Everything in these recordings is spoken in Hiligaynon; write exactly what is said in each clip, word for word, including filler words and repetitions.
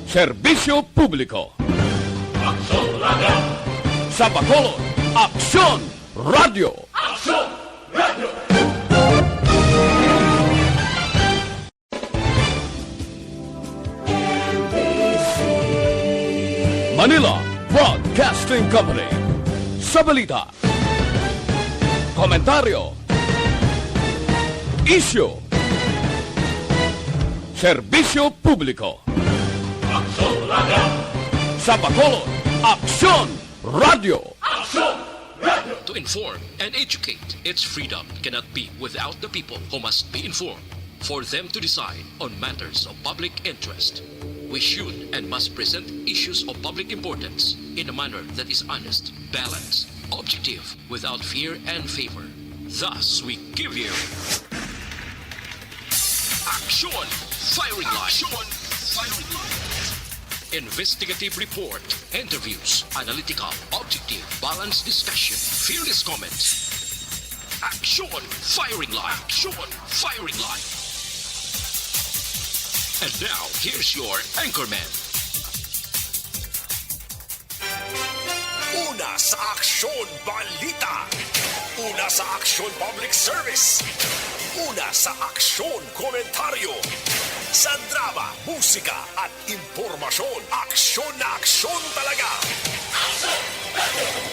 Serbisyo publiko. Aksyon Radio. Sa Bacolod, Aksyon Radio. Aksyon Radio. Manila Broadcasting Company. Sa balita, komentaryo, isyu, serbisyo publiko. Aksyon Radio. Sa Bacolod, Aksyon Radio. Aksyon Radio. To inform and educate, its freedom cannot be without the people, who must be informed for them to decide on matters of public interest. We should and must present issues of public importance in a manner that is honest, balanced, objective, without fear and favor. Thus, we give you Aksyon Firing Line. Aksyon Firing Line. Investigative report, interviews, analytical, objective, balanced discussion, fearless comments. Aksyon Firing Line. Aksyon Firing Line. And now, here's your anchorman. Una sa Aksyon Balita. Una sa Aksyon Public Service. Una sa Aksyon Komentaryo. Sa drama, musika at impormasyon, aksyon na aksyon talaga.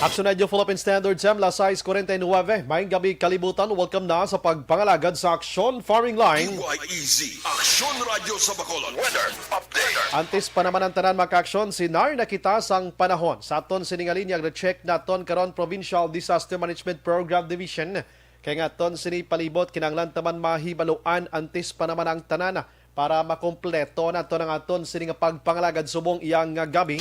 Aksyon Radio Philippine Standard Time, las sais kuwarenta y nuebe. Maayong gabi, kalibutan. Welcome na sa pagpangalagad sa Aksyon Firing Line. D Y E Z, Aksyon Radio sa Bacolod. Weather update. Antes pa naman ang tanan, mga kaaksyon, sinar na kita sang panahon. Sa aton sini nga linya, check naton karon, Provincial Disaster Management Program Division. Kay nga aton sini palibot, kinahanglan ta man mahibaluan antes pa naman ang tanan para makompleto naton ang aton sini nga pagpangalagad subong iyang nga gabi.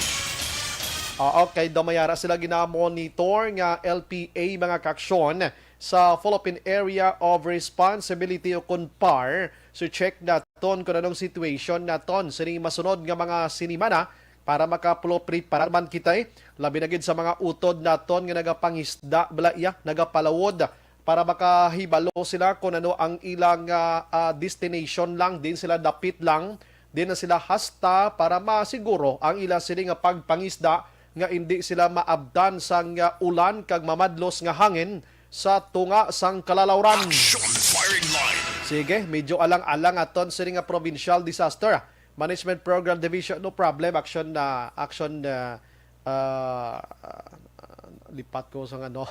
Oo, kay daw may ara sila ginamonitor nga L P A, mga kaaksyon, sa Philippine Area of Responsibility o kon PAR. So, check naton kung anong situation naton sini masunod nga mga sinimana para makapreparar man kita, eh. Labi na gid sa mga utod naton nga nagapangisda, bala iya, nagapalawod, para makahibalo sila kung ano ang ilang, ah, ah, destination lang, din sila dapit lang, din na sila hasta para masiguro ang ila sini nga pagpangisda nga indi sila maabtan sang, ah, ulan kag mamadlos nga hangin sa tunga sang kalalawran. Action Firing Line. Sige, medyo alang-alang aton sini nga Provincial Disaster Management Program Division. No problem, action na, action na, ah, ah, lipat ko sa ano.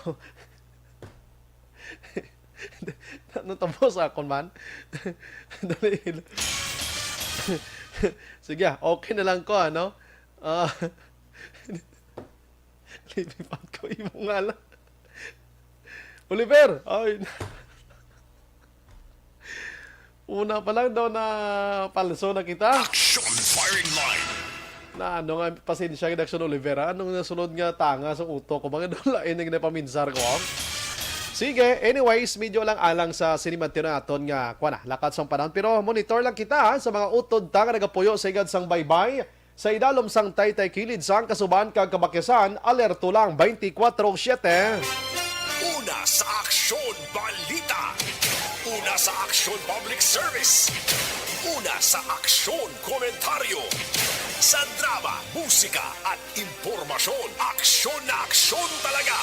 Ano, tapos akon man? Dali. Sige, ah, okay na lang ko, ano? Ah, lipat ko, imo nga lang. Oliver! Ay. Una pa lang daw na palso na kita. Action Firing Line. Na ano nga, pasensya gid, Action Oliver, ha? Anong nasunod nga tanga sa utok ko? Mga daw lain ang napaminsar ko, ha? Sige, anyways, medyo lang alang sa sinimantyo naton nga, kwa na, lakat sang panahon. Pero monitor lang kita, ha, sa mga utod ta nga nagapuyo sa igad sang baybay. Sa idalom sang taytay kilid sang kasuban kag kabakisan, alerto lang twenty-four seven. Una sa Aksyon Balita. Una sa Aksyon Public Service. Una sa Aksyon Komentaryo. Sa drama, musika at impormasyon, aksyon na aksyon talaga.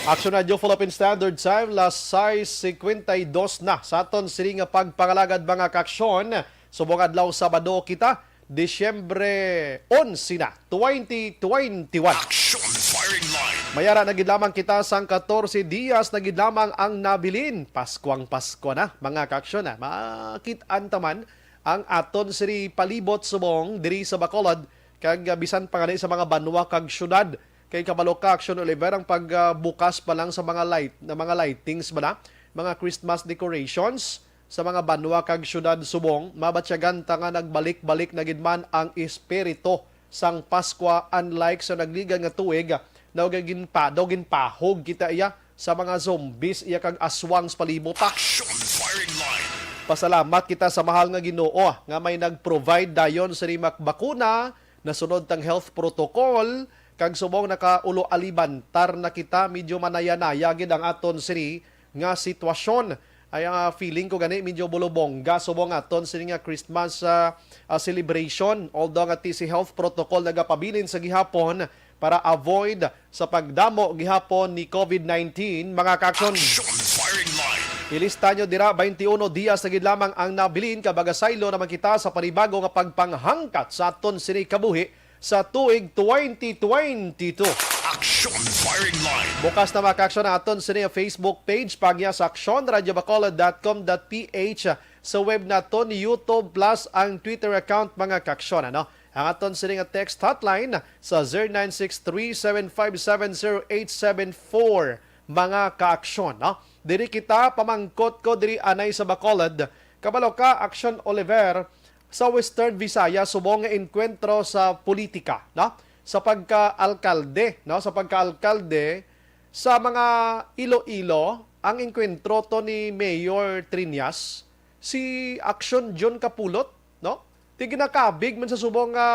Action Radio Philippine Standard Time, las sais cincuenta y dos na sa aton sini nga pagpangalagad, mga kaaksyon. Subong adlaw, Sabado kita, Disyembre onse na, twenty twenty-one. Action Firing Line. May ara na gid lamang kita sang katorse dias na gid lamang ang nabilin. Paskwang Paskwa na, mga kaaksyon, ah. Makit-an ta man ang aton sini palibot subong diri sa Bacolod, kag, ah, bisan pa gani sa mga banwa kag syudad. Kay kabalo ka, Action Oliver, ang pagbukas pa lang sa mga light, na mga lightings ba na, mga Christmas decorations, sa mga banwa kag syudad subong, mabatyagan ta nga nagbalik-balik na gid man ang espiritu sang Paskwa, unlike sa nagligan nga tuig, daw ginpa-, daw ginpahog kita iya sa mga zombies, iya kag aswang sa palibot ta. Action Firing Line. Pasalamat kita sa mahal nga Ginoo nga may nag-provide dayon sa rimak bakuna, nasunod tang health protocol, kag subong nakaulo alibantar na kita, medyo manaya-naya gid ang aton sini nga sitwasyon. Ay, ah, feeling ko gani medyo bulubongga subong aton sini nga Christmas, ah, ah, celebration. Although nga T C Health Protocol nagapabilin sa gihapon para avoid sa pagdamo gihapon ni covid nineteen, mga kaaksyon. Action Firing Line. Ilista nyo dira, twenty-one dias na gid lamang ang nabilin, kag magasaylo naman kita sa panibago nga pagpanghangkat sa aton sini kabuhi sa tuig twenty twenty-two. Action Firing Line. Bukas na, mga kaaksyon, ang aton sini Facebook page, paagi sa Aksyon Radyo Bacolod dot com dot P H, sa web naton, YouTube, plus ang Twitter account, mga kaaksyon, ano? Ang aton sini nga text hotline sa zero nine six three seven five seven zero eight seven four, mga kaaksyon, no? Diri kita pamangkot ko diri anay sa Bacolod. Kabalo ka, Aksyon Oliver, sa Western Visayas subong nga engkwentro sa politika, no? Sa pagka-alkalde, no? Sa pagka-alkalde sa mga Iloilo, ang engkwentro to ni Mayor Triñas, si Aksyon John Kapulot, no? Ti ginakabig man sa subong nga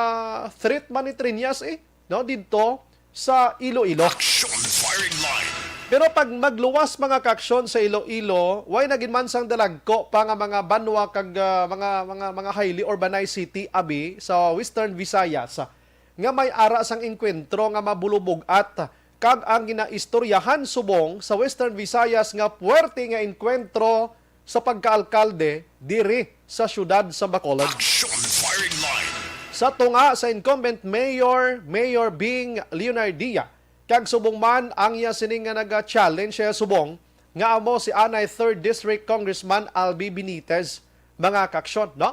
threat man ni Triñas, eh, no? Didto sa Iloilo. Action Firing Line. Pero pag magluwas, mga kaaksyon, sa Iloilo, way na gid man sang dalagko pa nga mga banwa kag, ah, mga, mga, mga highly urbanized city, abi, sa Western Visayas, nga may ara sang engkwentro nga mabulubog-at, kag ang ginaistoryahan subong sa Western Visayas nga puwerte nga engkwentro sa pagkaalkalde diri sa siyudad sa Bacolod. Action Firing Line. Sa tunga sa incumbent mayor, Mayor Bing Leonardia, kag subong man ang iya sini nga naga-challenge siya subong nga amo si anay third District Congressman Albi Benitez, mga kaaksyon, no?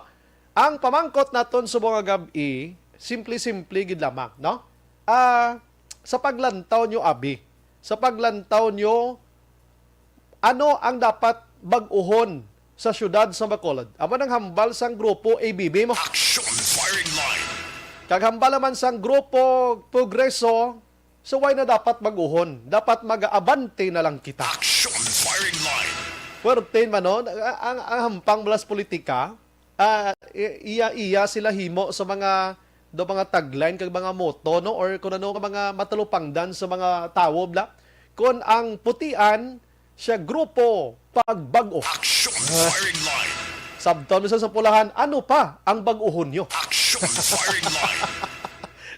Ang pamangkot naton subong nga gab-i, simple-simple gid lamang, no? Ah, sa paglantaw nyo, abi, sa paglantaw nyo, ano ang dapat bag-uhon sa siyudad sa Bacolod? Amo nang hambal sang grupo A B B mo. Action Firing Line. Kag hambal naman sang grupo Progreso, so way na dapat bag-uhon. Dapat mag-aabante na lang kita. Action Firing Line. Puwerte man, no? Ang, ang, ang hampang mula sa politika, ah, i-, iya-iya sila himo sa mga, do mga tagline kag mga motto, no? Or kung ano nga mga matalupangdan sa mga tawo, bla. Kung ang putian, siya grupo pagbag-o. Action Firing Line. Sabton sa, sa pulahan, ano pa ang bag-uhon nyo? Action Firing Line.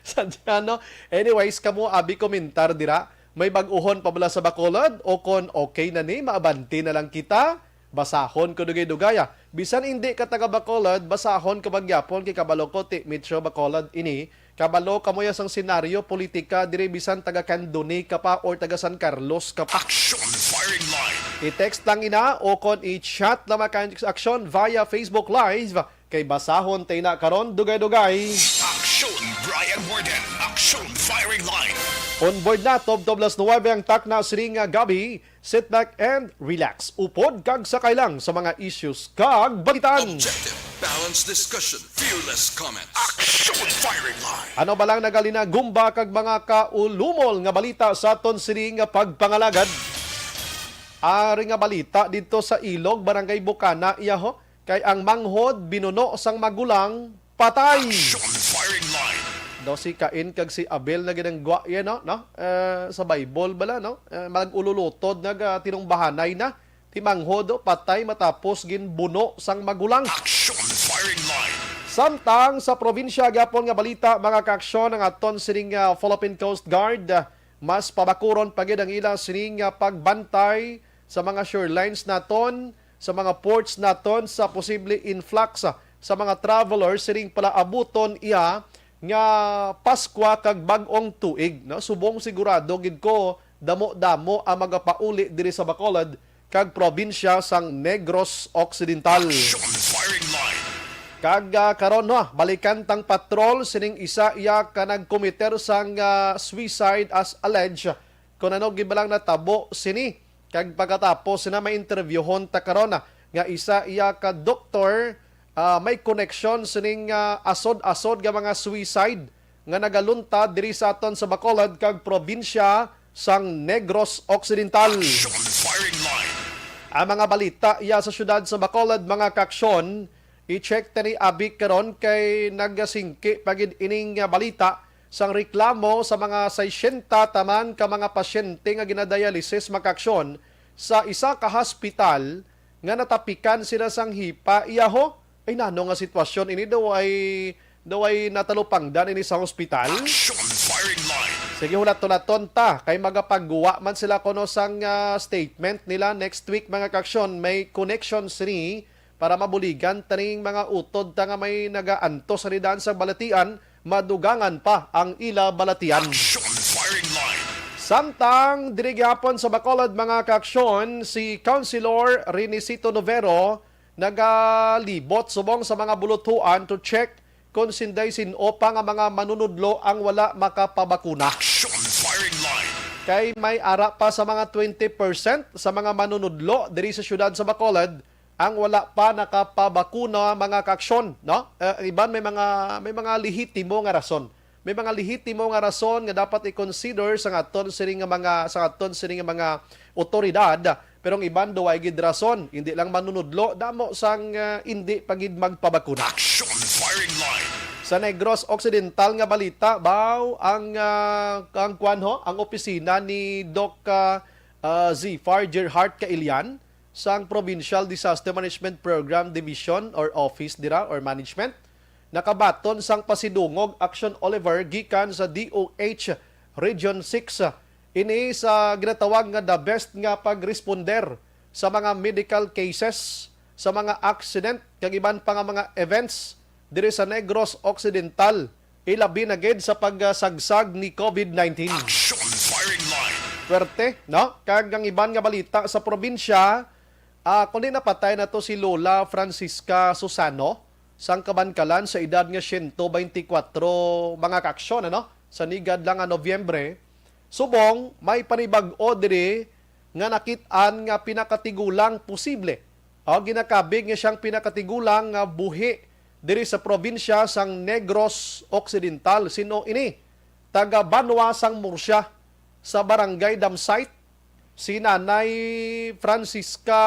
Sa dyan, no? Anyways, kamo, abi, komentar dira. May bag-uhon pa bala sa Bacolod? O kon okay na ni, maabante na lang kita? Basahon ko dugay-dugay, ah. Bisan indi ka taga Bacolod, basahon ko man gyapon kay kabalo ko ti Metro Bacolod ini. Kabalo kamo ya sang senaryo politika diri, bisan taga Candoni ka pa or taga San Carlos ka pa. Action Firing Line. I-text lang ina o kon i-chat lang, mga ka-Aksyon, via Facebook Live, kay basahon ta ina karon dugay-dugay. Action Brian Warden. Action Firing Line. On board na, tubtob las nuwebe ang takna sining, ah, gabi. Sit back and relax. Upod kag sakay lang sa mga issues kag balitaan. Objective, balanced discussion, fearless comments. Action Firing Line. Ano ba lang nagalina gumba kag mga kaulumol nga balita sa aton sini nga pagpangalagad? Ari nga balita didto sa Ilog, Barangay Bukana, iya ho, kay ang manghod binuno sang magulang, patay. Action Firing Line. Daw si Cain kag si Abel na gid ang gwa iya, no? No? Eh, sa Bible bala, no? Eh, mag-ululutod, nag, ah, tinungbahanay na. Ti manghod, oh, patay matapos ginbuno sang magulang. Action Firing Line. Samtang sa probinsya gyapon nga balita, mga kaaksyon, ang aton sining, ah, Philippine Coast Guard, ah, mas pabakuron pa gid ang ila sining, ah, pagbantay sa mga shorelines naton, sa mga ports naton, sa posible influx, ah, sa mga travelers sining palaabuton iya nga Paskwa kag bag-ong tuig, no? Subong sigurado gid ko damo-damo ang magapauli diri sa Bacolod kag probinsya sang Negros Occidental. Action Firing Line. Kag, ah, karon, no, balikan tang patrol sining isa iya ka nagkomiter sang, ah, suicide as alleged kun ano gid ba lang natabo sini. Kag pagkatapos sina, may interviewhon ta karon, ah, nga isa iya ka doktor, ah, may koneksyon sining, ah, asod-asod nga mga suicide nga nagaluntad diri sa aton sa Bacolod kag probinsya sang Negros Occidental. Action Firing Line. Ang mga balita iya sa siyudad sa Bacolod, mga kaaksyon, i-check ta ni abi karon kay nagasingki pa gid ining, ah, balita sang reklamo sa mga sesenta taman ka mga pasyente nga ginadialysis, mga kaaksyon, sa isa ka hospital nga natapikan sila sang hipa iya ho. Ay, nano nga sitwasyon ini? Daw ay, daw ay natalupangdan ini sa hospital? Action firing line. Sige, hulat-hulaton ta kay magapagwa man sila kuno sang, ah, statement nila next week, mga kaaksyon. May connection sini para mabuligan taning mga utod ta nga may nagaantos sa daan sa balatian, madugangan pa ang ila balatian. Action firing line. Samtang diri gihapon sa Bacolod, mga kaaksyon, si Councilor Renicito Novero nagalibot subong sa mga buluthuan to check kung sinday sin-o pa nga mga manunudlo ang wala makapabakuna. Action firing line. Kay may ara pa sa mga twenty percent sa mga manunudlo diri sa siyudad sa Bacolod ang wala pa nakapabakuna, mga kaaksyon, no? Eh, iban may mga, may mga lehitimo nga rason. May mga lehitimo nga rason nga dapat i-consider sa aton sini nga mga, sa aton sini nga mga otoridad, pero ang iban daw ay gid rason, hindi lang manunudlo, damo sang, ah, hindi pa gid magpabakuna. Action firing line. Sa Negros Occidental nga balita, baw ang, ah, ang kwan ho, ang opisina ni Doc, ah, ah, Zifar Gerhart Kailian sang Provincial Disaster Management Program Division or Office dira or Management nakabaton sang pasidungog action, Oliver, gikan sa D O H Region six. Ini sa ginatawag nga the best nga pagresponder sa mga medical cases, sa mga accident, kag iban pa nga mga events diri sa Negros Occidental, ilabi na gid sa pagsagsag ni COVID nineteen. Action firing line. Pwerte, no? Kag ang iban nga balita sa probinsya, ah, kundi napatay na to si Lola Francisca Susano, sang Kabankalan, sa edad nga siyento beintikwatro, mga kaaksyon, ano? Sa nigad lang nga Nobyembre, subong may panibag-o diri nga nakit-an nga pinakatigulang posible. O, ginakabig nga siyang pinakatigulang nga buhi diri sa probinsya sang Negros Occidental. Sin-o ini? Taga banwa sang Murcia, sa Barangay Damsite, si Nanay Francisca,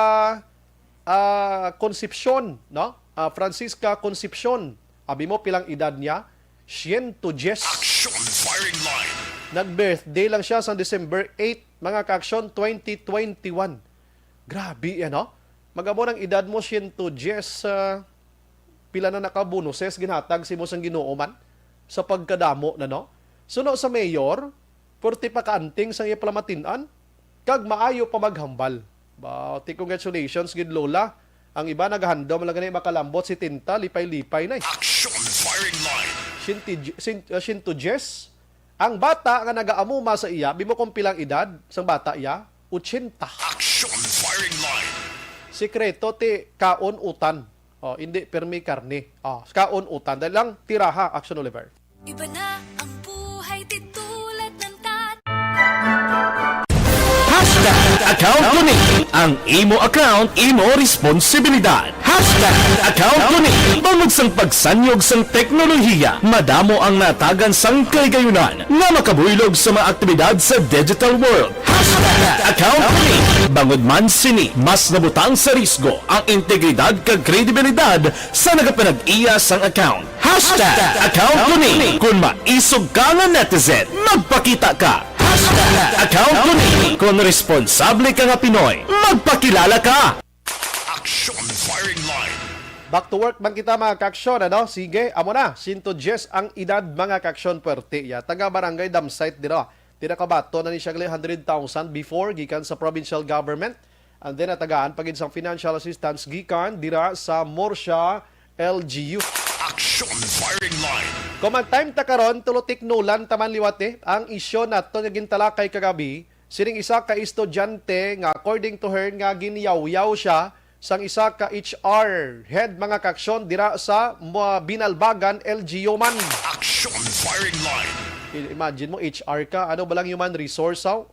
ah, Concepcion, no? Ah, Francisca Concepcion. Abi mo pilang edad niya? Siyento diyes. Action firing line. Nag-birthday lang siya sa December eight, mga kaaksyon, twenty twenty-one. Grabe, ano? Magamo ng edad mo, siyento diyes, ah, pila na naka bonuses ginhatag sa imo sang Ginoo man sa pagkadamo na, no? Suno sa mayor, purti pa kaanting sa iya palamatinan, kag maayo pa maghambal. Ba, ti congratulations gid, Lola. Ang iba nagahandom lang gani makalambot si tinta, lipay-lipay na eh. Action firing line. Shinti-, shin-, uh, shinto diyes. Ang bata nga nagaamuma sa iya, bimo kung pilang edad sang bata iya? Ochenta. Action firing line. Sikreto ti kaon utan. Oh, hindi permi karne. Oh, kaon utan. Dahil lang tiraha, Action Oliver. Iba na ang buhay, di tulad ng dati. Hashtag account ko ni. Ang imo account, imo responsibilidad. Hashtag account ko ni. Bangod sang pagsanyog sang teknolohiya, madamo ang natagan sang kahigayonan nga makabuylog sa mga aktibidad sa digital world. Hashtag account ko ni. Bangod man sini, mas nabutang sa risgo ang integridad kag kredibilidad sa nagapanag-iya sang account. Hashtag account ko ni. Kung maisog ka nga netizen, magpakita ka. Hashtag account ko ni. Kung responsable ka nga Pinoy, magpakilala ka. Action firing line. Back to work man kita, mga kaaksyon, ano? Sige, amo na. Siyento diyes ang edad, mga kaaksyon, pwerte ya. Taga Barangay Damsite dira. Tira kabato na ni siya gali hundred thousand before gikan sa provincial government. And then, natagaan pa gid sang financial assistance gikan dira sa Murcia L G U. Action firing line. Kung mag-time ta karon, tulo tiknulan ta man liwat eh. Ang isyu nato nga gintalakay kagabi, sining isa ka estudyante nga, according to her, nga ginyawyaw siya sang isa ka H R head, mga kaaksyon, dira sa, ah, Binalbagan L G U man. Action firing line. I-, imagine mo, H R ka, ano ba lang, human resource, haw?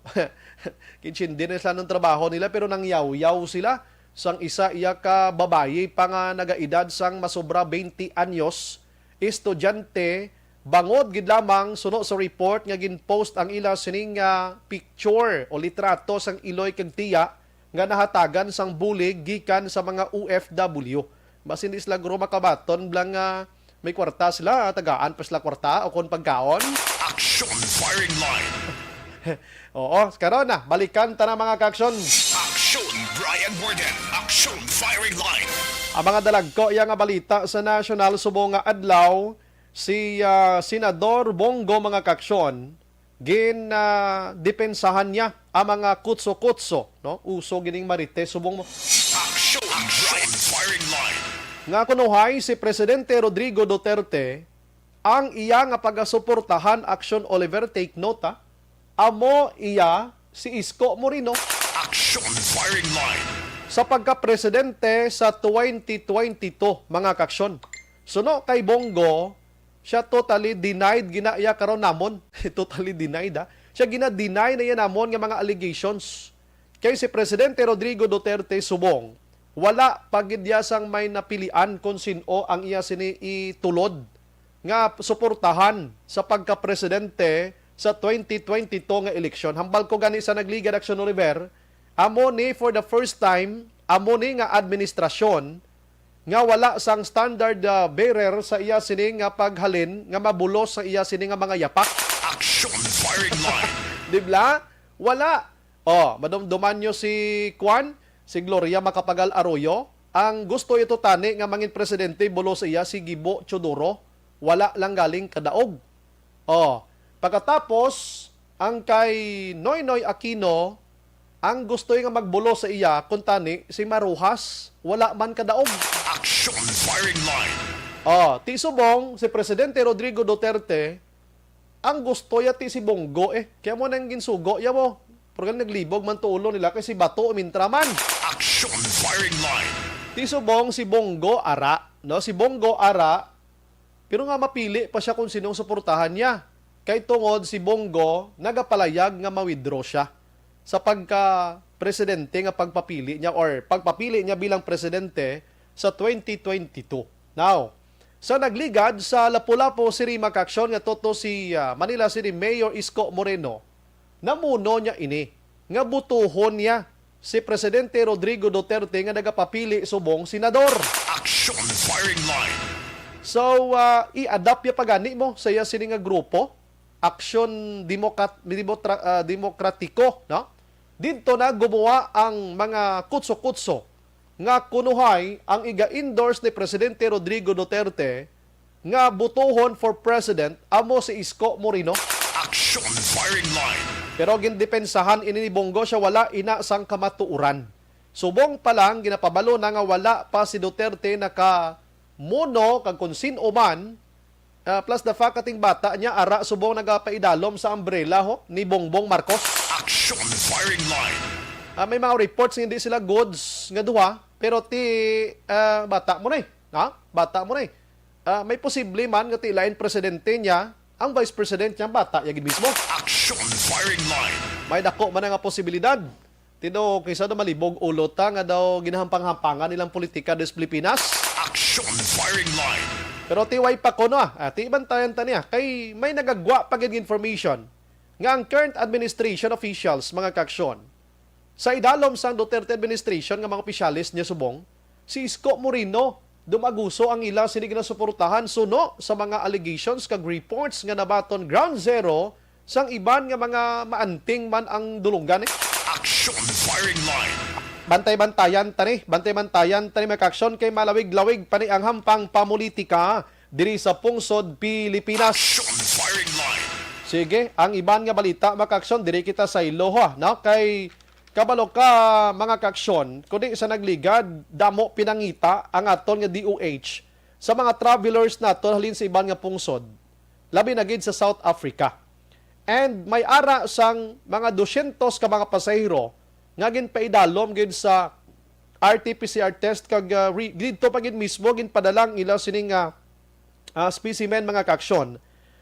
Kinsindi na sila ng trabaho nila, pero nangyawyaw sila sang isa iya ka babayi pa nga nagaedad sang masobra twenty anyos, estudyante, bangod gid lamang suno sa report nga gin-post ang ila sining, ah, picture o litrato sang iloy kag tiya nga nahatagan sang bulig gikan sa mga O F W. Mas hindi sila guro makabaton lang nga may kwarta sila, tagaan pa sila kwarta o kon pagkaon. Action firing line. Oo, karon na, balikan ta na, mga kaaksyon. Action, Brian. Warden, Aksyon Firing Line. Ang mga dalagko iya nga balita sa nasyonal subong nga adlaw, si ah, Senador Bong Go, mga kaaksyon, gin ah, depensahan niya ang mga kutso-kutso, no? Uso gining marites subong mo. Aksyon, Aksyon Firing Line. Nga kunuhay si Presidente Rodrigo Duterte ang iya nga pagasuportahan, Aksyon Oliver, take note, ha? Amo iya si Isko Moreno. Aksyon Firing Line. Sa pagka-presidente sa twenty twenty-two, mga kaaksyon. Suno kay Bong Go, siya totally denied gina iya karon namon. Totally denied, ha. Siya gina-deny na iya namon nga mga allegations. Kay si Presidente Rodrigo Duterte subong, wala pa gid iya sang may napilian kon sin-o ang iya sini itulod nga suportahan sa pagka-presidente sa twenty twenty-two nga eleksyon. Hambal ko gani sa nagligad, Aksyon Oliver, amo ni for the first time, amo ni nga administrasyon nga wala sang standard ah, bearer sa iya sini nga paghalin nga mabulos sa iya sini nga mga yapak. Aksyon Firing Line. Di bla? Wala. Oh, madumduman nyo si Kwan, si Gloria Macapagal Arroyo. Ang gusto ito tani nga mangin presidente, bulos iya si Gibo Teodoro. Wala lang galing kadaog. Oh, pagkatapos, ang kay Noynoy Aquino, ang gusto nga magbulos sa iya, kuntani si Maruhas, wala man kadaog. Aksyon Firing Line. Oh, ti subong si Presidente Rodrigo Duterte, ang gusto ya ti si Bong Go eh. Kaya mo nang ginsugo ya mo. Pero naglibog man tulo nila kay si Bato mintra man. Aksyon Firing Line. Ti subong si Bong Go ara, no? Si Bong Go ara, pero nga mapili pa siya kung sinong suportahan niya. Kay tungod si Bong Go nagapalayag nga ma-withdraw siya sa pagka-presidente nga pagpapili niya or pagpapili niya bilang presidente sa twenty twenty-two. Now, sa nagligad sa Lapu-Lapu City, mga kaaksyon, nga toto si ah, Manila City Mayor Isko Moreno, namuno niya ini nga butuhon niya si Presidente Rodrigo Duterte nga nagapapili subong senador. Aksyon Firing Line. So, ah, i-adapt ya pa gani mo sa iya sini nga grupo, Aksyon Demokrat, Demokra- ah, Demokratiko, no? Didto na gumuha ang mga kutso-kutso nga kunuhay ang iga-endorse ni Presidente Rodrigo Duterte nga butuhon for president amo si Isko Moreno. Aksyon Firing Line. Pero gindepensahan ini ni Bong Go, siya wala ina sang kamatuoran. Subong pa lang, ginapabalo na nga wala pa si Duterte nakamuno kag kung sin-o man. Ah, plus the fact, kating bata niya ara subong nagapaidalom sa umbrella ho ni Bongbong Marcos. Aksyon Firing Line. Ah, may mga reports nga hindi sila goods nga duha, pero ti ah, bata mo na eh. Ha? Bata mo na eh. Ah, may posible man nga ti lain presidente niya, ang vice president niya bata ya gid mismo. Aksyon Firing Line. May dako man nga posibilidad. Tinuod, kaysa daw malibog ulo ta nga daw ginahampang-hampangan nilang politika des Pilipinas. Aksyon Firing Line. Pero ti way pa kuno ah, ah, ti bantayan ta niya. Kay may nagagwa pa gid information nga ang current administration officials, mga kaaksyon, sa idalom sang Duterte administration nga mga opisyales niya subong, si Isko Moreno, dumaguso ang ila sini ginasuportahan suno sa mga allegations kag reports nga nabaton ground zero sang iban nga mga maanting man ang dulonggan eh. Aksyon Firing Line. Bantay-bantayan ta ni, bantay-bantayan ta ni, mga kaaksyon, kay malawig-lawig pa ni ang hampang pamulitika diri sa pungsod Pilipinas. Aksyon Firing Line. Sige, ang iban nga balita, mga kaaksyon, diri kita sa Iloha, no? Kay kabalo ka, mga kaaksyon, kundi sa nagligad, damo pinangita ang aton nga D O H sa mga travelers naton halin sa iban nga pungsod, labi na gid sa South Africa. And may ara sang mga dosyentos ka mga pasahero nga ginpaidalom gid sa R T P C R test kag ah, re- didto pa gid mismo ginpadala ang ila sining ah, ah, specimen, mga kaaksyon,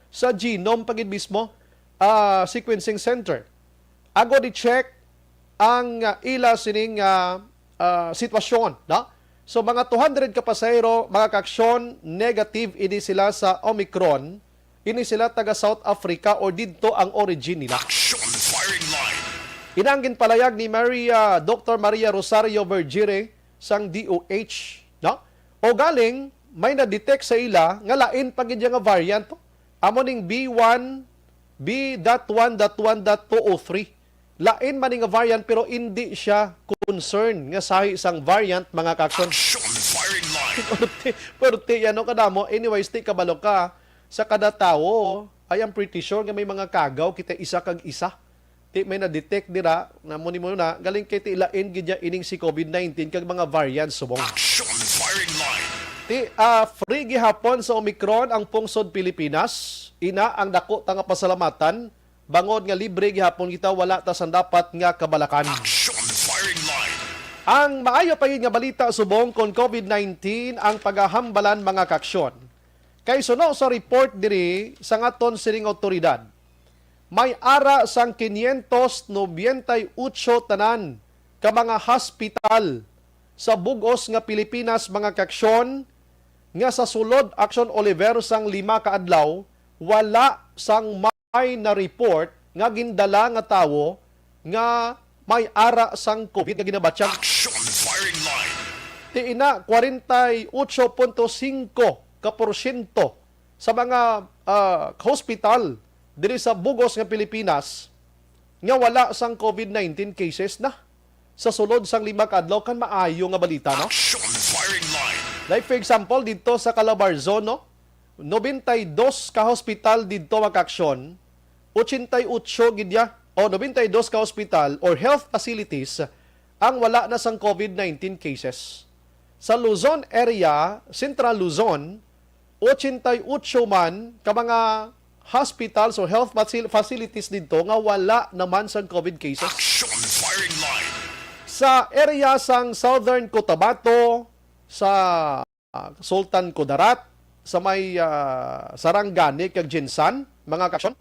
sa genome pa gid mismo ah, sequencing center agod i-check ang ah, ila sining ah, ah, sitwasyon, no? So mga two hundred ka pasahero, mga kaaksyon, negative ini sila sa Omicron. Ini sila taga South Africa or didto ang origin nila. Aksyon Firing Line. Ina ang ginpalayag ni Maria, Doctor Maria Rosario Vergire sang D O H, no? O galing may na-detect sa ila nga lain pa gid nga variant, amo ning B one, B dot one dot one dot two oh three. Lain man ni nga variant, pero indi siya concern nga sahi sang variant, mga kaaksyon. Action firing line. Perti, perti yan, no, kadamo. Anyways, ti kabalo ka, sa kada tawo, I am pretty sure nga may mga kagaw kita isa kag isa. Ti may na-detect dira, na mo ni mo na, galing kay ti lain gid niya ining si covid nineteen kag mga variant subong. Action firing line. Ti, ah, free gihapon sa Omicron ang pungsod Pilipinas. Ina ang dako ta nga pasalamatan, bangod nga libre gihapon kita, wala ta sang dapat nga kabalakan. Action firing line. Ang maayo pa gid nga balita subong kon covid nineteen ang pagahambalan, mga kaaksyon. Kay suno sa report diri sang aton sining awtoridad, may ara sang quinientos noventa y ocho tanan ka mga hospital sa bug-os nga Pilipinas, mga kaaksyon, nga sa sulod, Action Oliver, sang lima ka adlaw, wala sang may na-report nga gindala nga tawo nga may ara sang covid nga ginabatyag. Action firing line. Ti ina, kwarenta y ocho punto singko ka porsyento sa mga, ah, hospital diri sa bug-os nga Pilipinas nga wala sang covid nineteen cases na sa sulod sang lima ka adlaw. Kan maayo nga balita, no? Action firing line. Like, for example, dito sa Calabarzon, no? Noventa y dos ka hospital dito, mga kaaksyon, ochenta y ocho gid ya, o noventa y dos ka hospital or health facilities ang wala na sang covid nineteen cases. Sa Luzon area, Central Luzon, ochenta y ocho man ka mga hospitals or health facil-, facilities didto nga wala naman sang covid cases. Action firing line. Sa area sang Southern Cotabato, sa, ah, Sultan Kudarat, sa may, ah, Sarangani kag Jinsan, mga kaaksyon,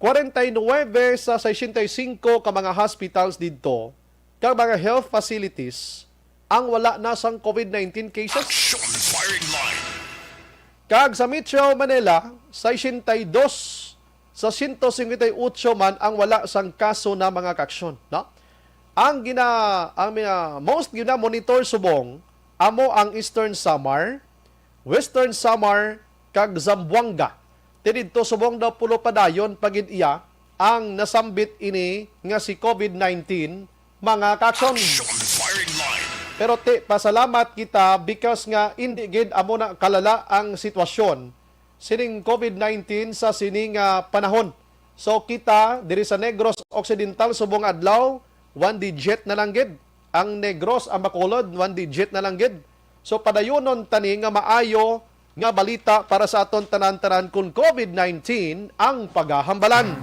kwarenta y nuwebe sa sesenta y singko ka mga hospitals didto kag mga health facilities ang wala na sang covid nineteen cases. Action firing line. Kag sa Metro Manila, sesenta y dos sa sento singkwenta y ocho man ang wala sang kaso na, mga kaaksyon, no? Ang gina-, ang mga most gina-monitor subong amo ang Eastern Samar, Western Samar, kag Zamboanga. Ti didto subong daw pulo padayon pa gid iya ang nasambit ini nga si covid nineteen, mga kaaksyon. Action firing line. Pero ti, pasalamat kita because nga indi gid amo na kalala ang sitwasyon sining covid nineteen sa sini nga panahon. So, kita diri sa Negros Occidental subong adlaw, one digit na lang gid. Ang Negros, ang Bacolod, one digit na lang gid. So, padayunon tani nga maayo nga balita para sa aton tanan-tanan kon covid nineteen ang pagahambalan.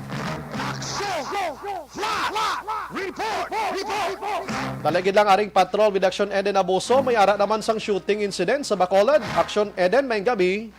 Report! Report! Talagid lang aring patrol with Action Eden Abuso, may ara naman sang shooting incident sa Bacolod. Action Eden, may gabi.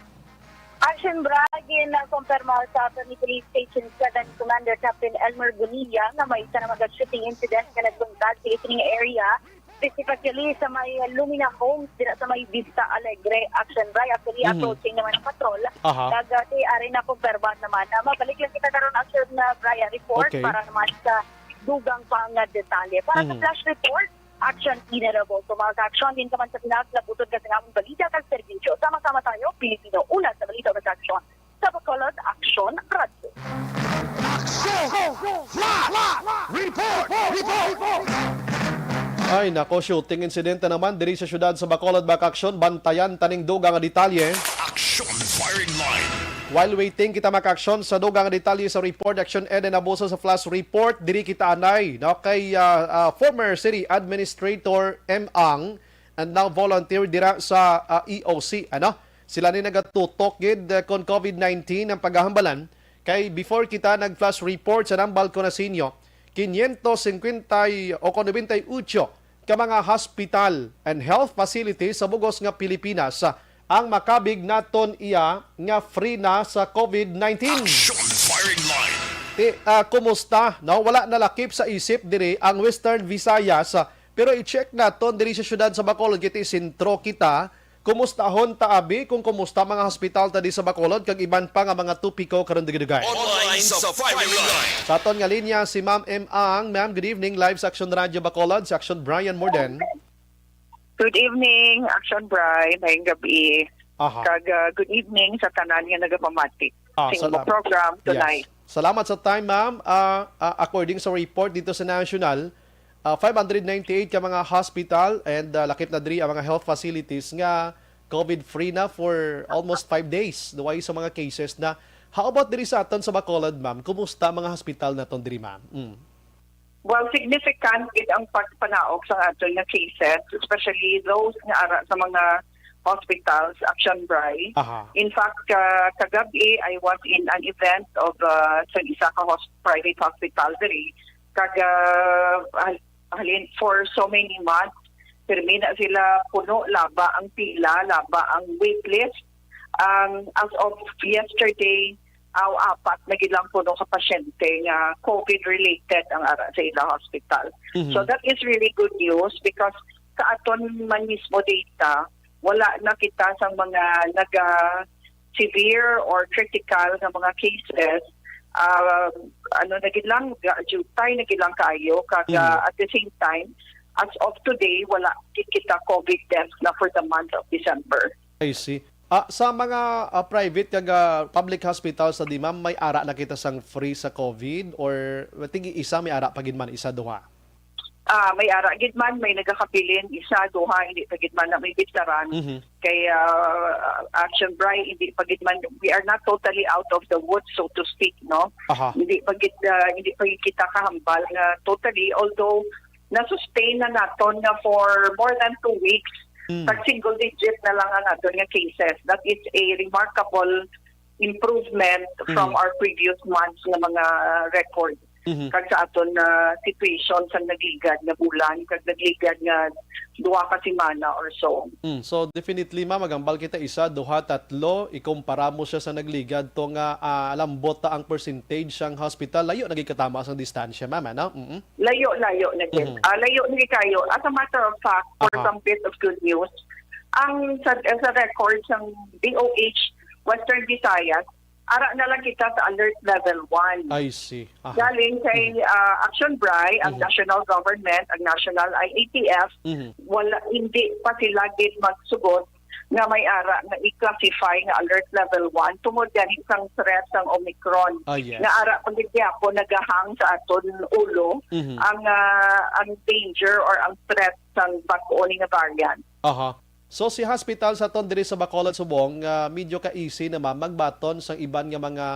Action Brian, na kumpirma sa Attorney Police Station seven Commander Captain Elmer Bonilla nga may isa na mga shooting incident nga nagbuntag sa listening area, specifically sa may Lumina Homes, dira sa may Vista Alegre. Action Brian, actually, Mhm. approaching naman ang patrol. Aha. Kag, ah, ti ari na kumpirma naman. Ah, mabalik lang kita karon, Action, ah, Brian, report Okay. para naman sa dugang pa nga detalye. Para sa Mhm. flash report, Action Inarabo. So, mga ka-action, din ka man sa Pinas, labuton ka sa among balita kag serbisyo. Sama-sama tayo, Pilipino. Una sa balita, mga ka-action. Sa Bacolod, Action Radyo. Action! Flash! Report! Report! Ay, nako, shooting insidente naman diri sa siyudad sa Bacolod, mga ka-action. Bantayan taning dugang nga detalye. Action Firing Line. While waiting kita, mga ka-action, sa dugang nga detalye sa report, Action Eden Abuso sa flash report, diri kita anay, no, kay, ah, ah, former city administrator M Ang, and now volunteer dira sa, ah, E O C, ano? Sila ni nagatutok gid, ah, kon covid nineteen ang pagahambalan. Kay before kita nag-flash report sa nambal ko na sinyo, quinientos cincuenta y, o kon noventa y ocho ka mga hospital and health facilities sa bugos nga Pilipinas, ah, ang makabig naton iya nga free na sa covid nineteen. Action Firing Line. Ti, ah, kumusta, no? Wala nalakip sa isip diri ang Western Visayas, ah, pero i-check naton diri sa siyudad sa Bacolod, kay ti sentro kita. Kumustahon ta, abi, kung kumusta mga hospital ta di sa Bacolod kag iban pa nga mga topiko karon dugay-dugay. Online sa Firing Line. Sa aton nga linya si Ma'am M Ang. Ma'am, good evening. Live sa Action Radio Bacolod, sa Action Brian Morden. Good evening, Action Brian. Maayong gabi. Aha. Kag, ah, good evening sa tanan nga nagapamati Ah, sa imong salamat. program Yes. tonight. Salamat sa time, ma'am. Ah, ah, according sa report dito sa National, ah, five hundred ninety-eight ka mga hospital and, ah, lakip na diri ang mga health facilities nga COVID-free na for almost five days. Duway sa mga cases na. How about diri sa aton sa Bacolod, ma'am? Kumusta ang mga hospital naton diri, ma'am? Mm. Well, significant gid ang pagpanaog sa aton nga cases, especially those nga ara sa mga hospitals, Action Bri. Aha. In fact, uh, kagabi, I was in an event of uh, sa isa ka hos- private hospital diri. Kag uh, hal- halin for so many months, pirmi na sila puno, laba ang pila, laba ang waitlist. Ang as of yesterday, aw apat na gid lang puno ka pasyente nga COVID related ang ara sa ila hospital. Mhm. So that is really good news because sa aton man mismo data, wala na kita sa mga naga severe or critical nga mga cases. Ah, ano na gid lang, ga- jutay na gid lang kayo. Kag Mhm. ah, at the same time, as of today, wala gid kita COVID death na for the month of December. I see. Ah, sa mga ah, private kag ah, public hospitals na di, ma'am, may ara na kita sang free sa COVID or tig isa may ara pa gid man, isa duha? Ah, may ara gid man, may nagakabilin, isa, duha, hindi pa gid man na may bitaran. Mhm. Kay ah, Action Bri, hindi pa gid man, we are not totally out of the woods, so to speak, no? Aha. Hindi pa gid, ah, hindi pa gid kita kahambal nga totally, although na-sustain na naton nga for more than two weeks, Mm. tag single digit na lang ang aton nga cases. That is a remarkable improvement from Mhm. our previous months nga mga record. Mhm. Kag sa aton na situation sa nagligad nga bulan, kag nagligad nga duha ka semana or so. Mm, so definitely, ma'am, maghambal kita isa, duha, tatlo, ikumpara mo siya sa nagligad to nga ah, lambot ta ang percentage sang hospital, layo na gid katama sang distansya, ma'am, ano? Mm. Layo-layo na gid. Mhm. Ah, layo na gid kayo. As a matter of fact, for Aha. some bit of good news, ang sa, sa record sang D O H Western Visayas, ara na lang kita sa alert level one. I see. Aha. Galing kay ah, Action Bri, ang Mhm. national government, ang national I A T F, Mhm. wala, hindi pa sila gid magsugot nga may ara nga i-classify nga alert level one tungod gani sang threat sang Omicron. Ah, yes. Nga ara pa gid gyapon nagahang sa aton ulo Mhm. ang ah, ang danger or ang threat sang bag-o ni nga variant. Aha. So si hospital sa aton diri sa Bacolod, Subong, nga medyo ka easy naman magbaton sang iban nga mga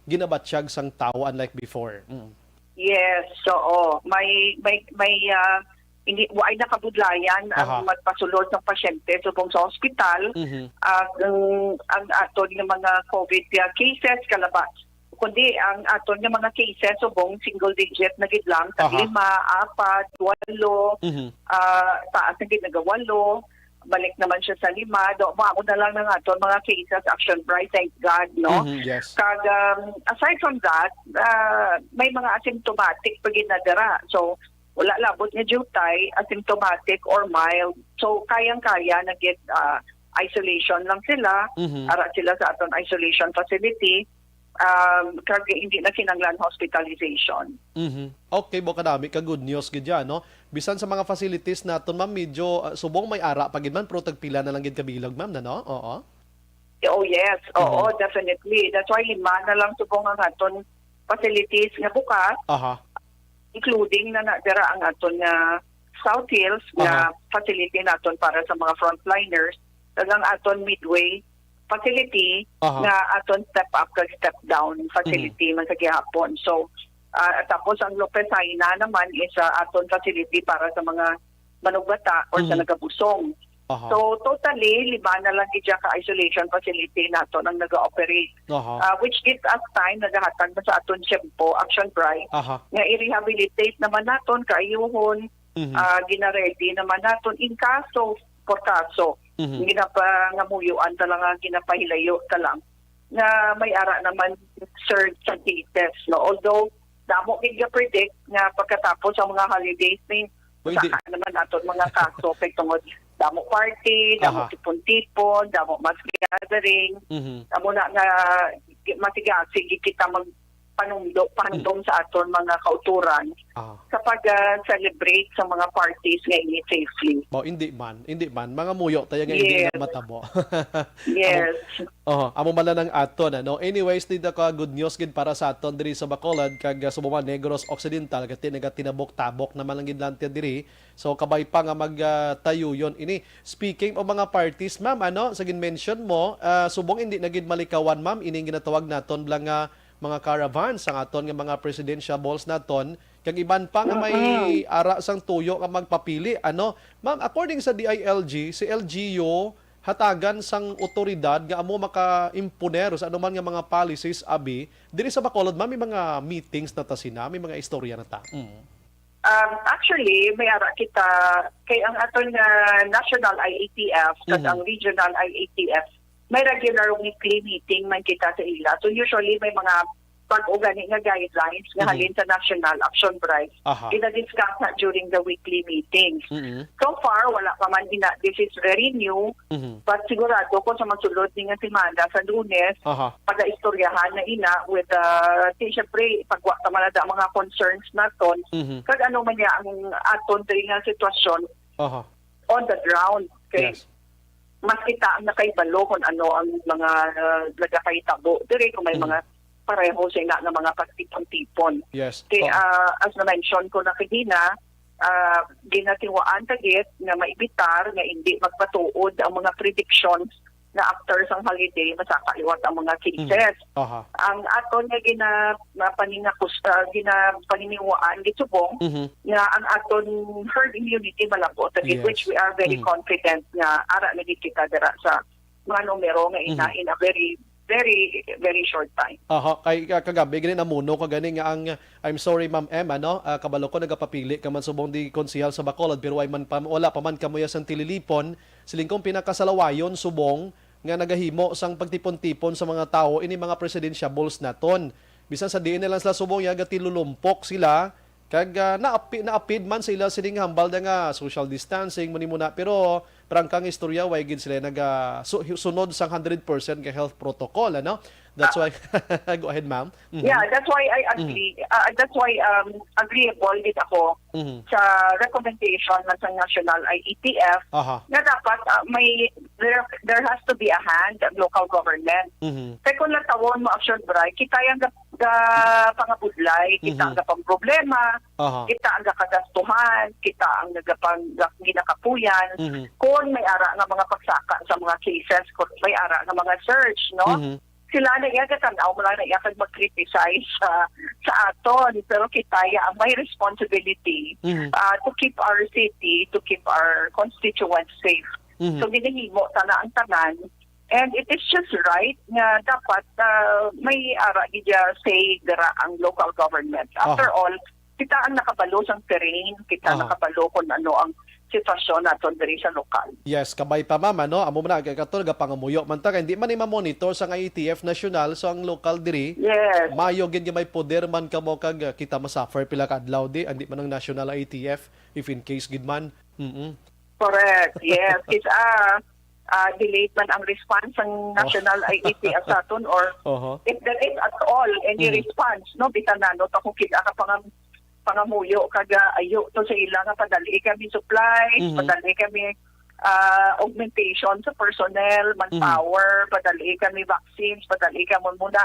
ginabatyag sang tawo unlike before. Mm. Yes, oo. May may may ah, hindi, waay nakabudlayan ang Aha. magpasulod ng pasyente subong sa hospital. Mhm. Ang, ang aton nga mga COVID nga cases kalaba, kundi ang aton nga mga cases subong single digit na gid lang, tag Aha. lima, apat, walo, Mhm. ah, taas na gid, nagawalo, balik naman siya sa lima. Do, mo na lang ng aton mga cases, Action Bri, thank God, no? Mhm, yes. Kag um, aside from that, ah, may mga asymptomatic pa gid na dira. So wala labot nga diutay, asymptomatic or mild. So kayang-kaya na gid, ah, isolation lang sila. Mhm. Ara sila sa aton isolation facility. Um, kag hindi na kinahanglan hospitalization. Mhm. Okay, buot kadami ka good news gid yan, no? Bisan sa mga facilities naton, ma'am, medyo ah, subong may ara pa gid man, pero tagpila na lang gid kabilog, ma'am, na, no? Oo. Oh yes, oo, Mhm. definitely. That's why lima na lang subong ang aton facilities nga bukas, Aha. including na, na dira ang aton nga South Hills nga Aha. facility naton para sa mga frontliners, kag ang aton Midway facility Aha. nga aton step up kag step down facility man sa gihapon. So ah, tapos ang Lopez Jaena naman is ah, aton facility para sa mga manugbata or sa Mhm. nagabusong. Aha. So totally lima na lang gid ka isolation facility naton ang naga-operate. Aha. Ah, which gives us time, nagahatag na sa aton tiyempo, Action Bri, Aha. nga i-rehabilitate naman naton, kaayuhon, Mhm. ah, gina-ready naman naton in kaso, por kaso, Mhm. ginapangamuyuan ta lang, nga ginapahilayo ta lang nga may ara naman surge sa cases, no? Although damo gid ga-predict nga pagkatapos ang mga holidays ni Pwede. Saka naman aton mga kaso kay tungod damo party, damo Aha. tipon-tipon, damo mass gathering. Mhm. Amo na nga masigasig kita mag panumdo, pandom sa aton mga kauturan Ah. sa pag-celebrate sa mga parties nga ini safely. Oh, hindi man, hindi man. Mga muyo tayo nga hindi Yes. na matabo. Yes. Oh, amo man lang ang aton, ano. Anyways, dito ka good news gid para sa aton diri sa Bacolod kag uh, sa mga Negros Occidental, kati nagatinabok-tabok naman lang gid lang diri. So kabay pa nga magtayo yon ini. Speaking of mga parties, ma'am, ano, sa gin-mention mo, ah, subong hindi na gid malikawan, ma'am, ining ginatawag naton lang nga mga caravans, ang aton nga mga presidential balls naton, kag iban pa nga may ara sang tuyo nga magpapili, ano. Ma'am, according sa D I L G, si L G U hatagan sang otoridad nga amo maka-imponer sa anuman nga mga policies, abi. Diri sa Bacolod, ma'am, may mga meetings na ta sina, may mga istorya na ta. Mm. Um, actually, may ara kita kay ang aton nga national I A T F kag Mhm. ang regional I A T F, may regular weekly meeting man kita sa ila. So usually may mga bag-o gani nga guidelines nga Mhm. halin sa National Action Bright. Aha. Gina-discuss na during the weekly meetings. Mm. So far, wala pa man ina. This is very new. Mhm. But sigurado ko sa masulod ni nga semana sa Lunes, Aha. pagaistoryahan na ina with the, si syempre, pagwa ta man na mga concerns naton. Mhm. Kag ano man niya ang aton diri nga sitwasyon Aha. on the ground. Kay Yes. mas kita ang nakaibalo kung ano ang mga uh, nagakahitabo diri kung may Mhm. mga pareho sa ina nga mga pagtipon-tipon. Yes. Kay Oo. ah, as na-mention ko na kagina, ah, ginatiwaan ta gid nga maibitar nga hindi magpatuod ang mga predictions nga after sang holiday masaka liwat ang mga cases. Aha. Ang aton nga gina mapaningakus uh, ginapaniniwaan gid subong Mhm. nga ang aton herd immunity malabo ta gid, Yes. which we are very Mhm. confident nga ara na gid kita dira sa mga numero nga ina Mhm. in a very very very short time. Aha, kay ka- kagabi gani namuno ko gani nga ang, I'm sorry, Ma'am M, ano, ah, kabalo ko nagapapili ka man subong di konsehal sa Bacolod, pero way man pa, wala pa man kamuya sang tililipon. Siling kong pinakasalawayon subong nga nagahimo sang pagtipon-tipon sa mga tawo ini mga presidential balls naton. Bisan sa diin na lang sila subong ya gatilulumpok sila kag ah, naapi, naapid man sa ila sining hambal da nga social distancing mo ni muna, pero prangkang istorya way gid sila naga su- sunod sang hundred percent nga health protocol, ano? That's why go ahead, ma'am. Mhm. Yeah, that's why I agree. Uh, that's why um agreeable gid ako Mhm. sa recommendation man sa National I A T F Aha. nga dapat uh, may there, there has to be a hand ang local government. Mhm. Kay kung natawon mo Action Bright, kita yung ga, ga pangabudlay, kita Mhm. ang gapang problema, Aha. kita ang gakagastuhan, kita ang nagapang ga- ginakapuyan. Mhm. Kung may ara nga mga pagsaka sa mga cases, kung may ara nga mga search, no? Mhm. Sila na iya gatanaw mo lang na iya kag mag-criticize sa sa aton, pero kita ya ang may responsibility Mhm. uh, to keep our city, to keep our constituents safe. Mhm. So ginahimo ta na ang tanan, and it is just right nga dapat uh, may ara gid ya say dira ang local government. After Aha. all, kita ang nakabalo sang terrain, kita Aha. nakabalo kung ano ang sitwasyon naton diri sa lokal. Yes, kabay pa, ma'am, ano? Amo man na, kay kato nagapangamuyo man ta kay hindi man ni ma-monitor sang I A T F national, so ang lokal diri. Yes. Mayo gid nga may poder man kamo kag uh, kita ma-suffer pila ka adlaw di, hindi man ang national I A T F if in case gid man. Mm. Correct. Yes. Kis ah ah, delayed man ang response ng National I A T F sa aton, or Oho. if there is at all any Mhm. response, no, bisan nano ta kung kita ka pangam pangamuyo kag ah, ayo to sa ila nga padali kami supplies, Mhm. padali kami ah, augmentation sa personnel, manpower, padali kami vaccines, padali kami muna.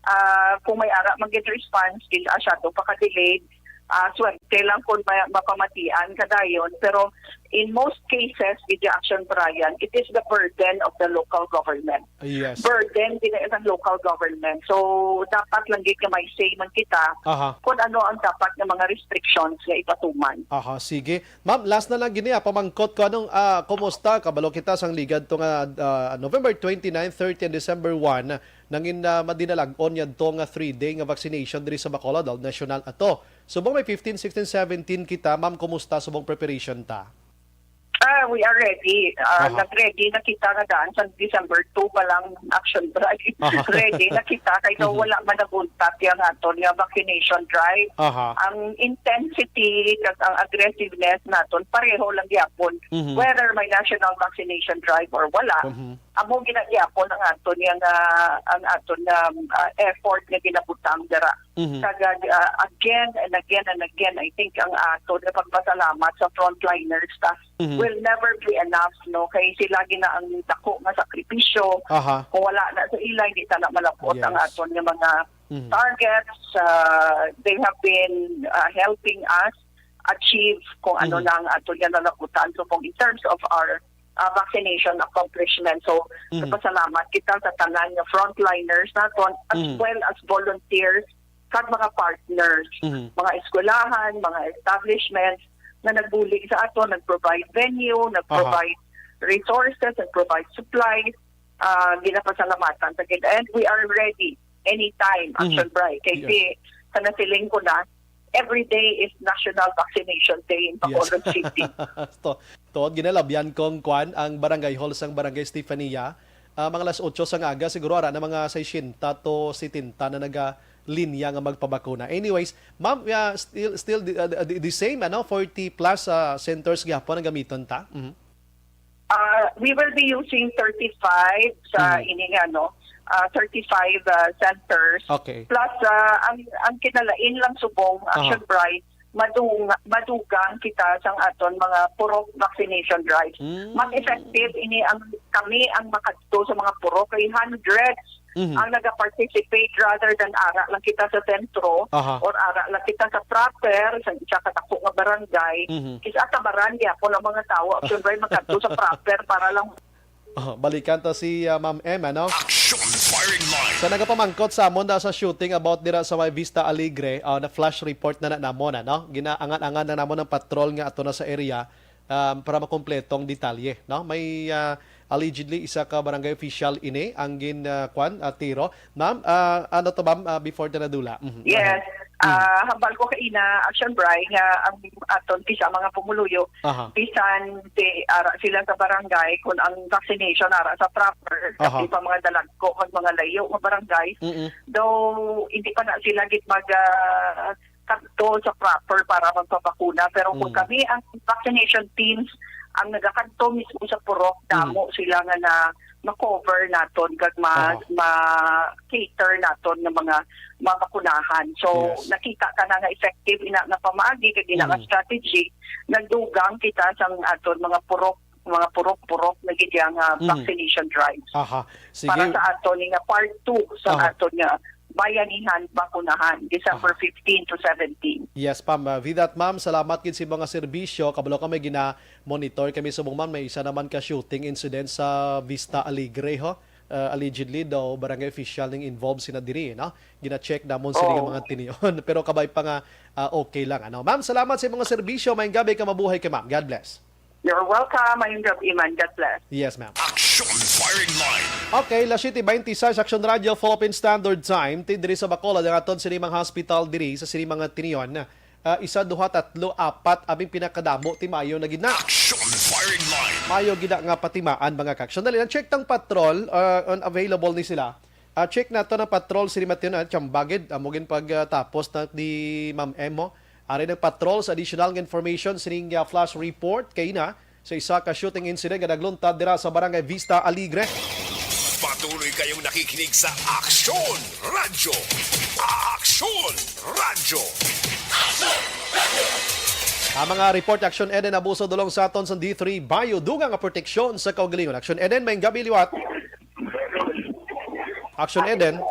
Ah, kung may ara man gid response, is ah, siya to paka-delayed. Ah, swerte lang kung may mapamatian kadayon, pero in most cases, gid Action Brian, it is the burden of the local government. Yes. Burden din ang local government. So, dapat lang gid nga may say man kita Aha. kung ano ang dapat nga mga restrictions nga ipatuman. Aha, sige. Ma'am, last na lang gini, ah, pamangkot ko anong ah, kumusta kabalo kita sang ligad to nga ah, November twenty-nine, thirty and December one nangin ah, madinalag-on yadto nga three-day nga vaccination diri sa Bacolod, all national ato. Subong may fifteen, sixteen, seventeen kita, ma'am, kumusta subong preparation ta? Ah, we are ready. Ah, Aha. Nag-ready na kita nga daan sa December two pa lang Action Brian. Aha. Ready na kita kay daw Mhm. wala man nabuntat yang aton nga vaccination drive. Aha. Ang intensity kag ang aggressiveness naton pareho lang gyapon, Mhm. whether may national vaccination drive or wala. Mhm. amo ginagyapon ang aton nga, ang aton nga, ah, effort nga ginabutang dira. Mhm. Kag, ah, again and again and again, I think ang aton nga pagpasalamat sa frontliners ta Mhm. will never be enough, no? Kay sila gina ang dako nga sakripisyo. Aha. Kung wala na sa ila, hindi ta na malabot ang Yes. aton nga mga Mhm. targets. Ah, they have been, ah, helping us achieve kung ano Mhm. na ang aton nga nalabutan. So, kung in terms of our, ah, vaccination accomplishment, so, Mhm. nagpasalamat kita sa tanan nga frontliners naton, as Mhm. well as volunteers kag mga partners, Mhm. mga eskwelahan, mga establishments nga nagbulig sa aton, nag-provide venue, Aha. nag-provide resources, nag-provide supplies. Ah, ginapasalamatan ta gid. And we are ready anytime, Mhm. Action Bright. Kay Yes. si, sa nasiling ko na, every day is National Vaccination Day in Yes. Bacolod City. To-, tuod, ginalabyan kong kwan ang barangay hall sang Barangay Stefania. Ah, mga alas otso sang aga, siguro ara na mga sesenta to setenta na nagalinya nga magpabakuna. Anyways, ma'am, ah, still, still the, ah, the, the same, ano, forty plus, ah, centers gyapon ang gamiton ta? Mhm. Ah, we will be using thirty-five sa Mm. ining, ano, ah, thirty-five, ah, centers. Okay. Plus, ah, ang, ang kinalain lang subong, Aha. Action Bright, madung-, madugang kita sang aton mga purok vaccination drives. Mm. Mas effective ini ang kami ang makadto sa mga purok kay hundreds Mhm. ang naga-participate rather than ara lang kita sa sentro Aha. or ara lang kita sa proper, sa isa ka dako nga barangay. Mhm. Kis-a tabaran gyapon ang mga tawo, Action Bright, makadto sa proper para lang. Oh, balikan ta si, ah, Ma'am M, ano? Action Firing Line. Sa nagapamangkot sa amon da sa shooting about dira sa may Vista Alegre, ah, na flash report na, na namon, ano? Ginaangan-angan na namon ang patrol nga ato na sa area, um, para makompleto ang detalye, no? May, ah, allegedly isa ka barangay official ini ang gin, ah, kwan, ah, tiro. Ma'am, ah, ano to, ma'am, ah, before ta nadula? Mhm, go Yes. ahead. Mm. Ah, hambal ko kaina, Action Bright, nga ang aton kisa mga pumuluyo, Aha. bisan di ara sila sa barangay, kung ang vaccination ara sa proper, Aha. sa mga dalagko, kag mga layo nga barangay, Mm-mm. though hindi pa na sila gid mag, ah, kadto sa proper para magpabakuna. Pero kung Mm. kami, ang vaccination teams, ang nagakadto mismo sa purok, Mm. damo sila nga na ma-cover naton kag ma-, Aha. ma-cater naton nga mga mabakunahan. So, Yes. nakita ka na nga effective ina nga pamaagi kag ina nga Mm. strategy, nagdugang kita sang aton mga purok, mga purok-purok na gid nga Mhm. vaccination drives. Aha. Sige. Para sa aton nga part two sa Aha. aton nga bayanihan bakunahan, December Aha. fifteen to seventeen. Yes, ma'am. Ah, with that, ma'am, salamat gid sa mga serbisyo. Kabalo ka may gina-monitor kami subong, ma'am. May isa naman ka shooting incident sa Vista Alegre, ho. Ah, allegedly daw, barangay official ning involved sina diri, no? Gina-check namon sila nga Oo. mga tinion. Pero kabay pa nga, ah, okay lang, ano? Ma'am, salamat sa mga serbisyo. Maayong gabi ka, mabuhay ka, ma'am. God bless. You're welcome. Maayong gabi man. God bless. Yes, ma'am. Action Firing Line. Okay, alas siyete beintiseis, Action Radio, Philippine Standard Time. Ti diri sa Bacolod, ang aton sini mga hospital diri sa sini mga tinion. Ah, isa, duha, tatlo, apat, abing pinakadamo, ti mayo na gid na. Action Firing Line. Mayo gid na nga patimaan, mga ka-action. Dali lang, check tang patrol, ah, on available ni sila. Ah, check nato ang patrol sini mga tinion, ah, tiyamba gid, amo gid pag, ah, tapos na di Ma'am M, ho. Ari ang patrol sa additional nga information sining, ah, flash report kay na sa isa ka shooting incident nga nagluntad dira sa Barangay Vista Alegre. Patuloy kayong nakikinig sa Action Radyo. Action Radyo. Ang mga report, Action Eden, abuso dulong sa aton sa D three Bio, dugang nga proteksyon sa kaugalingon. Action Eden, maayong gabi liwat. Action Eden.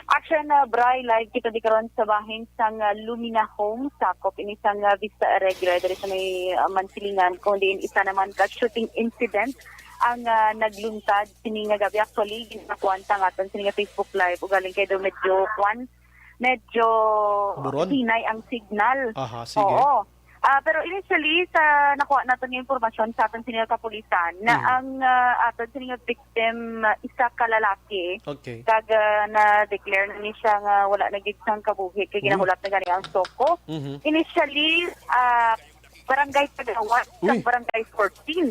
Action, uh, Bri, live kita di karon sa bahin sang, uh, Lumina Homes, sakop ini sang, uh, Vista Alegre, diri sa may, uh, Mansilingan, kung diin isa naman ka shooting incident ang, uh, nagluntad sini nga gabi. Actually, ginakuan ta ang aton sini nga Facebook Live, ugaling kay do medyo kuan, medyo Buron? hinay ang signal. Aha, sige. Oo. Ah, pero initially, sa nakuha naton nga impormasyon sa aton sini nga kapulisan, na Mhm. ang, ah, aton sini nga victim, ah, isa ka lalaki, Okay. kag, ah, na-declare na ni siya nga wala na gid sang kabuhi, kay Uy. ginahulat na gani ang SOCO. Mhm. Initially, ah, barangay kagawad sa Uy. Barangay fourteen.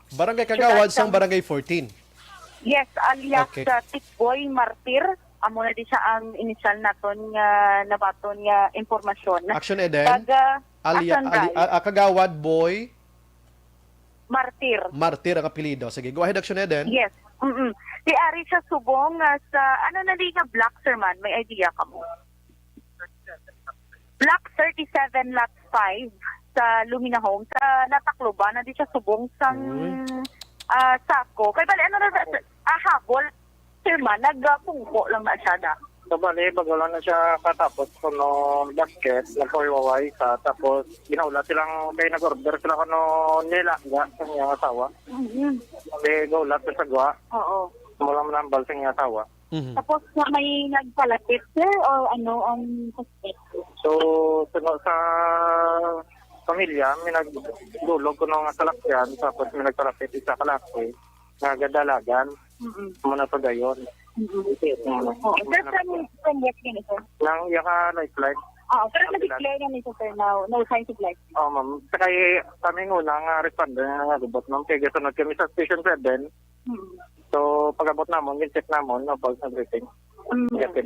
Barangay Kagawad Siyudad sang sang Barangay fourteen. Yes, alias Okay. sa Tikboy Martir. Amo na di siya ang inisyal naton nga nabaton nga impormasyon. Action Eden? Taga Alia-, Action Ali-, Drive. ah, ah, Kagawad Boy Martir. Martir ang apelyido. Sige, go ahead, Action Eden. Yes. Mm-mm. Di ari siya subong nga sa, ano na di nga block, sir, man? May idea ka mo? Block thirty-seven, lot five sa Lumina Homes. Sa Natacloban, na di siya subong sang, Uy. ah, Sako. Kay bali, ano na, ah, habol, sir, man? Nagpungko lang na siya, da. So, bali, bago lang na siya katapos kuno basket, nagpahiwaway sa, tapos ginaulat silang, kay nag-order sila kuno nilaga sa iyang asawa. Mm-hmm. Bali, gaulat sa sagwa. Oo. Wala man ang bal sa iyang asawa. Mhm. Tapos nga may nagpalapit, sir, or ano ang suspect? So, sa, sa pamilya, may nagdulog kuno nga salakyan, tapos may nagpalapit isa ka lalaki nga gadalagan. Mm-mm. Muna pa dayon. Mm-mm. Mm. Oo. Sir, from, from what yun, sir? Nang iya ka lifeline. Ah, pero Ambulance. Na-declare na nito, sir, na no signs of life. Oh, ma'am. Sa kay kami una nga responder nga nagubot, ma'am, kay gasunod kami sa Station seven. Mm. So, pag-abot namon, gin-check namon, no, pag sa briefing. Mm. Yes, sir.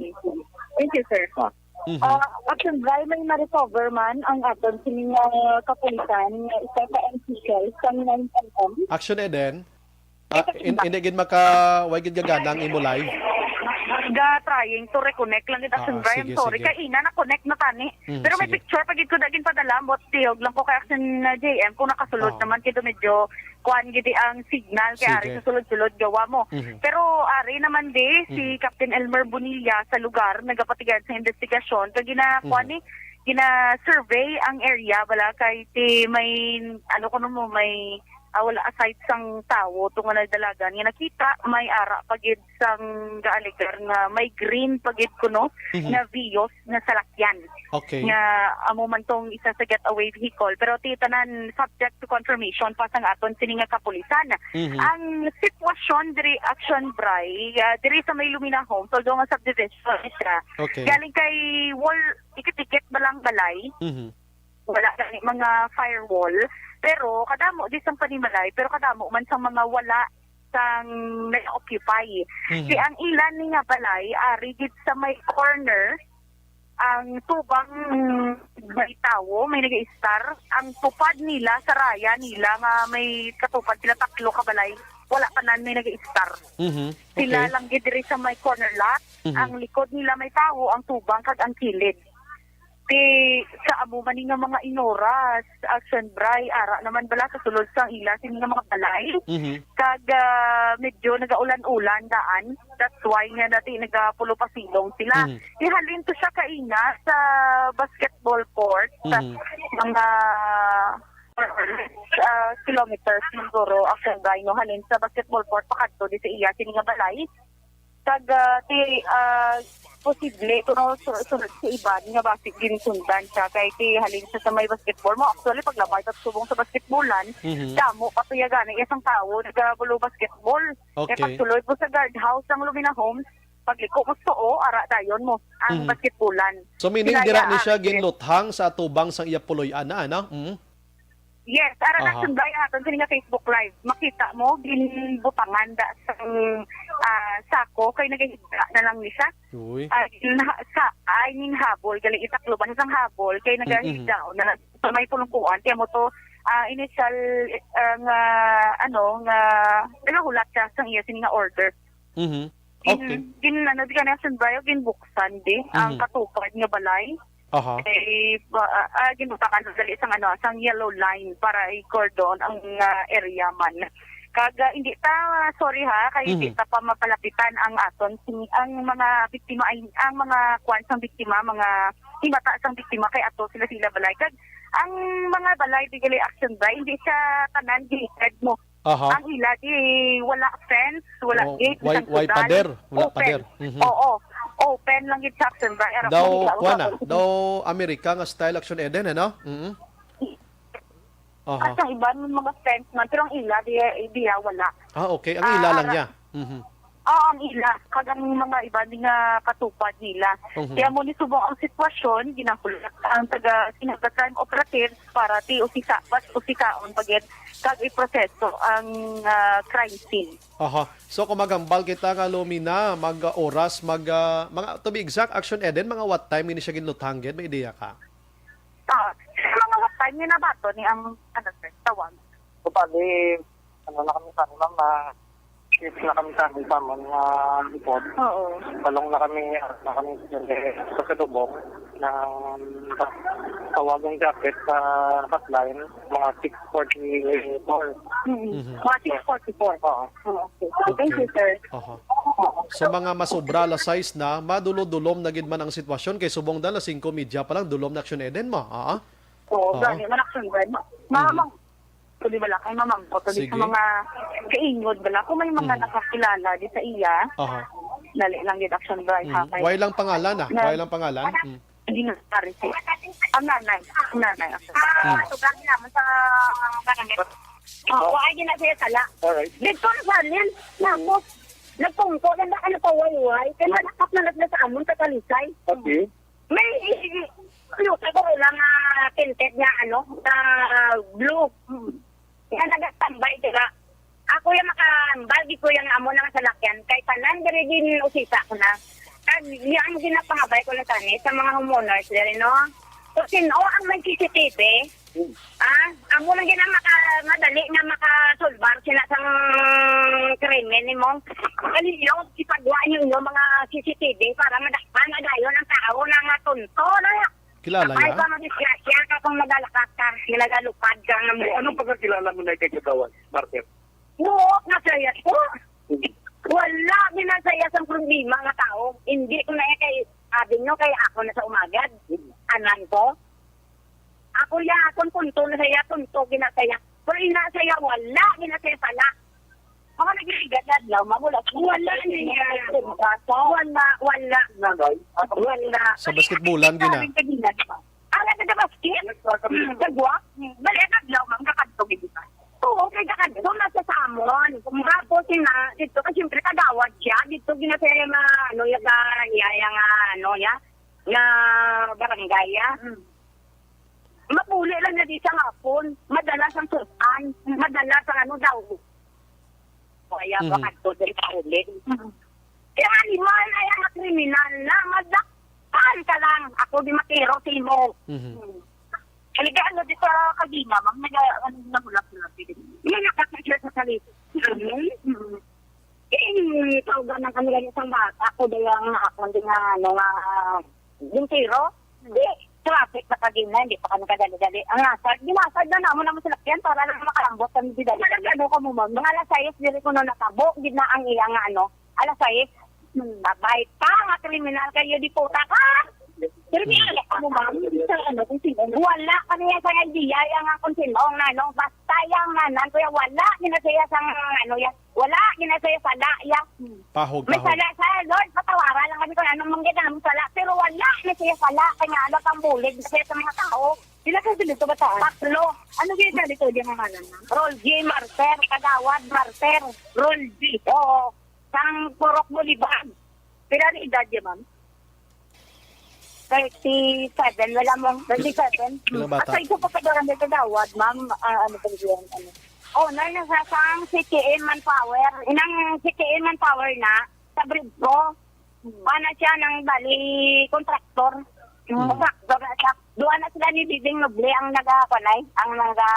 Thank you, sir. Ah. Mhm. Ah, Action Bri, may ma-recover man ang aton sining, ah, kapulisan nga isa ka M C cell sa nine M M? Action Eden? Ah, Yes, sir. in-, hindi gid maka, way gid gagana ang imo live? Ga trying to reconnect lang gid, Ah, Action Bri. I'm sige, sorry. Sige. Kaina na-connect na tani. Mm, Pero may sige. Picture pa gid ko dagin padala, but tiyog lang ko kay Action, ah, J M kung nakasulod Ah. naman kay medyo kuan gid ang signal kay ari Sige. Sa sulod-sulod gawa mo. Mhm. Pero ari naman di si Mhm. Captain Elmer Bonilla sa lugar nagapatigad sa investigasyon kag gina-, kuan Mhm. ni, gina-survey ang area bala kay ti may ano kuno mo may, ah, wala aside sang tawo to nga nagdalagan nga nakita may ara pa gid sang gaaligar nga may green pa gid kuno Mhm. Nga Vios nga salakyan. Okay. Nga amo man tong isa sa getaway vehicle, pero ti tanan subject to confirmation pa sang aton sini nga kapulisan. Mhm. Ang sitwasyon diri, Action Bri, ah, diri sa may Lumina Homes, although nga subdivision siya, Okay. galing kay wall, dikit-dikit ba lang balay? Mhm. Wala gani mga firewall, pero kadamo di sang panimalay, pero kadamo man sang mga wala sang nag-occupy. Mhm. Di ang ilan ni nga balay ari gid sa may corner, ang tubang may tawo, may nag-iistar. Ang tupad nila sa raya nila nga may katupad sila tatlo ka balay, wala pa nan may nag-iistar. Mhm. Sila Okay. lang gid diri sa may corner lot. Mhm. Ang likod nila may tawo, ang tubang kag ang kilid. Ti sa amo man ni nga mga inoras, Action Bri, ara naman bala sa sulod sang ila sini nga mga balay. Mhm. Kag, ah, medyo nagaulan-ulan daan. That's why nga nati nagapulo pa silong sila. Mhm. Ti halin to siya kaina sa basketball court, sa Mhm. mga, ah, kilometers siguro, Action Bri, no? Halin sa basketball court pakadto di sa iya sini nga balay. Kag, ah, ti, ah, posible kuno su-, sunod sa iban nga basig ginsundan siya kay ti halin sa, sa may basketball mo. Actually, paglabay sa subong sa basketballan, Mhm. damo pa tuya gani iya sang tawo nagabulo basketball. Kay Okay. pagsulod mo sa guardhouse sang Lumina Homes, pagliko mo sa tuo, ara dayon mo ang Mhm. basketballan. So, meaning Kinaya dira ni ang siya ginluthang sa atubang sang iya puloy-an na, ano? Mm. Yes, ara Aha. Action Bri, aton sini nga Facebook Live. Makita mo, ginbutangan da sang, ah, sako, kay nagahigda na lang ni siya. Uy. Ah, gin-, sa, ay, ning habol, gali i Tacloban sang habol, kay Mm-mm. nagahigda na lang sa may pulungkuan. Kaya mo to, ah, initial, ah, nga, ano, nga, nagahulat siya sang iya sini nga order. Mhm. Gin-, Okay. gin-, ano, di ka na, Action Bri, ginbuksan, di, ang Mhm. katupad nga balay. Aha. Eh, ba, ah, ah, ginbutakan na dali sang, ano, sang yellow line para i-cordon ang, ah, area man. Kag, ah, hindi ta, sorry ha, kay hindi Mhm. ta pa mapalapitan ang aton, sing-, ang mga biktima, ay, ang mga kuwan sang biktima, mga himata sang biktima, kay ato sila, sila balay. Kag ang mga balay, di gali, Action Bri, hindi siya tanan gated mo. Aha. Ang ila, di wala fence, wala Oh, gate, way, bisan way sudal. Pader, wala Open. Pader. Mhm. Oo. Open lang gid sa Action Bri. Ara, Daw, makita ko kuwan sa na, daw Amerika nga style, Action Eden, eh, no? Mhm. Aha. At sa iban, mga fence man, pero ang ila, di, di, ah, wala. Ah, okay. Ang ila Ah, lang ara- niya. Mhm. Oo, ang ila. Kag ang mga iban nga katupad nila. Mhm. Kaya mo ni subong ang sitwasyon, ginahulat ang taga, sina-, taga crime operatives para ti usisa, usisaon pa gid kag iproseso ang, ah, crime scene. Aha. So, kung maghambal kita nga Lumina, mag, ah, oras, mag, ah, mga, to be exact, Action Eden, mga what time ini siya ginluthang gid? May ideya ka? Ah, sa mga what time ni nabato ni ang, ano, sir, tawag? So, bali, ano na kami sa ano, ma'am, ah, Yes, na kami sa aming pamon nga report. Oo. Balong na kami, ah, na kami sa, sa katubong ng tawagong jacket sa hotline, mga six forty-four. Mm-mm. Mhm. Mga six forty-four. Oo. Oh, okay. Thank you, Okay. sir. Aha. So, mga masobra, alas sais na, madulom-dulom na gid man ang sitwasyon, kay subong da, alas singko medya pa lang, dulom na Action Eden, ma, ah? Oo, Oo. gani, man Action Eden. Ma-, Mhm. mamang-, pwede bala kay mamangkot, pwede sa Sige. mga kaingod bala. Kung may mga Mhm. nakakilala di sa iya, Aha. dali lang gid Action Bright, Mhm. ha, kay Why lang pangalan, ah? na Why lang pangalan? Mm. Hindi na pare si ang nanay, ang nanay. Hmm. Ah, sobrang naman sa barangay. Oh, wala gina siya sala. Alright. Dito na sa Lil, tapos, nagpungko, ganda ka na pa wayway, kaya malakap na lang na sa amon sa Talisay. Okay. May, ano, siguro lang, ah, tinted nga, ano, na blue. Hmm. Nga nagastambay, diba? Ako yung makahambal, di ko yung amo ng salakyan. Kay tanan, diri din usisa ko na. Kag, yung ginapangabay ko lang tani sa mga homeowners, diri, no? So, sino ang may C C T V? Ah, amo lang gina maka-, madali nga makasolbar sila sang krimen nimo. Kaliyo, ipagwa niyo yung mga C C T V para madakpan na dayon ang tao na nga tonto, na Kilala Ay, ya? pa madisgrasya ka kung nagalakat ka, nagalupad ka nga mo. Anong pagkakilala mo na kay Kagawad Marker? Buot na saya ko. Wala ginasaya sang problema nga tao. Hindi ko na kay abi nyo, kay ako na sa umagad. Anan ko. Ako ya, akon punto na saya, punto ginasaya. Pero ina saya, wala ginasaya sala. Mga nagligad na adlaw, ma'am, wala. Wala niya. Wala, wala. Nanay? Wala. Sa basketballan, gina. Ang nagkakabasket? Hmm, sa guwak? Hmm, bali, ang adlaw, ma'am, kakadto, gid ba? Oo, kay kakadto, nasa Samon. Tapos, yun na, dito, kasi siyempre, kagawad siya. Dito, ginasaya nga, ano, yung, ah, iya, iya nga, ano, iya, nga barangay, ah. Hmm. Mapuli lang na di sa hapon. Madalas ang susan. Madalas ang ano daw. Kaya Mhm. bakit to din sa ulit? Mhm. Kaya animal ay ang kriminal na madakpan ka lang. Ako di matiro sa imo. Mhm. Kaliga ano di sa kagina, ma'am, naga-, ano, nahulap-hulap din. Yan ang kapatid sa salita. Mhm. Mhm. Eh, tawgan ng kanila isang bata. Ako din ang ako din nga, ano, nga, buntiro. Di, traffic na kagina, hindi pa kami kadali-dali. Ang asad, ginasad na namon ang salakyan para lang makalambot kami di dali. Alas ano ka mo, ma'am? Mga alas sais, diri ko na natabo, gid na ang iya nga, ano, alas sais. Hmm. Babay pa, nga kriminal kayo, di puta ka! Pero di Hmm. alam ka mo, ma'am, sa ano, kung sino. Wala kami sa idea, yung nga kung sino, ang nanong, basta yung nanan, kuya, wala, ginasaya sa, ano, yan. Wala, ginasaya sala, ya. Pahog, May pahog. sala sa Lord, patawara lang kami kung anong mangga namin sala. Pero wala, ginasaya sala. Kaya nga, ano, pambulig na siya sa mga tao. Sila kasi dito ba taas? Tatlo. Ano ba yung dito, di mga ngalan, ma'am? Roll G Marter, Kagawad Marter. Roll G. Oo. Sang Purok Bulibag. Pila na edad niya, ma'am? Thirty-seven, wala mo. Thirty-seven. Ilang bata? Aside ko pa sa barangay Kagawad, ma'am, ah, ano pa yun, ano? Oh, na, nasa sang C T M Manpower. Inang C T M Manpower na, sa Bridco. Hmm. Ano siya, nang bali, kontraktor. Hmm. Kontraktor na siya. Duha na sila ni Bibing Noble ang nagapanay, ang naga,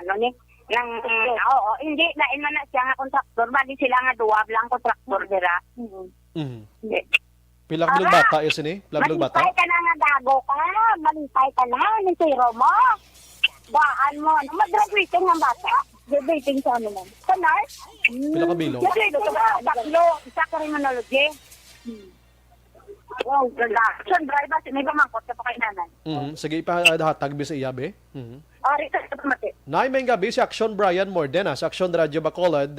ano ni, nang, oo, hindi, lain man na siya nga kontraktor, bali sila nga duha lang kontraktor Hmm. dira. Hmm. Mhm. Hindi. Pila ka bilog Ara! bata yun, sini? Pila ka bilog bata? Malipay ka na nga gago ka. Malipay ka na. Anong tiro mo? Daan mo. Ano? Mag-graduating ng bata. Graduating sa ano lang. Sa nurse? Pila ka bilog? Graduating na. Tatlo. Isa criminology. Hmm. Wow, ganda. Action driver, may pamangkot ka pa kay nanay. Mhm. Sige, ipahatag mi sa iya, be. Mhm. Ari ka sa pamati. Nay, may gabi si Action Brian Mordena sa Action Radio Bacolod.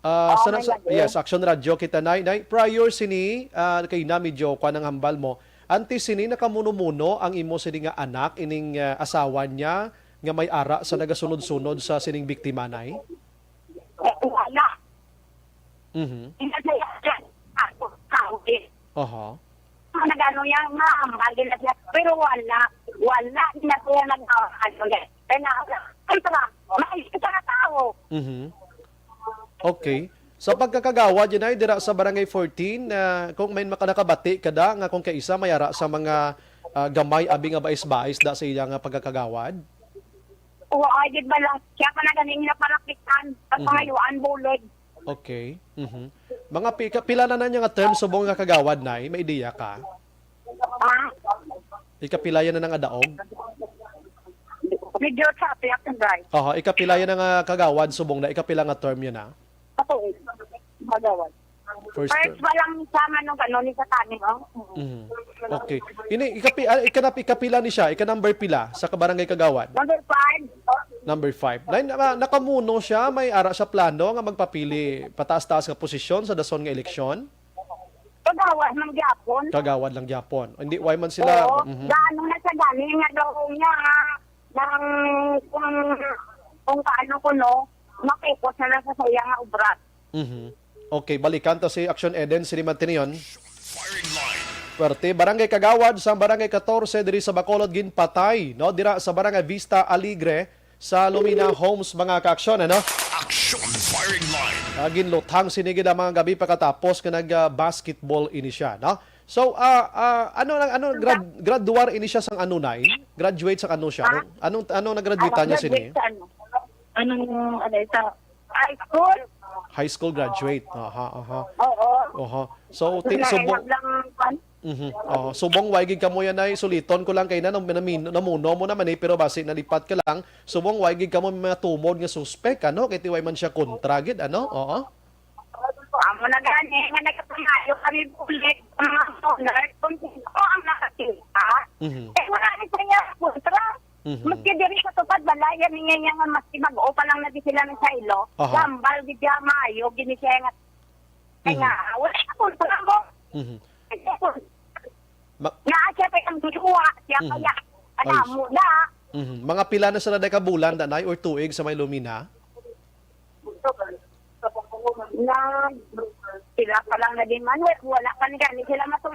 Ah, Oh, sana may sa, gabi. yes, Action Radio kita, Nay. Nay, prior sini, ah, kay na medyo kwan ang hambal mo. Antes sini, nakamuno-muno ang imo sini nga anak, ining, ah, asawa niya nga may ara sa nagasunod-sunod sa sining biktima, Nay? Eh, wala. Mhm. Hindi na siya, ako, ako, eh. Aha. Nag-ano yan, ma'am, bali na siya. Pero wala, wala na siya nag-, ano, yan. Kaya na, ay, tara, may isa na tao. Mhm. Okay. Sa pagkakagawad, yun ay dira sa Barangay fourteen, ah, kung may makanakabati ka da, nga kung kaisa may ara sa mga, ah, gamay, abi nga bais-bais da sa iya nga pagkakagawad? Oo, ay, di ba lang, siya pa na ganing naparapitan, sa Mhm. pangayuan, bulig. Okay. Mhm. Mga pi-, ka-, pila na na niya nga term subong nga kagawad, Nay? May ideya ka? Ah, Ikapila yan na nga daog? Medyo choppy ako, guys. Aha, ikapila yan na nga kagawad subong na, ikapila nga term yan na? Ako, eh. Magawad. First First term. pa lang sa ano, ano, ni sa kami, oh. Mhm. Okay. Ini, ikapi-, ah, ikanap-, ikapila ni siya? Ika-number pila sa kabarangay kagawad? Number five. Number five. Nay, na-, nakamuno siya, may ara siya plano nga magpapili pataas-taas nga posisyon sa dason nga eleksyon? Kagawad man gyapon. Kagawad lang gyapon. Hindi, why man sila? Oo, Mhm. gaano na siya gani nga daw niya, ah, nang kung, kung kaano ko, no, makipot na lang sa saya nga obra. Mhm. Okay, balikan ta si Action Eden, sini man tiniyon. Pwerte, barangay kagawad sa barangay katorse diri sa Bacolod ginpatay, no? Dira sa barangay Vista Alegre sa Lumina Homes, mga kaaksyon, ano? Action Firing Line. Ah, ginluthang sini gid ang mga gabi pagkatapos nga nag, ah, basketball ini siya, no? So, ah, ah, ano lang, ano, grad-, graduar ini siya sang ano, Nay? Graduate sang ano siya? Ha? Anong, anong, anong nagraduate Ano, niya sini? graduate sa ano? Anong, ano, sa high school? High school graduate. Aha, aha. Oo. Aha. So, ti-, Nahilak subong, lang, kwan? Mhm. Oh, subong, why gid kamo yan, Nay? Suliton ko lang kay na, nam-, namin-, namuno mo naman eh, pero basi nalipat ka lang. Subong, why gid kamo may mga tumod nga suspek, ano? Kay tiway man siya kontra gid, ano? Oo. Amo na gani nga nagpangayo kami bulig sa mga donor kung sino ang nakakita. Mhm. Eh, wala ni siya kontra. Mhm. Maski diri sa tupad, balay, yan nga, nga, nga, maski bag-o pa lang na di sila nasaylo, Aha. gambal gid siya, maayo gid ni siya nga, Mhm. kaya, wala siya kontra mo. Mhm. Kaya, Ma- Naa siya pa ang duwa, siya Mhm. kaya, Ay. alam mo na. Mhm. Mga pila na sila na ka bulan, Nay, or tuig sa may Lumina? Na, sila pa lang na din man, wa-, wala pa ni gani sila matung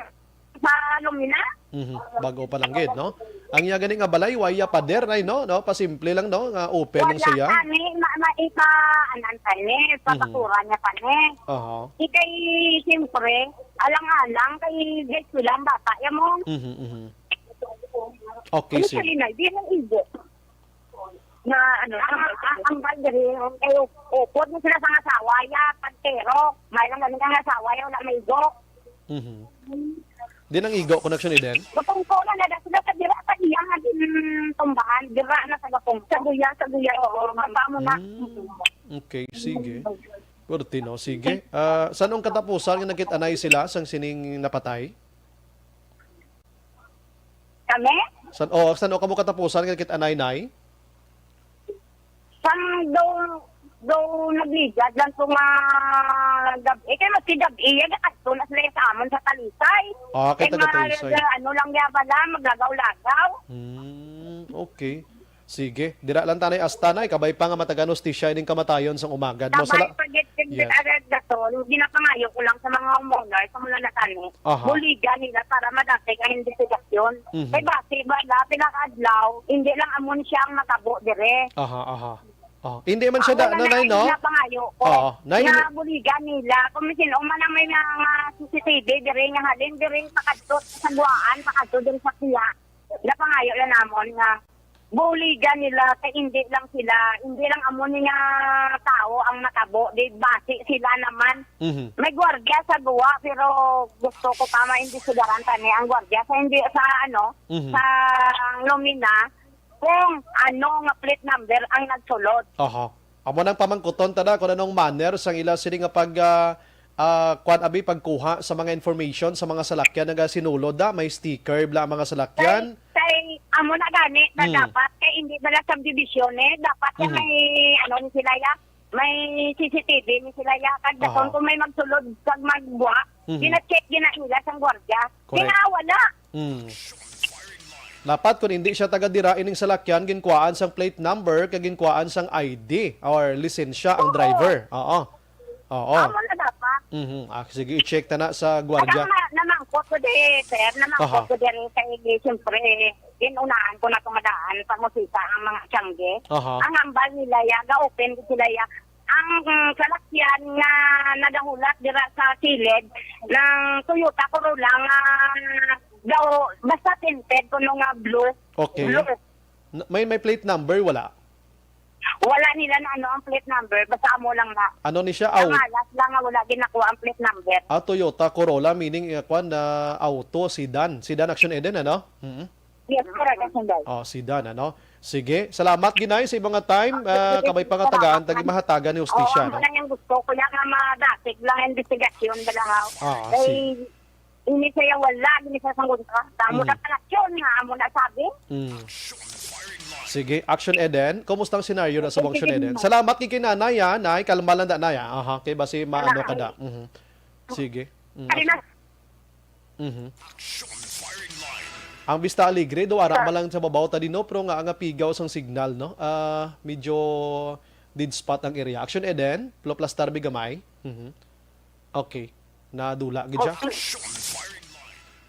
sa Lumina. Mhm. Bago pa lang gid, no? Ang iya gani nga balay, wa iya pader, Nay, no? No? Pasimple lang, no? Nga open lang Wala siya. pa ni, ma, ma, ipa, anan pa ni, Mhm. papakura niya pa ni. Aha. Ikay, siyempre, alang-alang, kay guys, sila ang bata, ya mo. Mhm, mhm. Okay, Ano sige. siya, Inay? Di nang igo. Na, ano, ang, ang, ang bal diri, kay upod na sila sa asawa, ya, pagtero. May lang ganun ang asawa, ya, wala may igo. Mhm. Di nang igo, connection ni Den? Gapungko na, nada sila sa dira, sa iya nga din tumbahan, dira na sa gapung, sa guya, sa guya, oo, mapa mo na. Hmm, okay, sige. Pwerte, no? Sige. Ah, san-o ang katapusan nga nagkit-anay sila sang sining napatay? Kami? San, oh, san-o kamo katapusan nga nagkit-anay, Nay? Sang daw, daw nagligad lang ko nga gab-, eh, kay maski gab-, eh, nagkakadto na sila sa amon sa Talisay. Ah, kay Kay taga ma-, Talisay. ano lang niya bala, maglagaw-lagaw. Hmm, okay. Sige, dira lang tanay asta, Nay, kabay pa nga matag-anostisya ining kamatayon sang umagad mo. Kabay Sala-, pa gid, gid, yes. Agad na to, ginapangayo ko lang sa mga homeowners, sa mga natani, Aha. buligan nila para madapig ang investigasyon. Mhm. Kay basi, bala, pila ka adlaw, hindi lang amon siya ang matabo dire. Aha, aha. Oh, hindi man siya Ako da-, na nanay, lang no? Ginapangayo ko Oo, nay, na buligan nila. Kung sino man ang may mga C C T V, dire nga halin, dire pakadto sa Guaan, pakadto din sa Pia. Napangayo lang namon nga buligan nila kay hindi lang sila, hindi lang amo ni nga tao ang matabo, di basi sila naman. Mhm. May gwardiya sa Gua, pero gusto ko pa mainbestigaran tani ang gwardiya sa hindi sa ano, Mhm. sa Lumina kung ano nga plate number ang nagsulod. Oho. Amo nang pamangkuton ta na kung anong manner sang ila sini nga pag, ah, ah, kwan abi, pagkuha sa mga information sa mga salakyan nga sinulod da, may sticker bla ang mga salakyan. Kay, kay amo na gani na Hmm. dapat kay hindi bala subdivision eh, dapat ya Mhm. may ano ni sila ya, may C C T V ni sila ya, kag daton Aha. kung may magsulod kag magbuwa, Mhm. gina-check gina nila sang gwardiya. Correct. Ginawala. Hmm. Dapat kung hindi siya taga dira, ining salakyan ginkuhaan sang plate number kag ginkuhaan sang I D or lisensya ang Oo. driver. Oo. Oo. Amo na dapat. Mhm. Ah, sige, i-check ta na sa gwardiya. Alam na, namangkot ko di, sir. Namangkot Aha. ko di rin kay, siyempre, inunahan ko na tumadaan pag makita ang mga tiyangge. Aha. Ang hambal nila ya, ga-open ko sila ya. Ang, mm, salakyan nga nagahulat dira sa kilid ng Toyota Corolla nga daw, basta tinted kuno nga blue. Okay. Blue. N-, may, may plate number, wala? Wala nila na ano ang plate number, basta amo lang na. Ano ni siya? Au- Nangalas lang nga wala ginakuha ang plate number. Ah, Toyota Corolla, meaning, eh, kwan na auto, sedan. Sedan, Action Eden, ano? Mhm. Yes, correct, Action Eden. Oh, sedan, ano? Sige, salamat ginay sa imong time. Ah, kabay pa nga tagaan, tagi mahatagan ni Oo, hustisya, ang no? Lang yung gusto ko lang nga madasig lang ang investigasyon, Balangaw. Ah, Kay si- Ini siya wala, ini siya sang kontra. Tamo Mm. na pala yun nga, amo na sabi. Mm. Sige, Action Eden, kumusta ang senaryo na sa Action Eden? Salamat kay nanay, ah. Nay, kalma lang da, nay, ah. Aha, kay basi maano ka da. Mhm. Sige. Mm. Kali na. Mhm. Ang Vista Alegre, do ara Sir. Malang sa babaw ta dino, pero nga ang pigaw sang signal, no? Ah, medyo dead spot ang area. Action Eden, plo plus tarbi gamay. Mhm. Okay. Nadula gid siya. Okay.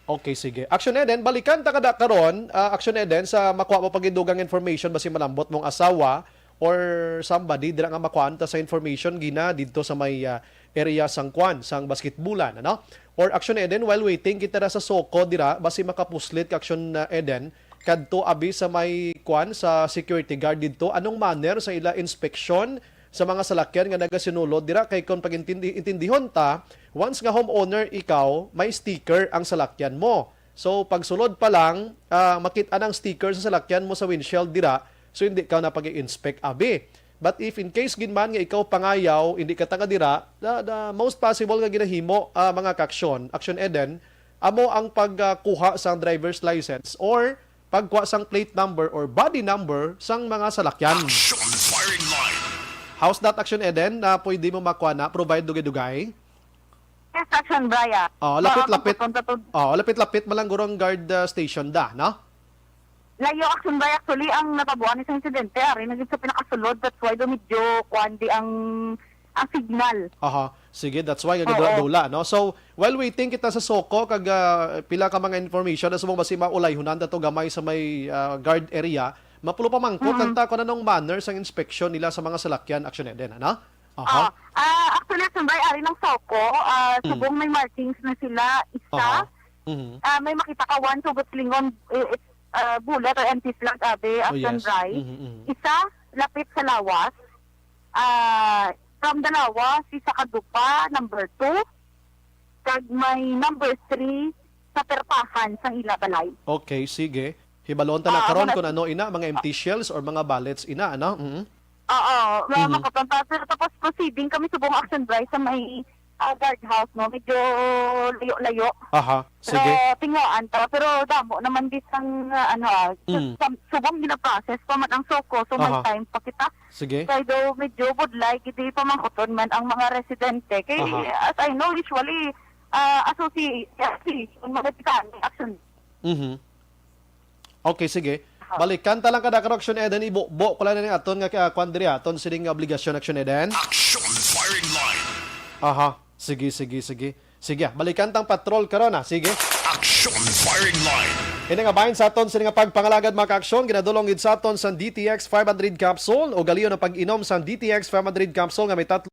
Okay, sige. Action Eden, balikan ta kada karon, ah, Action Eden, sa makuha mo pag dugang information, basi malambot mong asawa or somebody dira nga makuhaan ta sa information gina didto sa may, ah, area sang kwan, sang basketbulan, ano? Or Action Eden, while waiting kita ra sa Soko dira, basi makapuslit ka, Action, ah, Eden, kadto abi sa may kwan, sa security guard didto. Anong manner sa ila inspeksyon sa mga salakyan nga nagasinulod dira? Kay kung pagintindi-, intindihon ta, once nga homeowner ikaw, may sticker ang salakyan mo. So, pagsulod pa lang, ah, makit-an ang sticker sa salakyan mo sa windshield dira, so hindi ka na pag-i-inspect abi. But if in case gid man nga ikaw pangayaw, hindi ka taga dira, the, the most possible nga ginahimo, ah, mga ka-aksyon, Action Eden, amo ang pagkuha sang driver's license or pagkuha sang plate number or body number sang mga salakyan. Action firing line. How's that, Action Eden? Na pwede mo makuha na, provide dugay-dugay? Yes, Action Brian. Oh, lapit-lapit. Makapunta to. Oh, lapit-lapit man lang gurong guard, uh, station da, no? Layo, Action Brian. Actually, ang natabuan ni sa insidente, ari na gid sa pinakasulod. That's why do medyo kuwan di ang, ang signal. Aha. Sige, that's why Oo. Nagdula-dula, no? So, while waiting kita sa Soko, kag, ah, pila ka mga information, na subong basi maulayhunan ta to gamay sa may, ah, guard area, mapulo pa mangkot Mm. lang ta kung anong manners ang inspection nila sa mga salakyan, Action Eden, ano? Aha. Ah, ah, actually, Action Brian, ari ng Soko, ah, Mm. subong may markings na sila, isa, Aha. Mhm. ah, may makita ka one, sugot lingon, eh, eh, ah, bullet or empty slug, abi, Oh, Action yes. Brian. Mhm, mhm. Isa, lapit sa lawas, ah, from the lawas, isa ka dupa, number two, kag may number three sa perpahan sang ila balay. Okay, sige. Hibalon ta na Ah, karon mga kung ano ina, mga empty shells or mga bullets ina, ano? Mhm. Oo, mga Mhm. makapunta. Pero tapos proceeding kami subong, Action Brian, sa may, ah, guardhouse, no? Medyo layo-layo. Aha, Pero sige. Tinguhaan ta. Pero damo naman di sang, ah, ano, ah, sa, Mm. sa, subong gina-process pa man ang Soko. So, may Aha. time pa kita. Sige. Kay daw medyo budlay, gid pamangkuton man ang mga residente. Kay, Aha. as I know, usually, ah, associ-, association, mga tikani, Action. Mhm. Okay, sige. Aha. Balikan ta lang kada ka, Action Eden, ibubo ko lang na ni aton nga, ah, kwan diri, aton sining nga obligasyon, Action Eden. Action firing line. Aha. Sige, sige, sige. Sige, ah, balikan tang patrol karon, ah. Sige. Action firing line. Ini nga bahin sa aton sini nga pagpangalagad, mga ka-aksyon, ginadulong gid sa aton sa D T X five hundred capsule. Ugalion ang pag-inom sa D T X five hundred capsule nga may tatlo.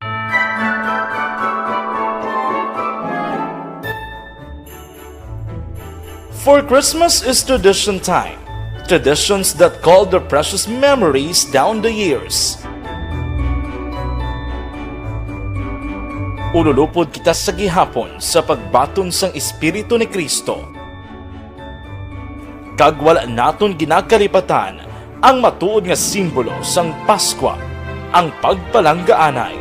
For Christmas is tradition time. Traditions that call their precious memories down the years. Ululupod kita sa gihapon sa pagbaton sang Espiritu ni Cristo. Kag wala naton ginakalipatan ang matuod nga simbolo sang Paskwa, ang pagpalanggaanay.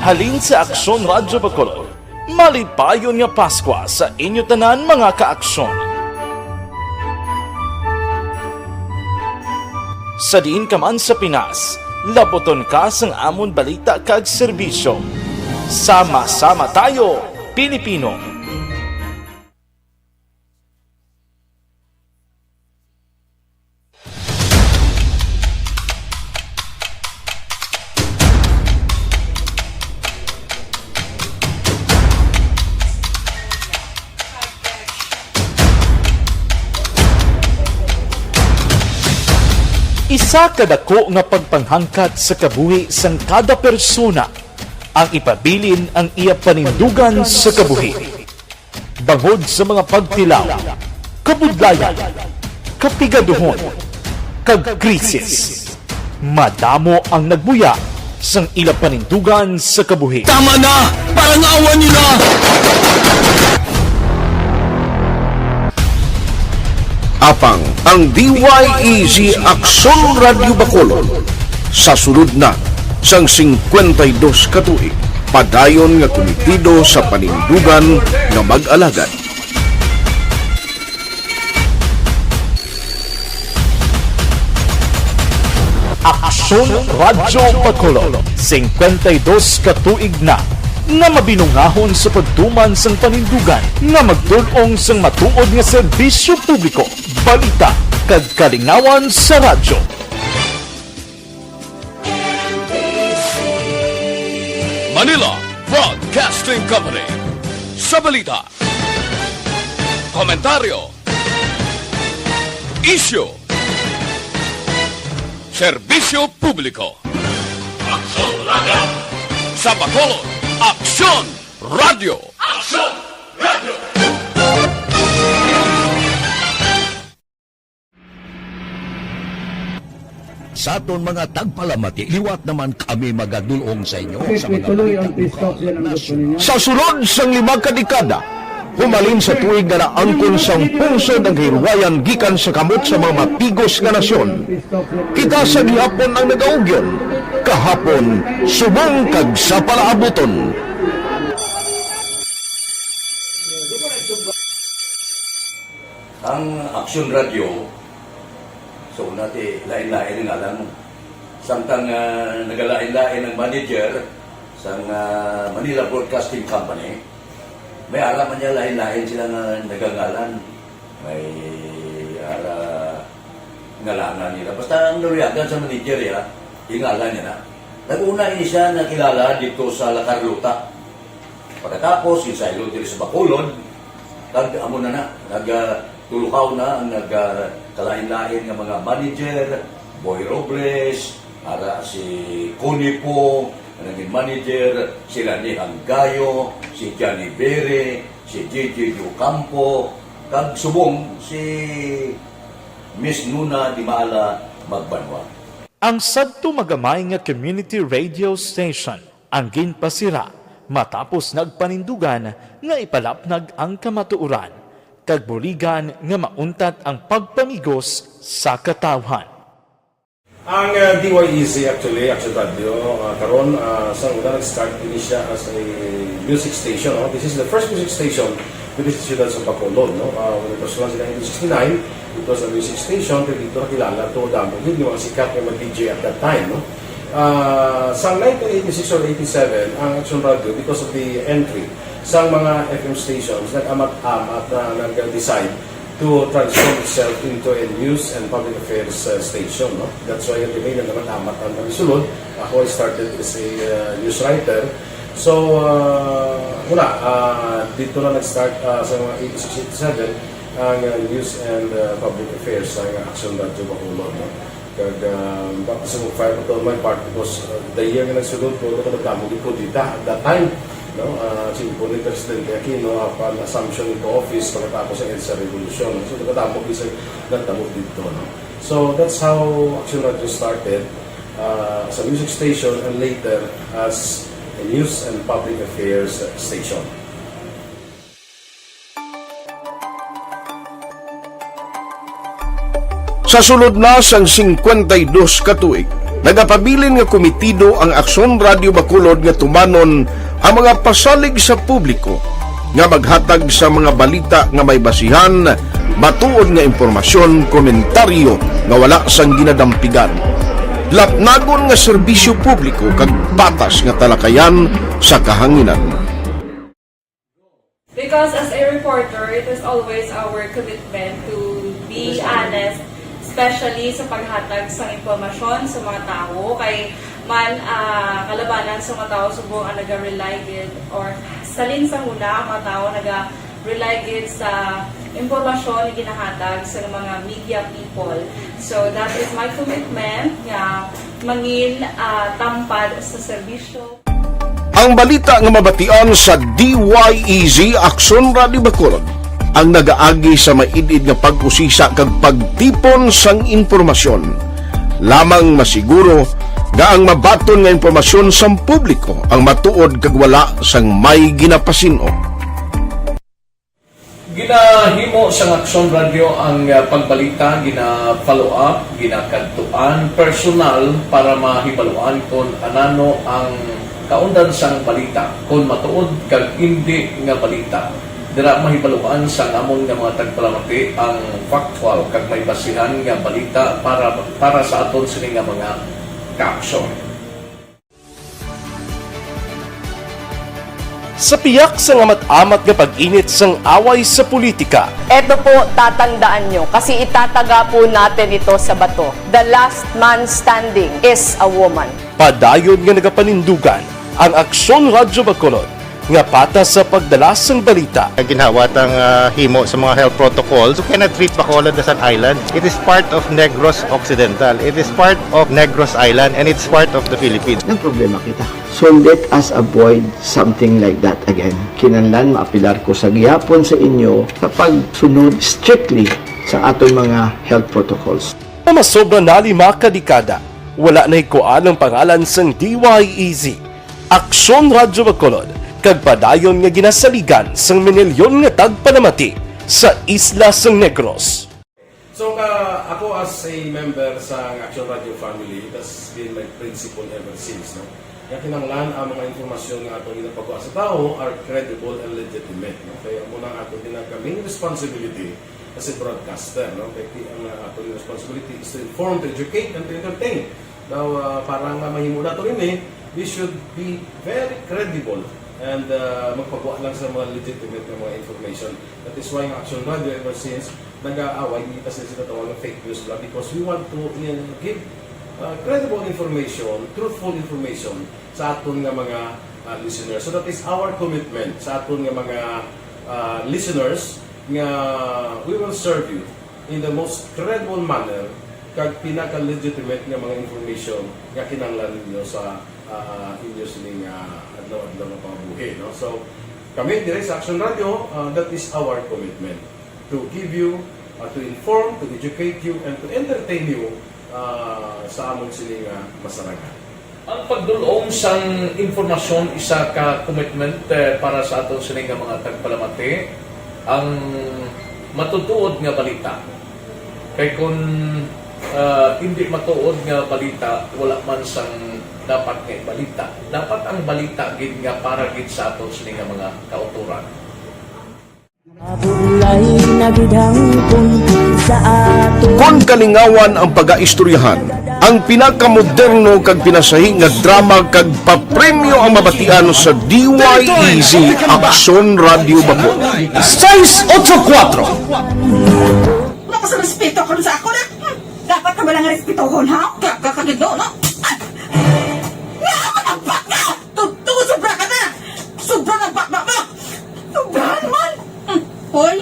Halin sa Aksyon Radyo Bacolod, malipayon nga Paskwa sa inyo tanan, mga ka-aksyon. Sa diin ka man sa Pinas, labuton ka sang amon balita kag serbisyo. Sama-sama tayo, Pilipino! Isa ka dako nga pagpanghangkat sa kabuhi sang kada persona ang ipabilin ang iya panindugan sa kabuhi. Bangod sa mga pagtilaw, kabudlayan, kapigaduhon, kag krisis. Madamo ang nagbuya sang ila panindugan sa kabuhi. Tama na! Parang awa nila! Apang ang D Y E Z Aksyon Radyo Bacolod sa sulod na sang singkwenta y dos ka tuig, padayon nga kumitido sa panindugan nga mag-alagad. Aksyon Radyo Bacolod, singkwenta y dos ka tuig na nga mabinungahon sa pagtuman sang panindugan nga magdul-ong sang matuod nga serbisyo publiko, balita, kag kalingawan sa radyo. Manila Broadcasting Company. Sa balita, komentaryo, isyu, serbisyo publiko. Aksyon Radyo. Sa Bacolod, Aksyon Radyo. Aksyon Radyo. Sa aton mga tagpalamati, liwat naman kami magadul-ong sa inyo sa mga balita lokal, nasyonal. Sa sulod sang lima ka dekada, humalin sa tuig nga naangkon sang pungsod ang kahilwayan gikan sa kamot sa mga matigos nga nasyon. Kita sa gihapon ang nagaugyon, kahapon, subong kag sa palaabuton. Ang Aksyon Radyo, so, una ti lain-lain ang ngalan. Samtang, ah, nagalain-lain ang manager sang, ah, Manila Broadcasting Company, may ara man niya lain-lain sila nga nagangalan. May ara ngalanan nila. Basta ang naluyagan sa manager, ya, yung ngalan niya na. Nag-una ini siya nakilala dito sa La Carlota. Pagkatapos, ginsaylo diri sa Bacolod, kag amo na na, nag, ah, tulukaw na ang nag, ah, kalain-lain nga mga manager, Boy Robles, ara si Connie Fong, ang naging manager, si Rani Hanggayo, si Johnny Bere, si J J Ocampo, kag subong si Miss Nuna Dimala Magbanwa. Ang sadto magamay nga community radio station ang ginpasira matapos nagpanindugan nga ipalapnag ang kamatuoran kag buligan nga mauntat ang pagpamigos sa katawhan. Ang, ah, D Y E Z actually, Action Radio, ah, karon, ah, sa una nag-start ini siya as a music station, no? This is the first music station diri sa siyudad sa Bacolod, no? Ah, when it was launched in nineteen sixty-nine, it was a music station, pero dito nakilala to, damo gid yung mga sikat nga mga D J at that time, no? Ah, sa nineteen eighty-six or eighty-seven, ang Action Radio, because of the entry sa mga F M stations, nag-amat-amat na nag-decide to transform itself into a news and public affairs, uh, station, no? That's why, the main nag-amat-amat ang nagsulod. Ako, I started as a, uh, news writer. So, uh, wala, uh, dito na nag-start, uh, sa mga eighty-six, eighty-seven, ang, uh, news and, uh, public affairs sa Action Radio Bacolod, no? Kag, ah, baka sa mag-fire ko to my part because, ah, the year nga nagsulod ko, ito kadamo gid kudeta at that time, no? Ah, si Bonnie Presidente Aquino, upon assumption into office, pagkatapos ang EDSA Revolution, no? So, kadamo gid sa nagtabo dito, no? So, that's how Action Radio started, ah, as a music station and later as a news and public affairs station. Sa sulod na sang singkwenta y dos ka tuig, nagapabilin nga kumitido ang Aksyon Radio Bacolod nga tumanon ang mga pasalig sa publiko nga maghatag sa mga balita nga may basihan, matuod nga impormasyon, komentaryo nga wala sang ginadampigan, lapnagon nga serbisyo publiko kag patas nga talakayan sa kahanginan. Because as a reporter, it is always our commitment to be honest, especially sa paghatag sa impormasyon sa mga tawo. Kay man, ah, kalabanan sa mga tawo subong ang naga-rely gid, or salin sa huna ang mga tawo naga-rely gid sa impormasyon nga ginahatag sa mga media people. So that is my commitment nga mangin, ah, tampad sa serbisyo. Ang balita nga mabatian sa D Y E Z Aksyon Radio Bacolod, ang nagaagi sa maid-id nga pag-usisa kag pagtipon sang impormasyon. Lamang masiguro nga ang mabaton nga impormasyon sang publiko ang matuod kag wala sang may ginapasin-o. Ginahimo sang Aksyon Radyo ang, ah, pagbalita, gina-follow up, ginakadtuan personal para mahibaluan kon anano ang kaundan sang balita, kon matuod kag indi nga balita. Dira mahibaluan sang amon nga mga tagpalamati ang factual kag may basihan nga balita para, para sa aton sini nga mga kaaksyon. Sa piyak sang amat-amat nga pag-init sang away sa politika, Eto po, tatandaan nyo, kasi itataga po natin ito sa bato. The last man standing is a woman. Padayon nga nagapanindugan ang Aksyon Radyo Bacolod nga patas sa pagdala sang balita. Ginhawat ang, ah, himo sa mga health protocols. You cannot treat Bacolod as an island. It is part of Negros Occidental. It is part of Negros Island, and it's part of the Philippines. Nagproblema kita. So let us avoid something like that again. Kinahanglan maapilar ko sa gihapon sa inyo sa pagsunod strictly sa aton mga health protocols. Masobra na lima ka dekada, wala nahikuan ang pangalan sang D Y E Z, Aksyon Radyo Bacolod, kag padayon nga ginasaligan sang minilyon nga tagpalamati sa isla sang Negros. So, ka, ako as a member sa Action Radio family, that's been my principle ever since, no? Nga kinahanglan ang mga impormasyon nga aton ginapagwa sa tawo are credible and legitimate, no? Kaya amo na ang aton ginaka-, main responsibility as a broadcaster, no? Kaya ki-, ang, uh, aton responsibility is to inform, to educate, and to entertain. Now, uh, para nga mahimo nato ini, we should be very credible and, uh, magpagwa lang sa mga legitimate nga mga information. That is why ang Action Radio ever since nag-aaway, hindi pa sila sinatawag ng fake news lang because we want to, uh, give, uh, credible information, truthful information sa aton nga mga, uh, listeners. So that is our commitment sa aton nga mga, uh, listeners nga we will serve you in the most credible manner kag pinaka-legitimate nga mga information nga kinahanglan ninyo sa, uh, inyo sining, uh, adlaw-adlaw nga pangabuhi, no? So, kami dire sa Action Radio, uh, that is our commitment to give you, uh, to inform, to educate you, and to entertain you, uh, sa amon sini nga masarangan. Ang pagdul-ong sang impormasyon isa ka commitment, eh, para sa aton sini nga mga tagpalamati, ang matutuod nga balita. Kay kun, ah, indi matuod nga balita, wala man sang dapat nga ibalita. Dapat ang balita gid nga para gid sa aton sini nga mga kautoran. Mabulay na gid hangpon sa ato. Kon kalingawan ang pagaistoryahan, ang pinakamoderno kag pinasahi nga drama kag papremyo ang mabatian sa D Y E Z Aksyon Radio Bacolod. Sais otso kuwatro. Wala ka sa respeto karon sa ako na. Hmm. Dapat ka ba lang respetohon, ha? Ka, ka, ka, no? Ay! Nga, ang baka! Totoo, sobra ka na! Sobra na baka mo! Sobra naman! Hmm. Hoy,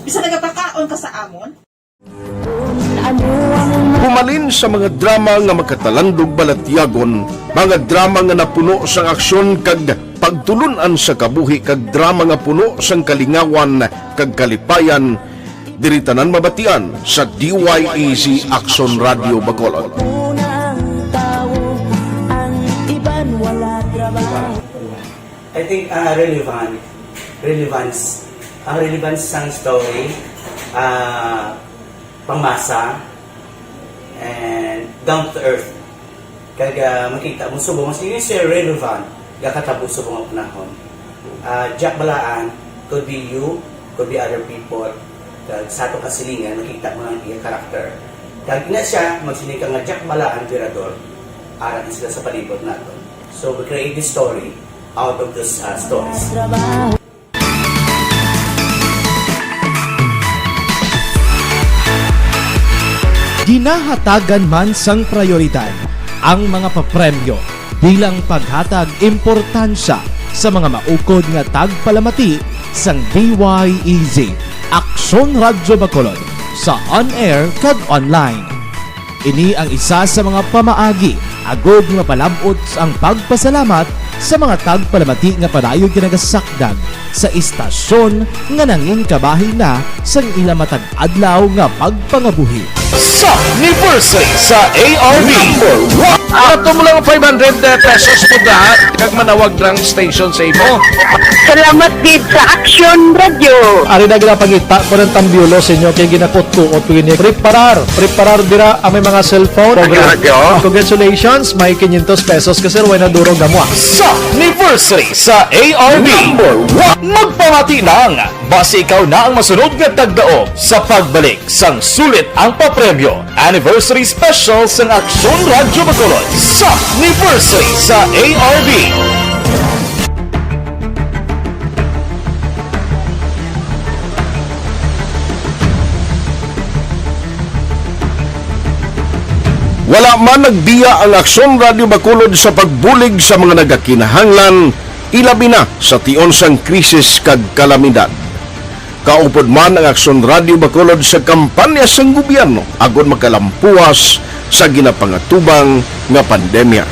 bisa nagapakaon ka sa amon? Humalin sa mga drama nga makatalandog balatyagon, mga drama nga napuno sang aksyon kag pagtulun-an sa kabuhi kag drama nga puno sang kalingawan kag kalipayan, diri tanan mabatian sa D Y E Z Aksyon Radio Bacolod. Unang tawo, ang iban wala trabaho. I think, ah, relevant, relevance, ang relevance sang story, ah, pangmasa, and down to earth. Kag, ah, makita mo subong mas ini siya relevant, gakatabo subong ang panahon. Ah, Jack Balaan could be you, could be other people. Kag sa ato kasilingan, makita mo ang iya character. Kag ina siya, magsiling ka nga Jack Balaan, Virador, ara sila sa palibot nato. So, we create this story out of those, ah, stories. Ginahatagan man sang prayoridad ang mga papremyo bilang paghatag importansya sa mga maukod nga tagpalamati sang D Y E Z Aksyon Radyo Bacolod sa on-air kag online. Ini ang isa sa mga pamaagi agud nga palab-ot ang pagpasalamat sa mga tagpalamati nga padayon nga nagasakdag sa istasyon nga nangin kabahin na sang ila matag adlaw nga pagpangabuhi. Sa anniversary sa A R B. Number one. Ato mo lang five hundred pesos mo da, kag manawag lang station sa imo. Salamat gid sa Action Radio. Ari na ginapangita ko ng tambiolo sa inyo kay ginakot-kuot ko ini. Preparar, preparar dira ang may mga cellphone. Action Radio. Congratulations, may quinientos pesos ka, sir, way na durog amo, ah. Sa anniversary sa A R B. Number one. Magpamati lang, basi ikaw na ang masunod nga tagdaog sa pagbalik sang sulit ang papremyo. Anniversary Special sang Aksyon Radyo Bacolod sa anniversary sa A R B. Wala man nagbiya ang Aksyon Radyo Bacolod sa pagbulig sa mga nagakinahanglan, ilabi na sa tion sang krisis kag kalamidad. Kaupod man ang Aksyon Radyo Bacolod sa kampanya sang gobyerno agod makalampuas sa ginapangatubang nga pandemya.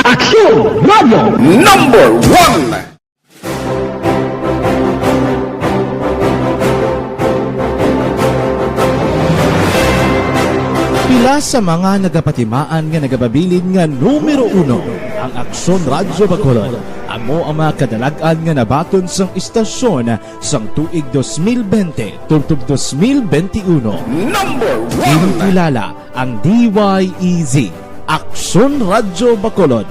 Aksyon Radyo. Number one. Pila sa mga nagapatimaan nga nagababilin nga numero uno ang Aksyon Radyo Bacolod. Amo ang mga kadalag-an nga nabaton sang istasyon sang tuig dos mil bente tubtob dos mil bente uno. Number one. Ginkilala ang D Y E Z, Aksyon Radyo Bacolod,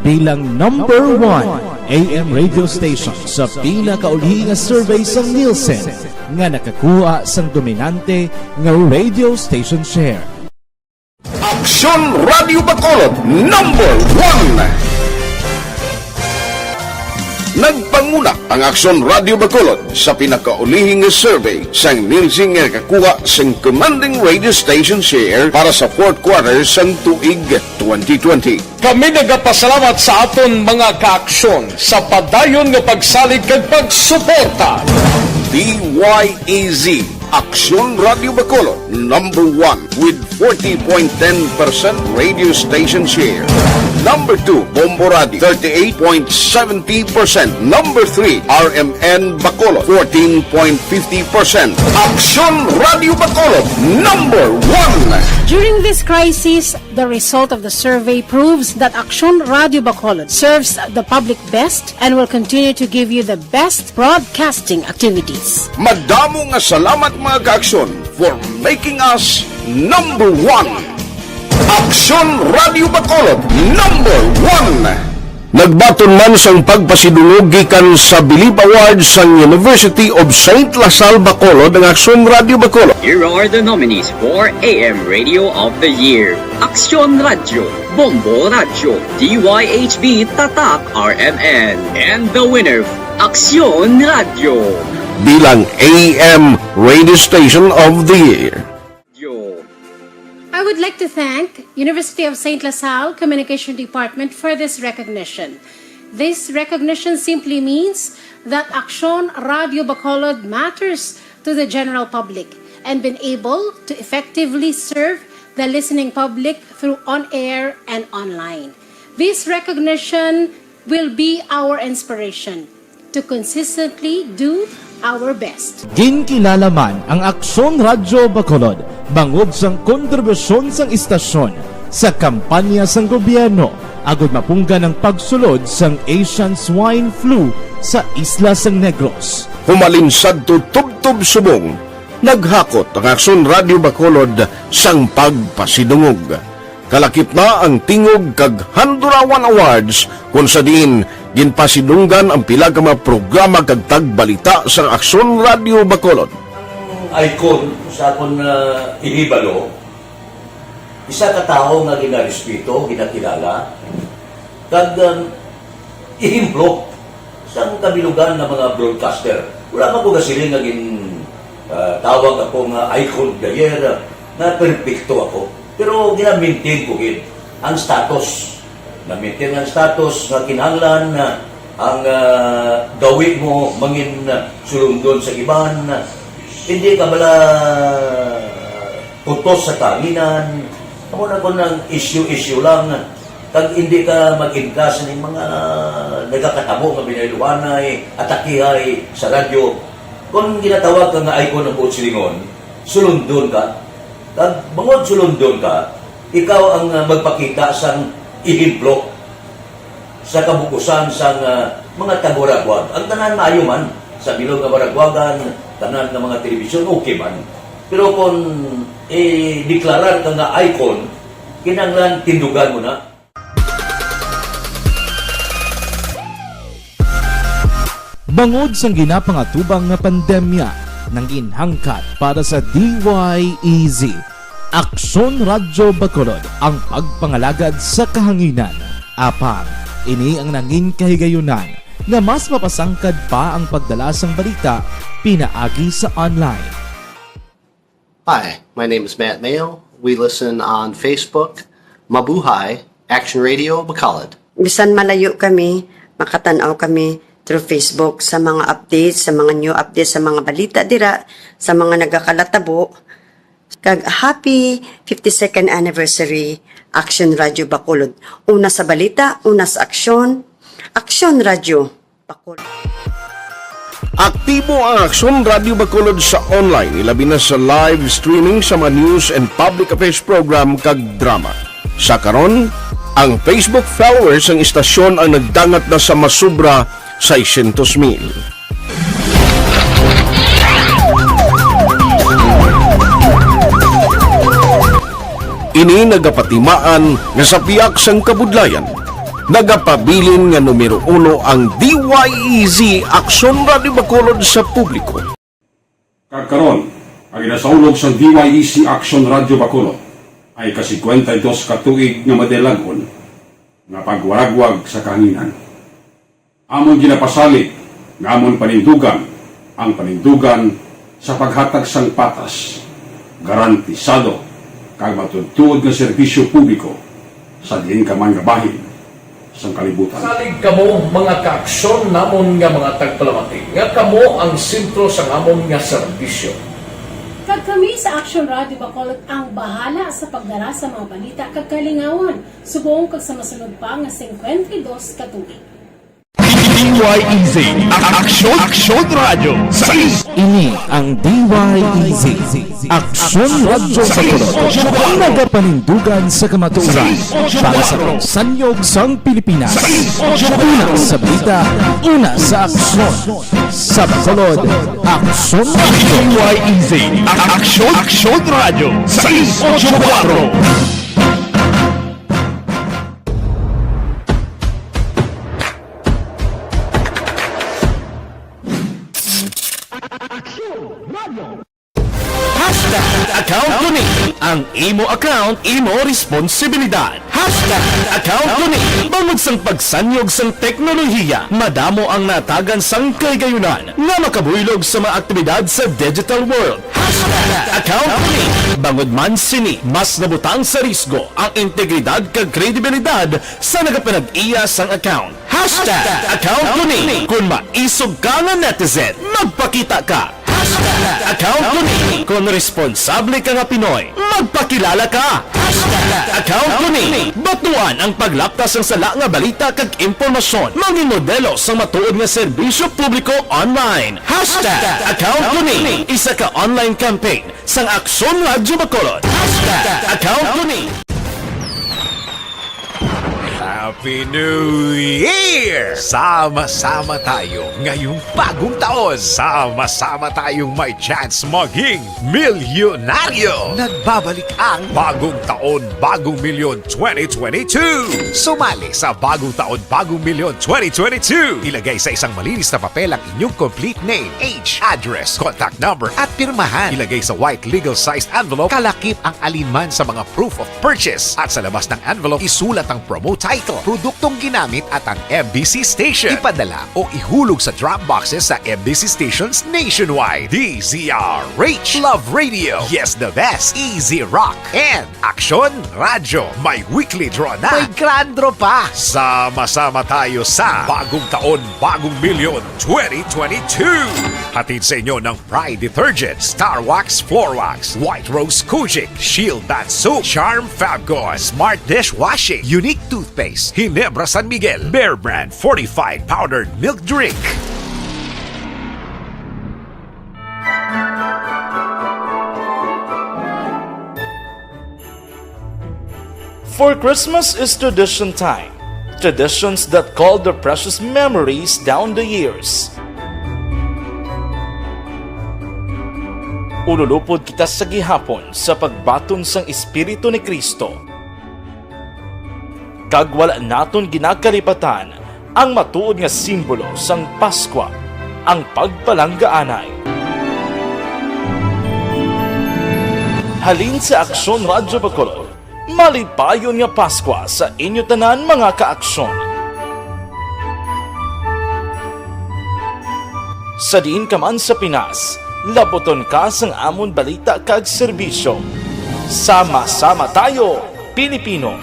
bilang number one A M radio station sa pinakauli nga survey sang Nielsen nga nakakuha sang dominante nga radio station share. Aksyon Radio Bacolod, number one. Nagpanguna ang Aksyon Radio Bacolod sa pinakaulihi nga survey sang Nielsen nga nakakuha sang commanding radio station share para sa fourth quarter sang tuig twenty twenty. Kami nagapasalamat sa aton mga kaaksyon sa padayon nga pagsalig kag pagsuporta. D Y E Z, Aksyon Radio Bacolod, number one with forty point ten percent radio station share. Number two, Bombo Radio, thirty-eight point seventy percent. Number three, R M N Bacolod, fourteen point fifty percent. Aksyon Radio Bacolod, number one. During this crisis, the result of the survey proves that Aksyon Radio Bacolod serves the public best and will continue to give you the best broadcasting activities. Madamo nga salamat, mga kaaksyon, for making us number one. Aksyon Radio Bacolod, number one. Nagbaton man sang pagpasidungog gikan sa Bilib Awards sang University of Saint La Salle Bacolod ang Aksyon Radio Bacolod. Here are the nominees for A M Radio of the Year: Aksyon Radio, Bombo Radio, D Y H B Tatak R M N, and the winner, Aksyon Radio. Bilang A M Radio Station of the Year. I would like to thank University of Saint La Salle Communication Department for this recognition. This recognition simply means that Aksyon Radio Bacolod matters to the general public and been able to effectively serve the listening public through on-air and online. This recognition will be our inspiration to consistently do our best. Ginkilala man ang Aksyon Radyo Bacolod bangod sang kontribusyon sang istasyon sa kampanya sang gobyerno agud mapunggan ang pagsulod sang Asian Swine Flu sa isla sang Negros. Humalin sadto tubtob subong, naghakot ang Aksyon Radyo Bacolod sang pagpasidungog. Kalakip na ang Tingog kag Handurawan Awards, kung sa diin ginpasidunggan ang pila ka mga programa kag tagbalita sang Aksyon Radio Bacolod. Ang icon sa akon, ah, ihibalo, isa ka tawo nga ginarespeto, ginakilala, kag, um, ehemplo sang kabilugan nga mga broadcaster. Wala man ko gasiling nga gin, ah, tawag ako nga icon of the year, ah, nga perpekto ako. Pero gina-maintain ko gid ang status. Na-maintain ang status nga kinahanglan na ang, ah, gawi mo mangin, ah, sulundon sa iban. Hindi ka bala kutos sa kahanginan, Amo na kung ang issue-issue lang, kag hindi ka mag-inkas ning mga nagakatabo nga binayluanay, atakihay sa radyo. Kung ginatawag ka nga icon ang buot silingon, sulundon ka. Kag bangod sulundon ka, ikaw ang, ah, magpakita sang ehemplo sa kabukusan sang, ah, mga taga-Waraguag. Ang tanan maayo man, sa bilog nga Waraguagan, tanan nga mga telebisyon, okay man. Pero kung i-deklarar ka nga icon, kinahanglan tindugan mo na. Bangod sang ginapangatubang nga pandemya, nangin hangkat para sa D Y E Z, Aksyon Radyo Bacolod ang pagpangalagad sa kahanginan. Apang, ini ang nangin kahigayunan nga mas mapasangkad pa ang pagdala sang balita pinaagi sa online. Hi, my name is Matt Mayo. We listen on Facebook. Mabuhay, Action Radio Bacolod. Bisan malayo kami, makatan-aw kami through Facebook sa mga updates, sa mga new updates, sa mga balita dira, sa mga nagakalatabo. Kag happy fifty-second anniversary, Action Radio Bacolod. Una sa balita, una sa aksyon, Action Radio Bacolod. Aktibo ang Aksyon Radyo Bacolod sa online, ilabi na sa live streaming sa mga news and public affairs program kag drama. Sa karon, ang Facebook followers sang istasyon ang nagdangat na sa masubra seiscientos mil. Ini nagapatimaan nga sa pihak sang kabudlayan, nagapabilin nga numero uno ang D Y E Z Aksyon Radyo Bacolod sa publiko. Kag karon, ang ginasaulog sang D Y E Z Aksyon Radyo Bacolod ay ka-singkwenta y dos ka tuig nga madilag-on nga pagwaragwag sa kahanginan. Amon ginapasalig nga amon panindugan ang panindugan sa paghatag sang patas, garantisado, kag matuodtuod nga serbisyo publiko sa diin ka man nga bahin sang kalibutan. Salig kamo, mga kaaksyon namon nga mga tagpalamati, nga kamo ang sentro sang amon nga serbisyo. Kag kami sa Action Radio Bacolod ang bahala sa pagdara sa mga balita kag kalingawan subong kag sa masunod pa nga singkwenta y dos ka tuig. D Y E Z, Aksyon, Aksyon Radyo, sa Ini ang D Y E Z, Aksyon Radyo sa Tulog, nagapanindugan sa kamatuoran para sa pagsanyog sang Pilipinas. Una sa balita, una sa aksyon. Sa Bacolod, Aksyon Radyo. D Y E Z, Aksyon, Aksyon Radyo, sais ocho kuwatro. Hashtag account ko ni. Ang imo account, imo responsibilidad. Hashtag account ko ni. Bangod sang pagsanyog sang teknolohiya, madamo ang natagan sang kahigayunan nga makabuylog sa mga aktibidad sa digital world. Hashtag account ko ni. Bangod man sini, mas nabutang sa risgo ang integridad kag kredibilidad sa nagapanag-iya sang account. Hashtag account ko ni. Kon maisog ka nga netizen, magpakita ka. Hashtag account ko ni. Kon responsable ka nga Pinoy, magpakilala ka. Hashtag account ko ni. Batuan ang paglapta sang sala nga balita kag impormasyon. Mangin modelo sang matuod nga serbisyo publiko online. Hashtag account ko ni. Isa ka online campaign sang Aksyon Radyo Bacolod. Hashtag account ko ni. Happy New Year! Sama-sama tayo ngayong bagong taon. Sama-sama tayong may chance maging milyonaryo. Nagbabalik ang Bagong Taon, Bagong Milyon twenty twenty-two. Sumali sa Bagong Taon, Bagong Milyon twenty twenty-two. Ilagay sa isang malinis na papel ang inyong complete name, age, address, contact number, at pirmahan. Ilagay sa white legal-sized envelope, kalakip ang alinman sa mga proof of purchase. At sa labas ng envelope, isulat ang promo title, produktong ginamit at ang M B C station. Ipadala o ihulog sa drop boxes sa M B C stations nationwide. D Z R H, Love Radio, Yes the Best, Easy Rock, and Aksyon Radyo. May weekly draw na. May grand draw pa. Sama-sama tayo sa Bagong Taon, Bagong Milyon twenty twenty-two. Hatid sa inyo ng Pride Detergent, Star Wax Floor Wax, White Rose Kojic, Shield Bath Soap, Charm Fabcon, Smart Dishwashing, Unique Toothpaste, Ginebra San Miguel, Bear Brand Fortified Powdered Milk Drink. For Christmas is tradition time. Traditions that call the precious memories down the years. Ululupod kita sa gihapon sa pagbaton sang Espiritu ni Cristo. Kag wala naton ginakalipatan ang matuod nga simbolo sang Paskwa, ang pagpalanggaanay. Halin sa Aksyon Radyo Bacolod, malipayon nga Paskwa sa inyo tanan, mga kaaksyon. Sa diin ka man sa Pinas, labuton ka sang amon balita kag serbisyo. Sama-sama tayo, Pilipino!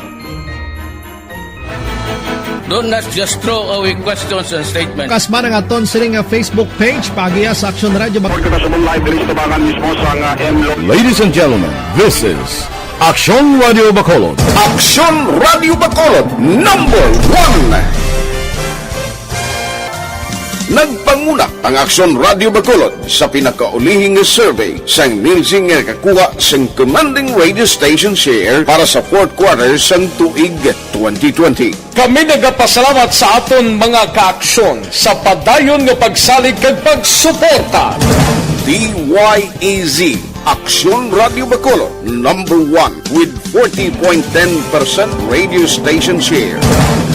Don't not just throw away questions and statements. Kasman ang aton sining nga Facebook page, paagiha sa Aksyon Radyo Bac- Kita sa live diri sa tabangan mismo sa nga M Lo- Ladies and gentlemen, this is Aksyon Radio Bacolod. Aksyon Radio Bacolod, number one. Nagpanguna ang Aksyon Radio Bacolod sa pinakaulihing nga survey sang Nielsen nga nakakuha sang commanding radio station share para sa fourth quarter sang tuig twenty twenty. Kami nagapasalamat sa aton mga kaaksyon sa padayon nga pagsalig kag pagsuporta. D Y E Z, Aksyon Radio Bacolod, number one with forty point ten percent radio station share.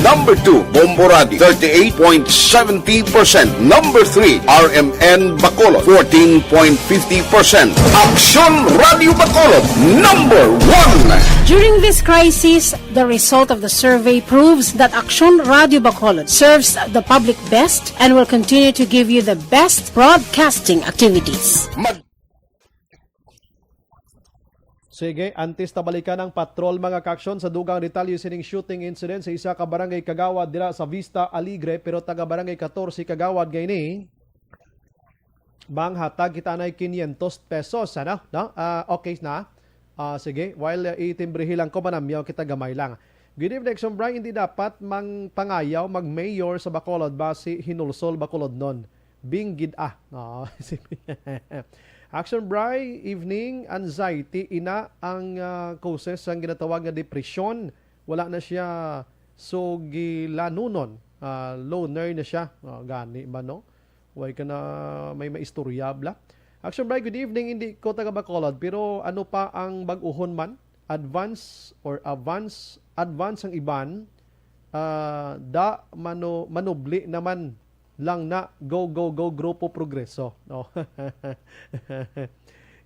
Number two, Bombo Radio, thirty-eight point seventy percent. Number three, R M N Bacolod, fourteen point fifty percent. Aksyon Radio Bacolod, number one. During this crisis, the result of the survey proves that Aksyon Radio Bacolod serves the public best and will continue to give you the best broadcasting activities. Mag- Sige, antes ta balikan ang patrol, mga kaaksyon, sa dugang detalye sining shooting incident sa isa ka barangay kagawad dira sa Vista Alegre, pero taga Barangay Catorce kagawad nga ini. Manghatag kita anay quinientos pesos, ano? No? Ah, okay na. Ah, sige, while uh, itimbrihi lang ko, manamyaw kita gamay lang. Good evening, Aksyon Bri. Hindi dapat mang pangayaw mag-mayor sa Bacolod, basi Hinulsol Bacolodnon. Binggid ah. Oo, si Aksyon Bri, evening, anxiety, ina ang ah, causes sang ginatawag nga depresyon. Wala na siya sugilanunon. Ah, loner na siya. Oh, gani ba, no? Way ka na may maistorya, bla? Action Bri, good evening. Hindi ko taga Bacolod, pero ano pa ang bag-ohon man? Advance or avance, advance ang iban. Ah, da, mano, manubli naman lang na. Go, go, go, Grupo Progreso. No?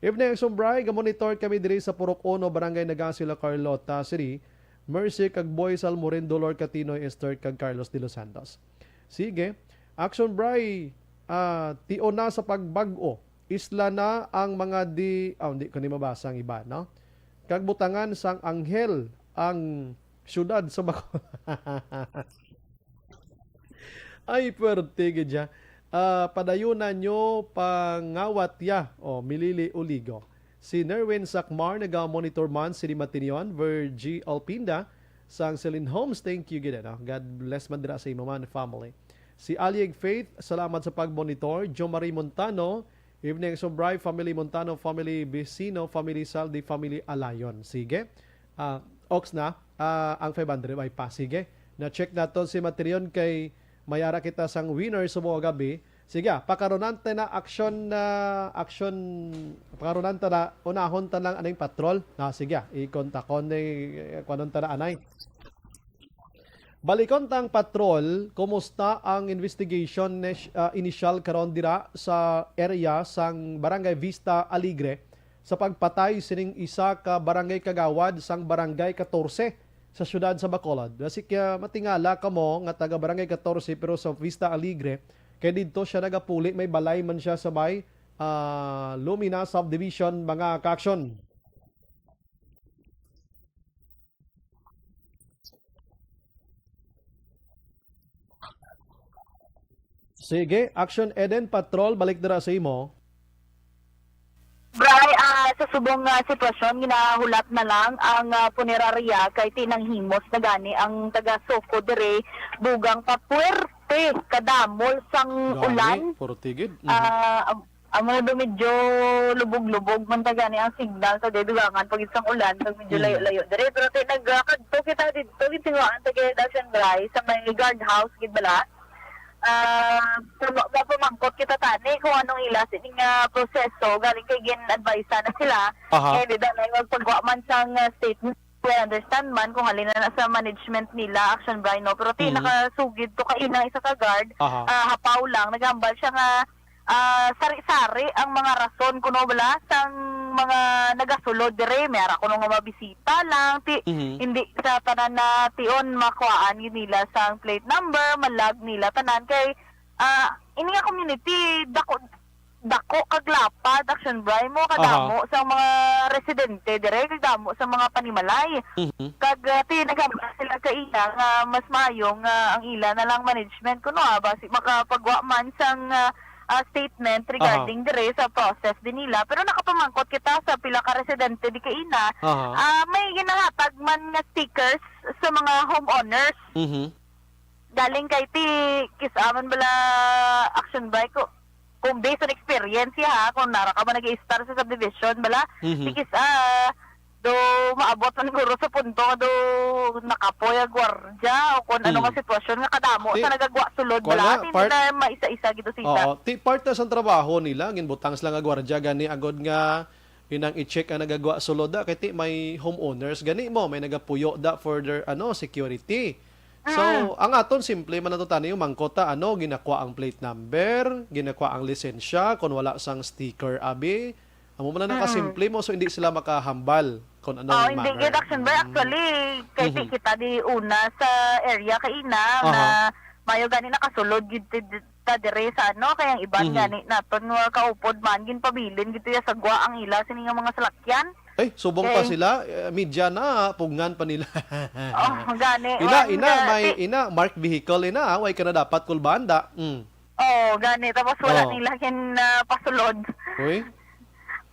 Evening, Action Bri. Ga-monitor kami diri sa Purok Uno, Barangay Nagasi, La Carlota City. Mercy kag Boy Salmorin, Dolor Catinoy, Esther kag Carlos de los Santos. Sige. Action Bri, ah, tion na sa pagbag-o. Isla na ang mga di, oh, hindi ko ni mabasa ang iba, no? Kag butangan sang anghel ang syudad sa Baco-, ay, puwerte gid siya. Ah, padayunan nyo pangawat ya. Oh, Milili Uligo. Si Nerwin Sakmar, naga-monitor man, si Di Matinion, Virgie Alpinda, sang Celine Homes, thank you gid, ano? God bless man dira sa imo man family. Si Alieg Faith, salamat sa pag-monitor. Jo Marie Montano, evening, Sobray, family Montano, family Vicino, family Saldi, family Alayon. Sige. Ah, ox na, ah, ang five hundred ay pa. Sige. Na-check naton si Matinion kay mayara kita sang winner sa mga gabi. Sige, ah, pakarunan ta na action, ah, action, pakarunan ta na, unahon ta lang aning patrol. Ah, sige, ah, ikontakon ni, eh, kuanon ta na anay. Balikon ta ang patrol, kumusta ang investigation nes-, ah, initial karon dira sa area sang Barangay Vista Alegre sa pagpatay sining isa ka barangay kagawad sang Barangay Catorce sa siyudad sa Bacolod. Basi kaya matingala kamo nga taga Barangay Catorce pero sa Vista Alegre, kay didto siya nagapuli, may balay man siya sa may, ah, Lumina Subdivision, mga kaaksyon. Sige, Action Eden Patrol, balik dira sa imo. Bray, ah, sa subong nga sitwasyon, ginahulat na lang ang, ah, punerarya kay ti nanghimos na gani ang taga Soco dire, dugang pa puwerte kadamol sang Gani, ulan. Puro tigid. Mhm. Ah, am-, amo na do medyo lubog-lubog man ta gani ang signal sa dugangan pag sang ulan, pag medyo Mhm. layo-layo dire. Pero ti nagkadto kita didto, gintinguhaan ta gid, Action Bray, sa may guard house gid bala. Ah, puma-, mapamangkot kita tani kung anong ila sini nga proseso, galing kay gin-advise na sila. Aha. Eh, di na magpagwa man sang, ah, statement. Kaya understand man kung halin na sa management nila, Action Bray, no? Pero ti Mm. nakasugid to kaina isa ka guard, Aha. ah, hapaw lang, naghambal siya nga, ah, sari-sari ang mga rason kuno bala sang mga nagasulod dire, may ara kuno nga mabisita lang, ti Mhm. hindi sa tanan na tion makuhaan gid nila sang plate number, malag nila tanan kay, ah, ini nga community dako, dako kag lapad, Action Bray, mo kadamo Aha. sa mga residente dire, kag damo sa mga panimalay. Mhm. Kag, ah, ti nagambal sila kaina nga mas maayo nga ang ila na lang management kuno, ah, basi makapagwa man sang, ah, ah, statement Aha. regarding dire sa process din nila. Pero nakapamangkot kita sa pila ka residente di kaina, Aha. ah, may ginahatag man nga stickers sa mga homeowners. Mhm. Galing kay ti kis-a man bala, Action Bray, ko, kung based on experience, ha, kung nara ka man nag-i-star sa subdivision bala, Mhm. ti kis-a do maabot man guro sa punto nga do nakapoy ang gwardya o kung ano Mm. nga sitwasyon nga kadamo Ti, sa nagagwa sulod kuwan bala, na, ti hindi part na maisa-isa gid to sila. Oo, ti part na sang trabaho nila, ginbutang sila nga gwardya gani agod nga yun ang i-check ang nagagwa sulod da, kay ti may homeowners gani mo, may nagapuyo da for their, ano, security. So, Mm. ang aton simple man nato tani yung mangkot ta, ano, ginakwa ang plate number, ginakwa ang lisensya, kung wala sang sticker, abi, amo man na Mm. nakasimple mo, so hindi sila makahambal kung anong Oh, hindi manner. Gid, Action Bray. Mm. Actually, kay ti Mhm. kita di una sa area kaina Aha. nga mayo gani nakasulod gid ti-, ta dire sa ano, kay ang iban Mhm. gani naton nga kaupod man, ginpabilin gid ya sa gwa ang ila sini nga mga salakyan. Ay, subong pa Okay. sila, eh, media na, pugngan pa nila. Oh, gani. Ina, Ang, ina, ah, may, ti- ina, marked vehicle, ina, ah, way ka na dapat kulbaan da. Mm. Oh, gani. Tapos wala Oh. nila kin, ah, pasulod. Uy.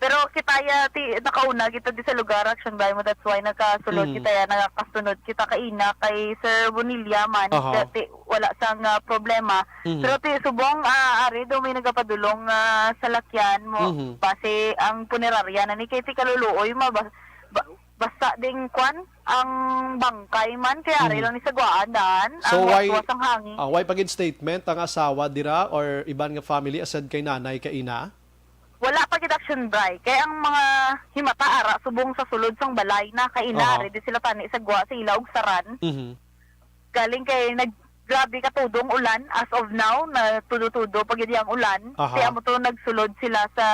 Pero kita ya, ti, nakauna kita di sa lugar, Action Bray mo. That's why nakasulod Mm. kita ya, nakasunod kita kaina kay Sir Bonilla man. Aha. Kaya ti, wala sang, ah, problema. Mhm. Pero ti, subong, ah, ari daw may nagapadulong, ah, salakyan mo. Mhm. Base ang punerarya na ni kay ti kaluluoy ma, ba-, ba-, basta ding kwan, ang bangkay man, kay ari Mhm. lang ni sa gwaan daan, So, ang why, waswas ang hangin. ah, why pa gid statement ang asawa dira or iban nga family aside kay nanay kaina? Wala pa gid, Action Bray. Kay ang mga himata ara subong sa sulod sang balay na kaina, Aha. ready sila tani sa gwa sa ila og saran. Mhm. Galing kay nag-, grabe ka tudong ulan as of now, na tudo-tudo pa gid ang ulan. Aha. Kaya mo to nagsulod sila sa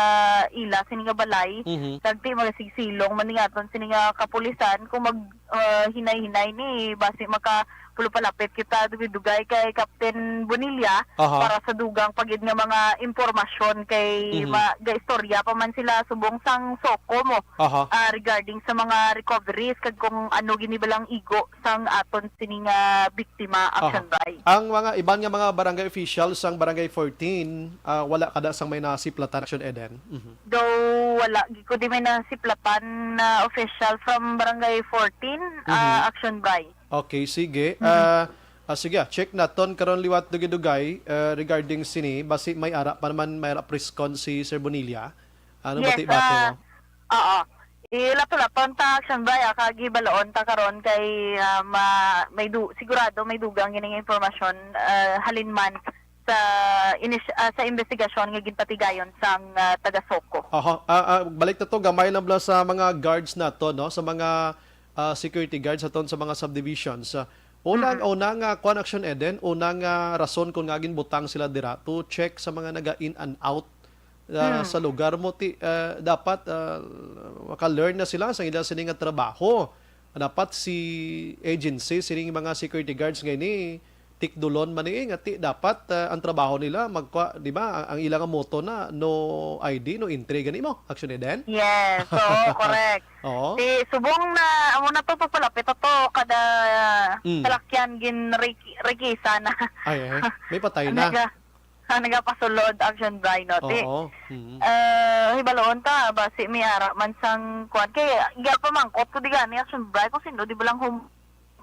ila sini nga balay. Mhm. Nagti magasigsilong man ni aton sini nga kapulisan kung mag, ah, hinay-hinay ni basi maka pulo palapit kita dugay-dugay kay Captain Bonilla Aha. para sa dugang pa gid nga mga impormasyon kay Mhm. ma-, gaistorya pa man sila subong sang Soco mo, Aha. ah, regarding sa mga recoveries kag kung ano gini balang igo sang aton sini nga biktima, Aha. Action Bray. Ang mga iban nga mga barangay officials sang Barangay fourteen, ah, wala kada sang may nasiplatan, Action Eden? Mhm. Though wala gid ko di may nasiplatan na official from Barangay fourteen, Mhm. ah, Action Bray. Okay, sige. Mhm. Ah, ah, sige, ah, check naton karon liwat dugay-dugay, ah, regarding sini. Basi may ara pa naman, may ara press con si Sir Bonilla. Ano Yes, bati-bati ah, mo? oo. Ilato-laton ta, Action Bray, ah, kag hibaloon ta karon kay, ah, ma-, may du-, sigurado may dugang ining impormasyon, ah, halin man sa inis-, ah, sa investigasyon nga ginpatigayon sang, ah, taga Soco. Aha. Ah, ah, balik na to, gamay lang bala sa mga guards nato, no? Sa mga, ah, security guards aton sa mga subdivisions. Ah, unang, Mhm. una nga, kwan, Action Eden, unang, ah, rason kung nga ginbutang sila dira to check sa mga naga-in and out, ah, Hmm. sa lugar mo, ti, ah, dapat, ah, maka-learn na sila sa ila sini nga trabaho. Dapat si agency, sining mga security guards nga ini, tikdulon man ni, nga ti, dapat, ah, ang trabaho nila, magkwa-, di ba, ang, ang ilang motto na, "No I D, no entry," gani mo, Action Eden? Yes, oo, correct. Oo. Ti, subong na, amo na to, papalapit na to, kada Mm. salakyan, gin-, riki-, rikisa na. Ay, ay, may patay na. Naga-, Ang nagapasulod, Action Bri, no? Ti, Oo. Mm. ah, hibaloon ta, basi may ara man sang kuwan. Kay, gapamangkot ko di gani, Action Bri, kung sino di ba lang hum-,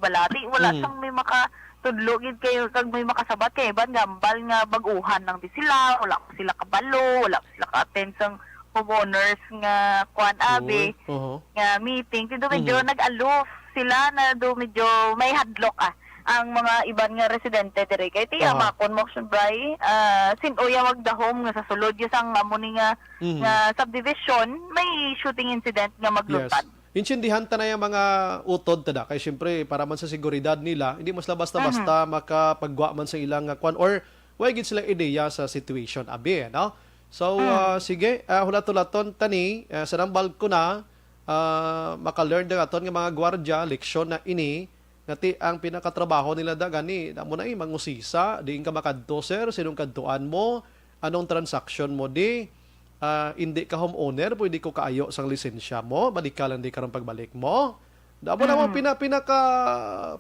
balati, wala Mm. sang may makatudlo gid kayo, kag may makasabat kay iban gambal nga bag-uhan lang di sila, wala pa sila kabalo, wala pa sila ka-attend sang homeowners nga kuwan, abi, Uy, oho. nga meeting. Ti do medyo Mhm. nag-aloof sila, na do medyo may hadlok, ah, ang mga iban nga residente diri. Kay ti Aha. amakon mo, Action Bri, ah, sin-o ya magdahom nga sa sulod ya sang amo ni nga, Mhm. nga subdivision, may shooting incident nga Yes. maglutad. Intindihan ta na yung mga utod ta da. Kay siyempre, para man sa seguridad nila, hindi man sila basta-basta Mhm. makapagwa man sa ilang, ah, kwan, or way gid sila ideya sa situation, abi, no? So, Mm. ah, sige, ah, hulat-hulaton tani, ah, sa nambal ko na, ah, maka-learn na aton nga mga gwardya, leksyon na ini, nga ti ang pinakatrabaho nila da gani, amo na, eh, mangusisa, diin ka makadto, sir, sinong kadtuan mo, anong transaction mo di, ah, hindi ka homeowner, pwede ko kaayo sang lisensya mo, balik ka lang di karon pagbalik mo. Amo na mo Mm. pina-, pinaka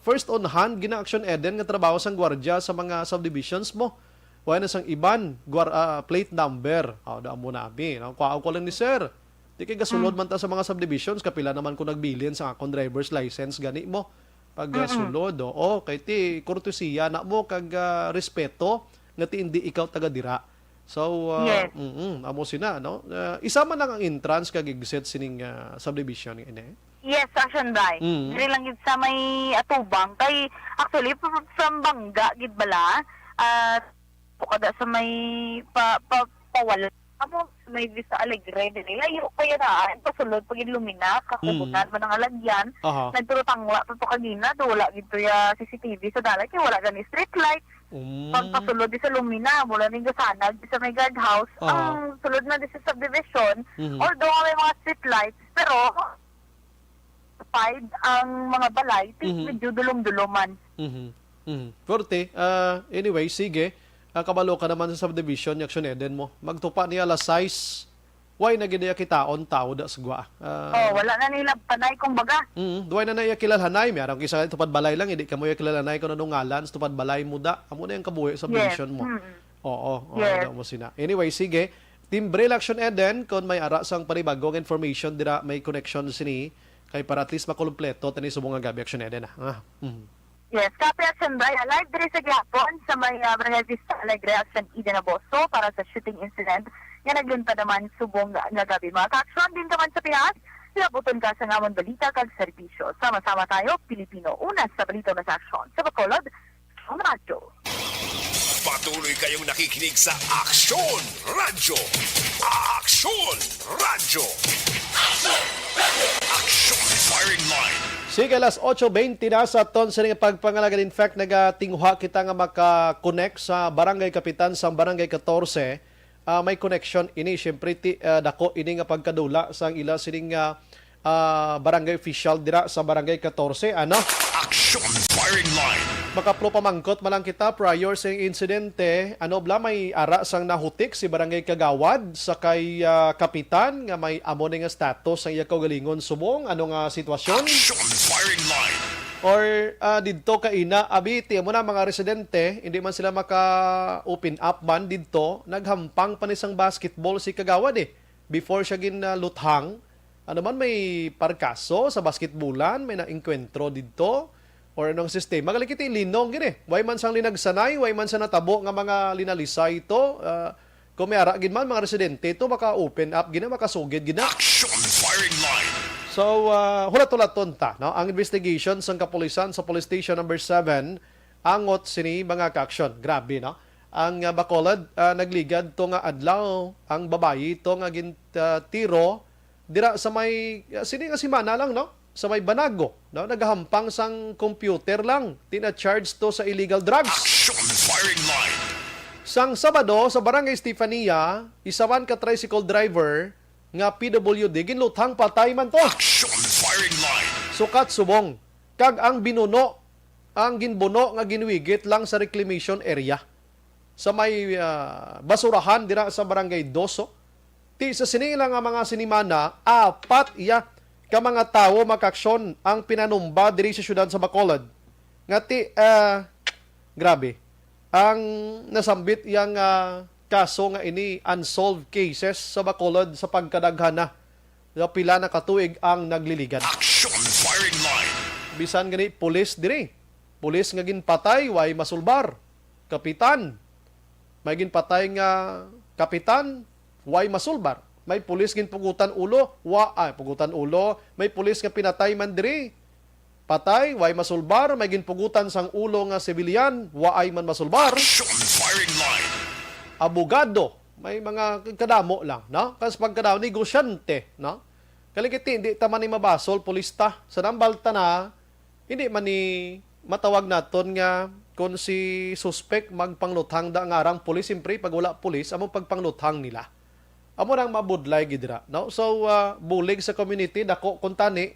first on hand, gina-action eden nga trabaho sang gwardya sa mga subdivisions mo. Wala na sang iban, gwar-, ah, plate number. Oh, da mo na, abi, no? Kuha ko lang ni sir. Di kay gasulod Mm. man ta sa mga subdivisions, kapila naman ko nagbilin sa akong driver's license, gani mo. Pag, ah, Mm-mm. sulod, oo, kay ti, kurtesiya na mo, kag, ah, respeto, nga ti hindi ikaw taga dira. So, ah, Yes. mm-mm, amo sina, no? Ah, isa man lang ang entrance kag exit sining, ah, subdivision, ini? Yes, Action Bri. Mm. Diri lang gid sa may atubang. Kay, actually, p-, from Bangga, gid bala, ah, kada sa may pa, pa, pawala. Amo, sa may Vista Alegre, diri. Layo ko yan, ah. Pasulod, pag Lumina, kakubunan Mm. man ang alagyan. Aha. Nagturutangla pa to kagina, do wala gid to ya C C T V sa dalan, kay wala gani street light. Mm. Pagpasulod di sa Lumina, mula ning gasanag, di sa may guardhouse, Aha. ang sulod na di sa subdivision, Mhm. although may mga street lights, pero side ang mga balay, ti-, Mhm. medyo dulom-duloman. Mhm. Mhm. Forte, ah, anyway, sige. Ah, kabalo ka naman sa subdivision, ni Action Eden mo. Magtupa niya alas sais. Why na gid niya kitaon tao da sa gwa? Ah, Oh, wala na nila panay, kumbaga. Mm, duway na na iya kilalhanay. May arang kisa tupad balay lang, hindi ka mo iya kilalhanay kung anong ngalan sa tupad balay mo da. Amo na yung kabuhi sa Yes. subdivision mo. Mm. Oo, oo, Yes. daw mo sina. Anyway, sige. Team Bril Action Eden, kung may ara sang panibagong information dira, may connection sini kay para at least makumpleto tani subong nga gabi, Action Eden, ah. Ah, mm. Yes, copy, Action Bri. Live diri sa gihapon sa may, ah, Barangay Vista Alegre, Action Eden Abaso para sa shooting incident nga nagluntad naman subong nga gabi. Mga ka-action, din ka man sa pihas, labuton ka sa ngamon balita kag serbisyo. Sama-sama tayo, Pilipino. Una sa balita, una sa aksyon. Sa Bacolod, ang radyo. Patuloy kayong nakikinig sa Aksyon Radyo. Aksyon Radyo. Aksyon Firing Line. Sige, alas otso bente na sa aton sa ning pagpangalagan. In fact, nagatinguha kita nga maka-connect sa barangay kapitan sang Barangay Catorce. Ah, may connection ini, siyempre, ti-, ah, dako ini nga pagkadula sang ila sining, ah, ah, barangay official dira sa Barangay Catorce, ano? Action Firing Line. Makapro pamangkot man lang kita prior sa insidente, ano bala may ara sang nahutik si Barangay Kagawad sa kay, ah, kapitan nga may amo ni nga status sa iya kaugalingon subong? Ano nga sitwasyon? Action Firing Line. Or, ah, didto kaina, abi, ti amo na mga residente, hindi man sila maka-open up man didto, naghampang pa ni sang basketball si Kagawad, eh. Before siya gin, ah, luthang, ano man, may parkaso sa basketbulan, may naengkwentro didto, or anong sistema? Gali kita ilinong gid, eh. Way man sang linagsanay, way man sa natabo nga mga linalisay to, ah, kung may ara gid man, mga residente to, maka-open up gid na, makasugid gid na. Action Firing Line. So, ah, hulat-hulaton ta, no? Ang investigation sang kapulisan sa Police Station Number Seven, angot sini mga ka-aksyon. Grabe, no? Ang, ah, Bacolod, ah, nagligad to nga adlaw, ang babayi to nga gin-, ah, tiro dira sa may, ah, sini nga semana lang, no? Sa may Banago, no? Nagahampang sang computer lang, tina-charge to sa illegal drugs. Action Firing Line. Sang Sabado, sa Barangay Estefania, isa man ka tricycle driver nga P W D, ginluthang patay man to. Action Firing Line. Sukat subong, kag ang binuno, ang ginbuno nga ginwigit lang sa reclamation area sa may, ah, basurahan dira sa Barangay Doso. Ti sa sini lang nga mga sinimana, apat iya ka mga tawo, mga ka-aksyon, ang pinanumba diri sa siyudad sa Bacolod. Nga ti, ah, grabe. ang nasambit yang, ah, kaso nga ini, unsolved cases sa Bacolod sa pagkadaghan na. Sa pila na ka tuig ang nagliligad. Action firing line. Bisan gani pulis diri. Pulis nga ginpatay, way masulbar. Kapitan. May ginpatay nga kapitan, way masulbar. May pulis ginpugutan ulo, wa, ay, pugutan ulo. May pulis nga pinatay man diri. Patay, way masulbar. May ginpugutan sang ulo nga sibilyan, waay man masulbar. Action firing line. Abogado, may mga kadamo lang, no? Kas pagkadamo, negosyante, no? Kaligiti, hindi ta man ni mabasol, pulista. Sa nambal ta na, hindi man ni matawag naton nga kung si suspek magpangluthang da nga arang pulis, siyempre, pag wala pulis, amo pagpangluthang nila. Amo nang mabudlay gid dira, no? So, ah, bulig sa community, dako kung tani,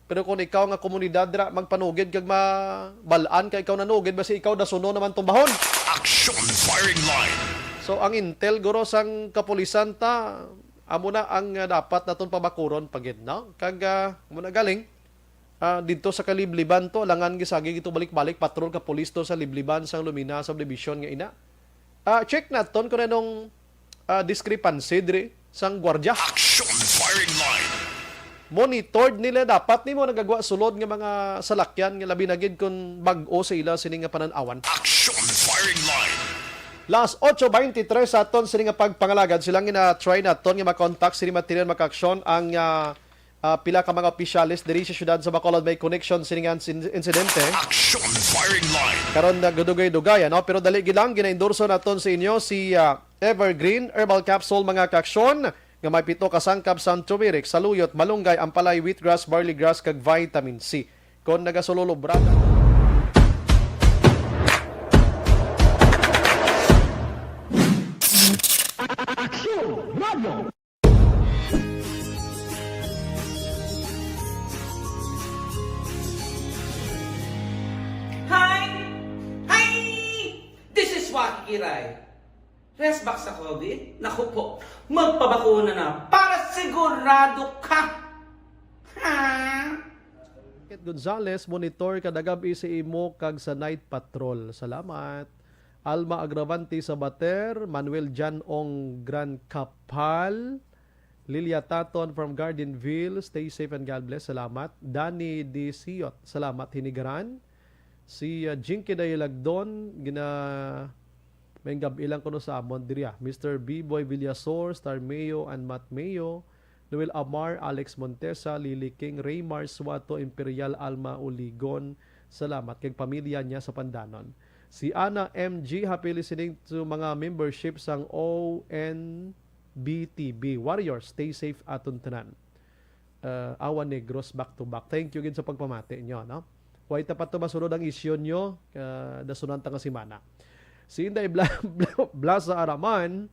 pero kung ikaw nga komunidad dira magpanugid kag mabalaan ka ikaw nanugid, basi ikaw dasuno naman tumbahon. Action firing line. So, ang intel guro sang kapulisan ta, amo na ang, ah, dapat naton pabakuron pa gid, no? Kag, ah, amo na galing, ah, didto sa Kalibliban to, langan gisagi gito balik-balik patrol ka pulis to sa Libliban sang Lumina Subdivision nga ina. Ah, check naton kung anong, ah, discrepancy diri sang gwardiya. Action firing line. Monitored nila dapat nimo nagagwa sulod nga mga salakyan nga labi na gid kung bag-o sa ila sini nga panan-awan. Action firing line. Las ocho veintitrés sa aton sini nga pagpangalagad, sila nga na-try naton nga makontak sini material makaaksyon ang, ah, ah, pila ka mga opisyales diri sa siyudad sa Bacolod may connection sini nga insin-, insidente. Action firing line. Karon nagdugay-dugay, ano? Pero dali gid lang, ginaendorso naton sa inyo si, ah, Evergreen Herbal Capsule, mga kaaksyon, nga may pito ka sangkap sang turmeric, saluyot, malunggay, ampalay, wheatgrass, barley grass, kag vitamin C. Kon nagasululubra ka. Aksyon Radio. Hi! Hi! This is Waki Kiray. Rest back sa COVID? Naku po, magpabakuna na para sigurado ka! Ha? Kit Gonzales, monitor kada gab-i sa imo kag sa night patrol. Salamat. Alma Agravante Sabater, Manuel Jan Ong Gran Kapal, Lilia Taton from Gardenville, stay safe and God bless. Salamat. Danny D. Siot, salamat hinigaran. Si, uh, Jinky Dayalagdon, gina-, may gab-i lang kuno sa amon diri, ah. Mister B-Boy Villasor, Star Mayo, and Matt Mayo, Noel Amar, Alex Montesa, Lily King, Raymar Suato, Imperial Alma Uligon, salamat, kag pamilya niya sa Pandanon. Si Ana M G, happy listening to mga membership sang O N B T B. Warriors, stay safe aton tanan. Uh, Awa Negros, back to back. Thank you gid sa pagpamati nyo, no? Way ta pa to masunod ang isyu nyo, uh, dasunan ta nga semana. Si Inday Bla-, Bla-, Blasa Araman,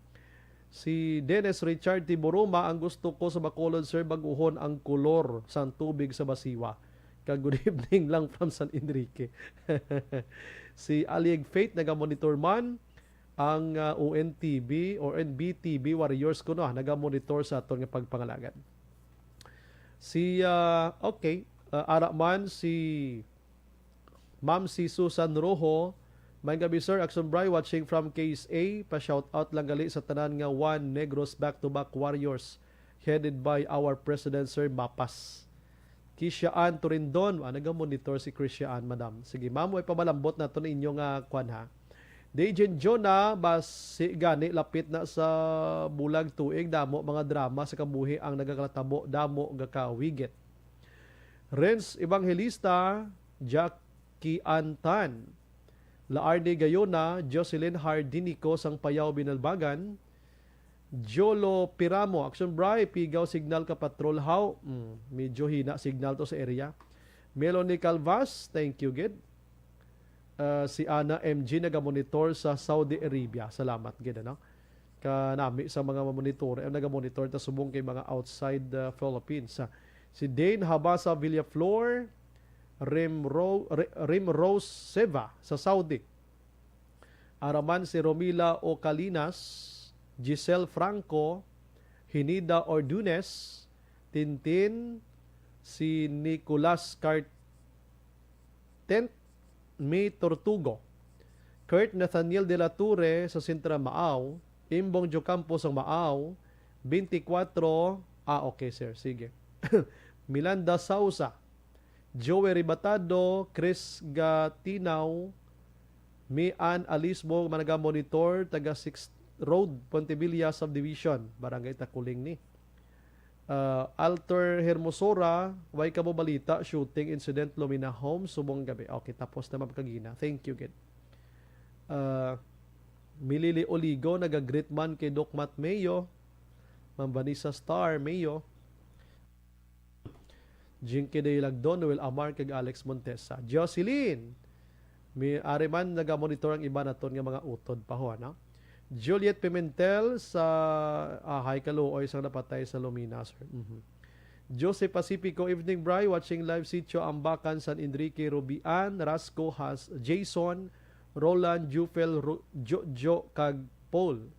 si Dennis Richard Tiburuma, ang gusto ko sa Bacolod, sir, bag-uhon ang kolor sang tubig sa Basiwa. Kag good evening lang from San Enrique. Si Alieg Faith nagamonitor man, ang, ah, O N T B or N B T B Warriors kuno, ah, nagamonitor sa aton nga pagpangalagad. Si, ah, okay, ah, ara man si Ma'am si Susan Rojo, "May gabi, sir. Action Bri, watching from K S A. Pa-shout out lang gali sa tanan nga one Negros back-to-back Warriors headed by our President, Sir Mapas." Kisha Ann Torindon, ah, naga-monitor si Krisha Ann, madam. Sige, ma'am, way pamalambot nato na inyo nga kwan, ha. Dejen Jonah, basi gani lapit na sa bulag tuig, damo mga drama sa kabuhi ang nagakatabo, damo gakawigit. Renz Evangelista, Jackie Ann Tan, Laarde Gayona, Jocelyn Hardinico sang Payaw Binalbagan, Jolo Piramo, Action Bri, pigaw signal ka patrol haw. Mm, medyo hina signal to sa area. Melanie Calvas, thank you gid. Ah, si Ana M G nagamonitor sa Saudi Arabia. Salamat gid, ano? Kanami sa mga monitor, eh, nagamonitor ta subong kay mga outside, ah, Philippines. Ah, si Dane Habasa Villaflor, Rimro-, Ri-, Rimrose Seva sa Saudi. Araman si Romila Ocalinas, Giselle Franco, Hinida Ordunes, Tintin, si Nicolas Cartent, May Tortugo, Kurt Nathaniel de la Torre sa Sintra, Maaw. Imbong Diocampo sa Maaw, twenty-four. Ah, okay, sir. Sige. Milanda Sausa, Joey Ribatado, Chris Gatinaw, Mian Alismo, mga naga-monitor, taga Sixth Road, Pontevilla Subdivision, Barangay Takuling ni. Ah, Alter Hermosora, way kamo balita, shooting incident, Lumina Homes, subong gabi. Okay, tapos na, Ma'am Kagina. Thank you, gid. Ah, Milili Oligo, naga-greet man kay Doc Matt Mayo, Ma'am Vanessa Star Mayo, Jinky Day Lagdon, Noel Amar, kag Alex Montesa. Jocelyn, mi-, ari man naga-monitor ang iba naton nga mga utod pa ho, ano? Juliet Pimentel sa, ah, hi, kaluoy sang napatay sa Lumina, sir. Mhm. Jose Pacifico, evening, Bri. Watching live, Sitio Ambacan, San Enrique, Rubian, Rasco, Has, Jason, Roland, Jufel, Ru-, Jojo, kag Paul.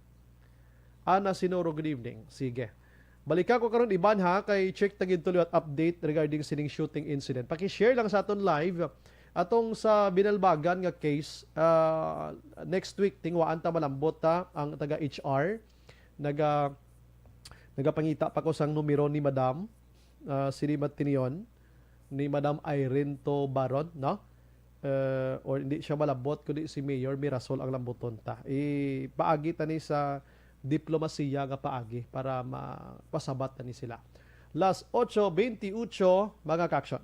Ana Sinoro, good evening. Sige. Balikan ko karon, Iban, ha, kay check ta gid tuloy at update regarding sining shooting incident. Paki-share lang sa aton live atong sa binalbagan nga case. Ah, next week, tinguhaan ta malambot ta ang taga H R. Naga-, nagapangita pa ko sang numero ni Madam, ah, sini Matinion, ni Madam Irene To Baron, no? Eh, or hindi siya malabot, kundi si Mayor Mirasol ang lambuton ta. Ipaagi ta ni sa diplomasiya nga paagi para mapasabat ta ni sila. Las ocho veintiocho, mga ka-action.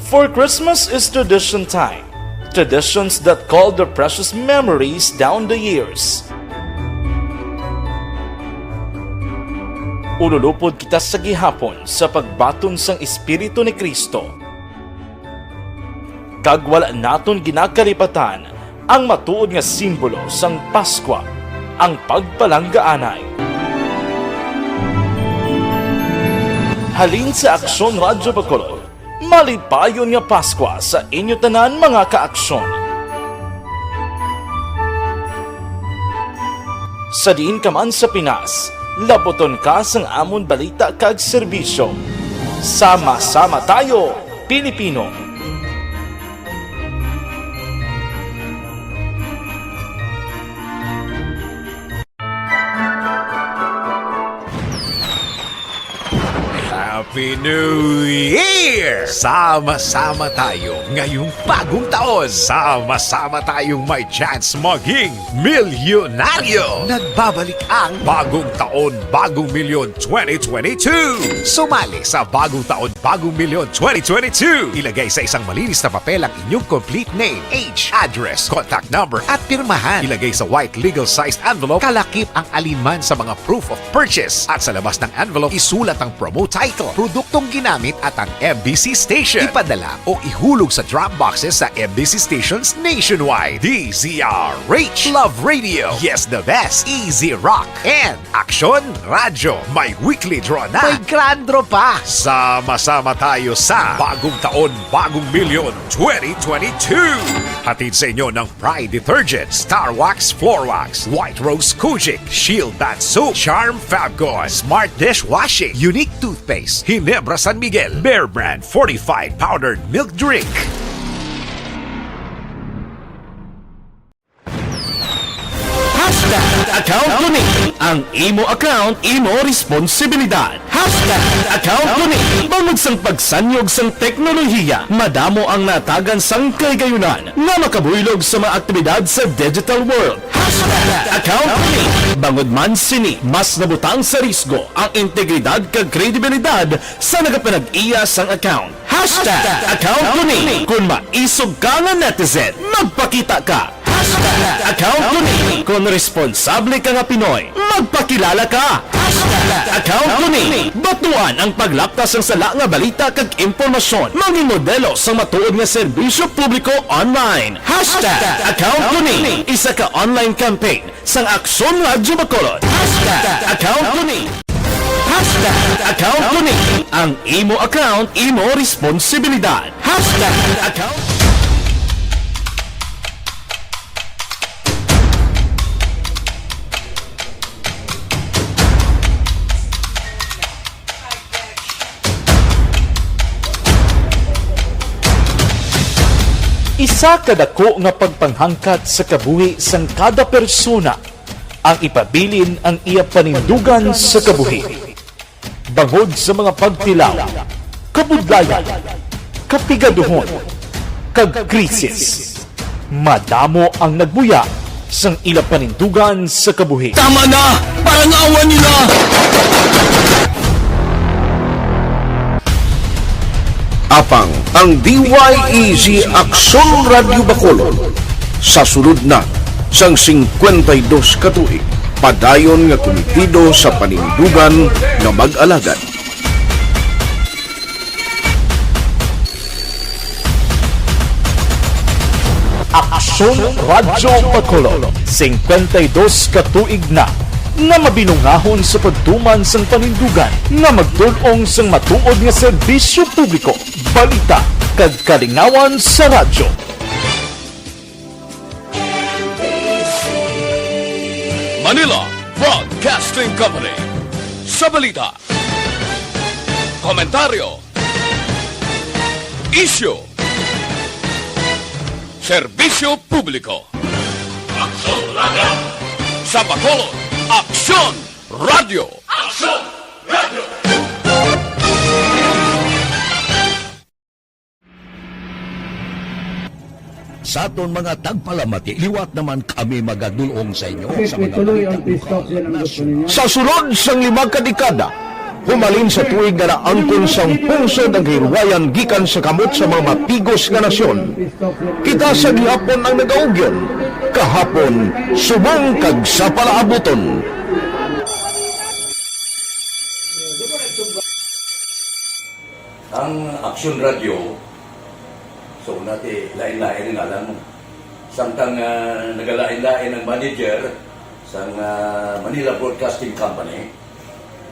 For Christmas is tradition time. Traditions that call the precious memories down the years. Ululupod kita sa gihapon sa pagbaton sang Espiritu ni Cristo. Kag wala naton ginakalipatan ang matuod nga simbolo sang Paskwa, ang pagpalanggaanay. Halin sa Aksyon Radyo Bacolod, malipayon nga Paskwa sa inyo tanan, mga ka-aksyon. Sa diin ka man sa Pinas, labuton ka sang amon balita kag serbisyo. Sama-sama tayo, Pilipino! Happy New Year! Sama-sama tayo ngayong bagong taon. Sama-sama tayong may chance maging milyonaryo. Nagbabalik ang Bagong Taon, Bagong Milyon twenty twenty-two. Sumali sa Bagong Taon, Bagong Milyon twenty twenty-two. Ilagay sa isang malinis na papel ang inyong complete name, age, address, contact number, at pirmahan. Ilagay sa white legal-sized envelope, kalakip ang alinman sa mga proof of purchase. At sa labas ng envelope, isulat ang promo title, produktong ginamit, at ang M B C station. Ipadala o ihulog sa drop boxes sa M B C stations nationwide. D Z R H, Love Radio, Yes the Best, Easy Rock, and Aksyon Radyo. May weekly draw na. May grand draw pa. Sama-sama tayo sa Bagong Taon, Bagong Milyon twenty twenty-two. Hatid sa inyo ng Pride Detergent, Star Wax Floor Wax, White Rose Kojic, Shield Bath Soap, Charm Fabcon, Smart Dishwashing, Unique Toothpaste, Ginebra San Miguel, Bear Brand Fortified Powdered Milk Drink. Hashtag account ko ni. Ang imo account, imo responsibilidad. Hashtag account ko ni. Bangod sang pagsanyog sang teknolohiya, madamo ang natagan sang kahigayunan nga makabuylog sa mga aktibidad sa digital world. Hashtag account ko ni. Bangod man sini, mas nabutang sa risgo ang integridad kag kredibilidad sa nagapanag-iya sang account. Hashtag account ko ni. Kung maisog ka nga netizen, magpakita ka. Hashtag account ko ni. Kung responsable ka nga Pinoy, magpakilala ka. Hashtag account ko ni. Batuan ang paglapta sang sala nga balita kag impormasyon. Mangin modelo sang matuod nga serbisyo publiko online. Hashtag account ko ni. Isa ka online campaign sang Aksyon Radyo Bacolod. Hashtag account ko ni. Hashtag account ko ni. Ang imo account, imo responsibilidad. Hashtag account. Isa ka dako nga pagpanghangkat sa kabuhi sang kada persona ang ipabilin ang iya panindugan sa kabuhi. Bangod sa mga pagtilaw, kabudlayan, kapigaduhon, kag krisis, madamo ang nagbuya sang ila panindugan sa kabuhi. Tama na! Parang awa nila! Apang ang D Y E Z Aksyon Radyo Bacolod sa sulod na sang singkwenta y dos ka tuig, padayon nga kumitido sa panindugan nga mag-alagad. Aksyon Radyo Bacolod, singkwenta y dos ka tuig na nga mabinungahon sa pagtuman sang panindugan nga magtul-ong sang matuod nga serbisyo publiko, balita, kag kalingawan sa radyo. Manila Broadcasting Company. Sa balita, komentaryo, isyu, serbisyo publiko. Aksyon Radyo. Sa Bacolod, Aksyon Radyo. Aksyon Radyo. Sa aton mga tagpalamati, liwat naman kami magadulong sa inyo sa mga balita lokal, nasyonal. Sa sulod sang lima ka dekada, humalin sa tuig nga naangkon sang pungsod ang kahirwayan gikan sa kamot sa mga matigos nga nasyon. Kita sa gihapon ang nagaugyon, kahapon, subong kag sa palaabuton. Ang Aksyon Radyo, so, una ti, lain-lain ang ngalan mo. Samtang, ah, nagalain-lain ang manager sang, ah, Manila Broadcasting Company,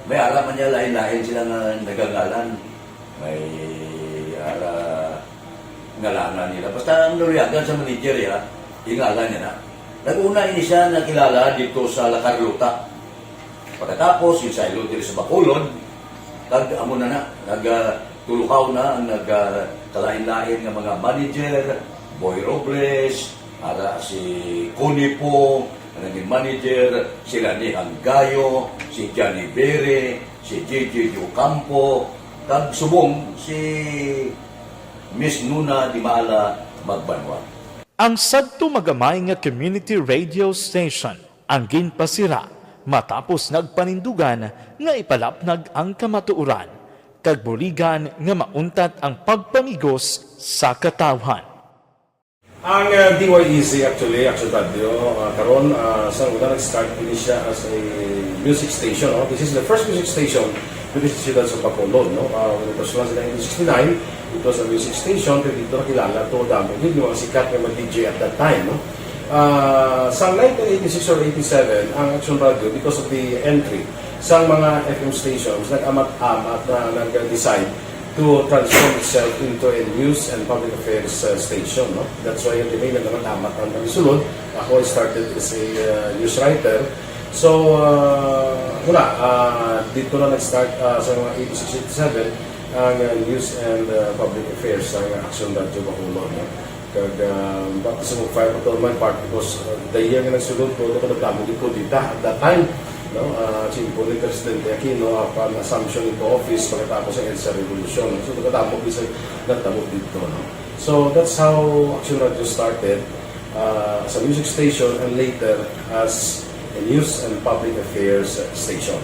may ara man niya lain-lain sila nga nagangalan. May ara ngalanan nila. Basta ang naluyagan sa manager, ya, ingalan niya na. Nag-una ini siya nakilala dito sa La Carlota. Pagkatapos, yung saylo diri sa Bacolod, kag amo na na, nag, ah, tulukaw na ang nag, ah, kalain-lain nga mga manager, Boy Robles, ara si Connie Pong, ang naging manager, sila ni Hanggayo, si Johnny Bere, si J J Ocampo, kag subong si Miss Nuna Dimala Magbanwa. Ang sadto magamay nga community radio station ang ginpasira matapos nagpanindugan nga ipalapnag ang kamatuoran kag buligan nga mauntat ang pagpamigos sa katawhan. Ang, uh, D Y E Z actually, Action Radio, uh, karon, uh, sa una nag-start ini siya as a music station, no? This is the first music station diri sa siyudad sa Bacolod, no? Uh, when it was launched in nineteen sixty-nine, it was a music station, pero dito nakilala to, damo gyud yung mga sikat nga mga D J at that time, no? Ah, sa nineteen eighty-six or eighty-seven, ang Action Radio, because of the entry sa mga F M stations, nag-amat-amat na nag-decide to transform itself into a news and public affairs, uh, station, no? That's why yung dinay nag-amat-amat ang pagsulod. Ako, I started as a, uh, news writer. So, uh, wala, uh, dito na nag-start, uh, sa mga eighty-six, eighty-seven, ang, uh, news and, uh, public affairs sa Action Radio Bacolod, no? Kag, ah, baptism of fire pa to my part because, ah, the year nga nagsulod ko, ako nagdamo gid ko dita at that time, no? Ah, simple ni Presidente Aquino, upon assumption into office, pagkatapos ang EDSA Revolution. So, nagdamo gid sa, nagdamo dito, no? So, that's how Action Radio started, ah, as a music station and later as a news and public affairs station.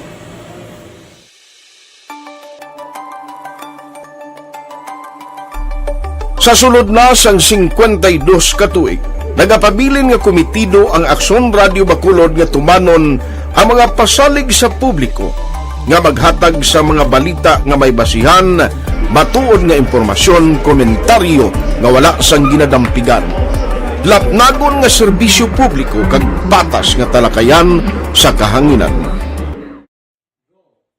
Sa sulod na sang singkwenta y dos ka tuig, nagapabilin nga kumitido ang Aksyon Radio Bacolod nga tumanon ang mga pasalig sa publiko nga maghatag sa mga balita nga may basihan, matuod nga impormasyon, komentaryo nga wala sang ginadampigan, lapnagon nga serbisyo publiko kag patas nga talakayan sa kahanginan.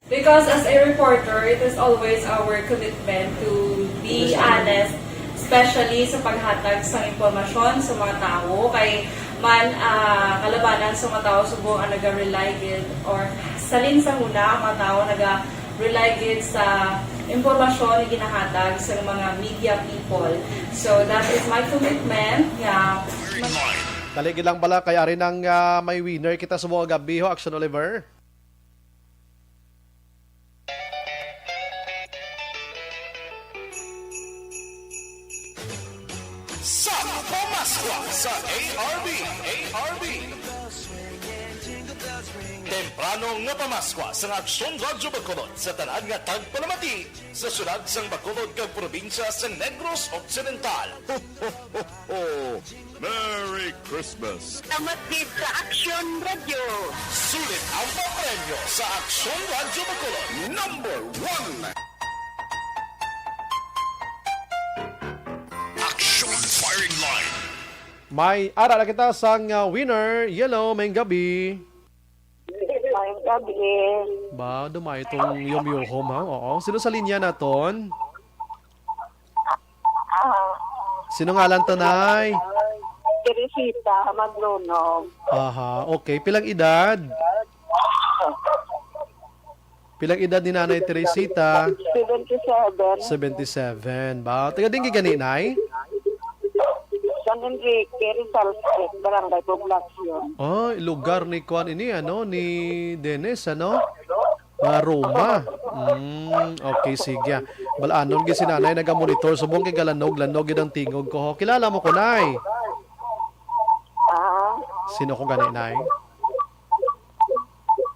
Because as a reporter, it is always our commitment to be honest, especially sa paghatag sa impormasyon sa mga tawo. Kay man, ah, kalabanan sa mga tawo subong ang naga-rely gid, or salin sa huna ang mga tawo naga-rely gid sa impormasyon nga ginahatag sa mga media people. So, that is my commitment nga Kali gid lang bala kay ari nang, ah, may winner kita sa mga gabi ho, Action Oliver. Sa Pamaskwa sa A R B, A R B. Temprano nga Pamaskwa sa Aksyon Radyo Bacolod sa tanan nga tagpalamati sa siyudad sang Bacolod kag probinsya sa Negros Occidental. Ho, ho, ho, ho! Merry Christmas! Salamat gid sa Aksyon Radyo. Sulit ang papremyo sa Aksyon Radyo Bacolod. Number one. Action Firing Line. May ara na kita sang, ah, winner. Hello, may gabi. Maayong gabi. Ba, dumay itong yumyuhom, ha? Oo. Sino sa linya naton? Ah, Sino ngalan to, Nay? Teresita Maglunog. Aha, okay. Pilang edad? Pilang edad ni Nanay Teresita? Seventy-seven. Seventy-seven. Ba, taga din gani, Nay? San Enrique, Rizal Street, Barangay Poblacion. Oh, lugar ni kuan ini, ano, ni Dennis, ano? Ah, Roma. Mm, okay, sige. Balanon gid si Nanay nagamonitor subong kay galanog-lanog gid ang tingog ko, ho. Kilala mo ko, Nay? Ah, Sino ko gani, Nay?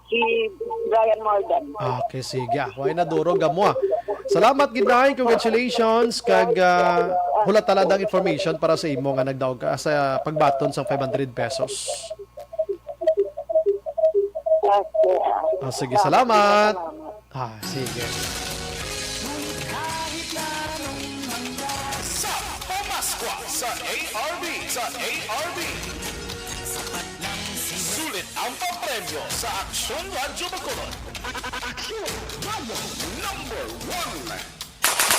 Si Brian Morgan. Okay, sige. Ah, way na duro gamo, ah. Salamat gid, Nay. Congratulations. Kag, ah, hulat tala ang information para sa imo nga nagdaog ka sa pagbaton sang five hundred pesos. Okay, ah. Ah, sige, salamat. Ah, sige. Sa Pamaskwa sa A R B, sa A R B. Sulit ang papremyo sa Aksyon Radyo Bacolod. Aksyon Radyo number one.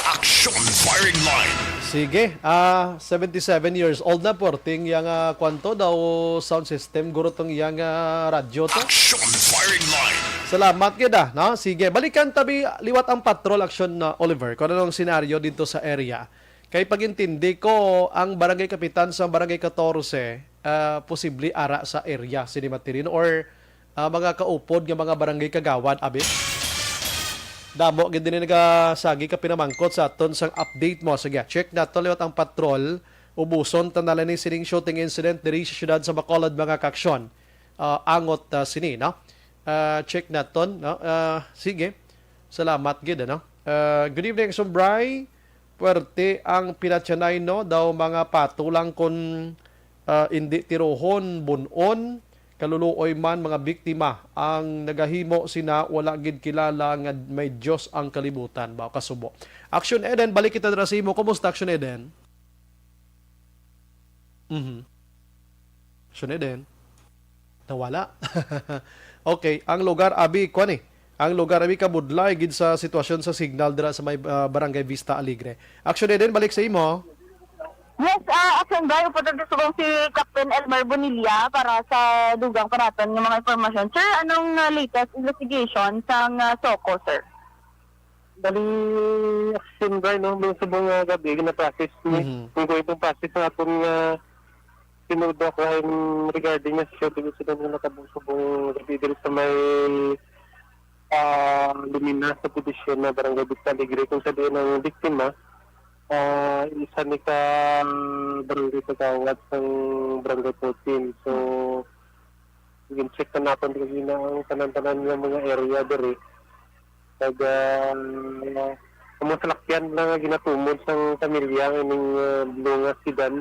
Action Firing Line. Sige, ah, seventy-seven years old na, porting yang, ah, kwanto daw sound system, guro tong yang, ah, radyo to. Action Firing Line. Salamat gid, ah, no? Sige, balikan tabi liwat ang patrol, Action, ah, Oliver. Kung anong senaryo dito sa area. Kay pag-intindi ko, ang barangay kapitan sa barangay katorse, ah, posible ara sa area, sini Matirin, or ah, mga kaupod nga mga barangay kagawad, abi. Damo gid din nagasagi ka pinamangkot sa aton sang update mo. Sige, check nato liwat ang patrol. Ubuson ta na lang ni sining shooting incident diri sa siyudad sa Bacolod, mga kaaksyon. Ah, angot, ah, sini, no? Ah, check naton, no? Ah, sige. Salamat gid, ano? Ah, good evening, Sumbray. Puwerte ang pinatyanay, no? Daw mga pato lang kon, ah, indi tirohon, bun-on, kaluluoy man mga biktima ang nagahimo sina, wala gid kilala nga may Dios ang kalibutan, ba, kasubo. Action Eden, balik kita dira sa imo. Kumusta, Action Eden? Mhm. Action Eden. Nawala. Okay, ang lugar abi, kuan eh. Ang lugar abi kabudlay gid sa sitwasyon sa signal dira sa may, ah, Barangay Vista Alegre. Action Eden, balik sa imo. Yes, ah, Action Guy, upod natin subong si Captain Elmer Bonilla para sa dugang pa naton nga mga impormasyon. Sir, anong, ah, latest investigation sa, ah, SOCO, sir? Bali, Action Guy, no, may subong nga gabi, gina-process ni. Mhm. Kung gawin itong process sa aton nga sinudo crime regarding nga sa shooting incident nga nakabusog ang gabi diri sa may, ah, Lumina subdivision na Barangay Vista Alegre, kung sa diin ang biktima, ah, isa ni ka barangay kagawad sang Barangay fourteen. So, gin-check na naton diri na ang tanan-tanan nga mga area diri. Kag, ah, ang mga salakyan lang nga ginatumod sang pamilya nga ining, ah, blue nga sedan.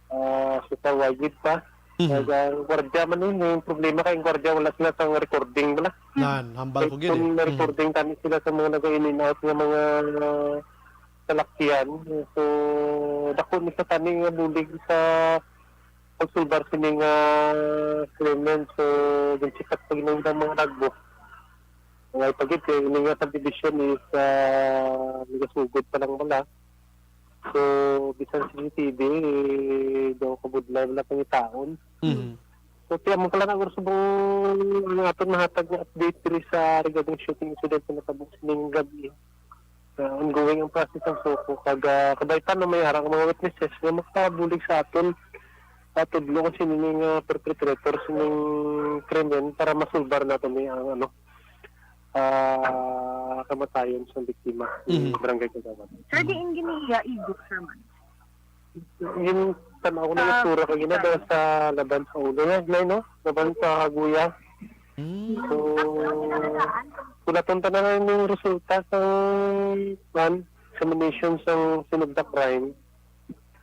Ah, so, sa wagid pa. Mhm. Kag ang gwardiya man yun, yung problema kay ang gwardiya wala sila sa recording bala. Nan, hambal ko gid eh. Kung Mm. recording tani sila sa mga naga-in and out nga mga, ah, salakyan. So, dako ni sa tani nga bulig sa pagsulbar sini nga krimen. So, ginsikat pa gid ang mga logbook. Ang ay pagit, eh, ini nga subdivision is, ah, nagasugod pa lang bala. So, bisan C C T V, eh, daw kabudlay wala pangitaon. Mhm. So, kaya mo pala na gusto mong ang aton mahatag nga update diri sa regarding shooting incident na natabo sining gabi. ah, ongoing ang process sang SOCO. Kag, ah, kabay pa, no, may ara nga mga witnesses nga makabulig sa aton, ah, tudlo kung sino ni nga perpetrator sining krimen para masulbar nato ni ang, ano, ah, kamatayon sa biktima, si Mhm. Barangay Kagawad. Sir, diin gini iya igo, sir, man? Yung tanaw ko na Ah, itsura kag ina daw sa laban sa ulo niya, Nay, no? Laban sa haguya. Mm. So, kulaton ta na lang yung resulta sa, kuwan, examination sa sinugda crime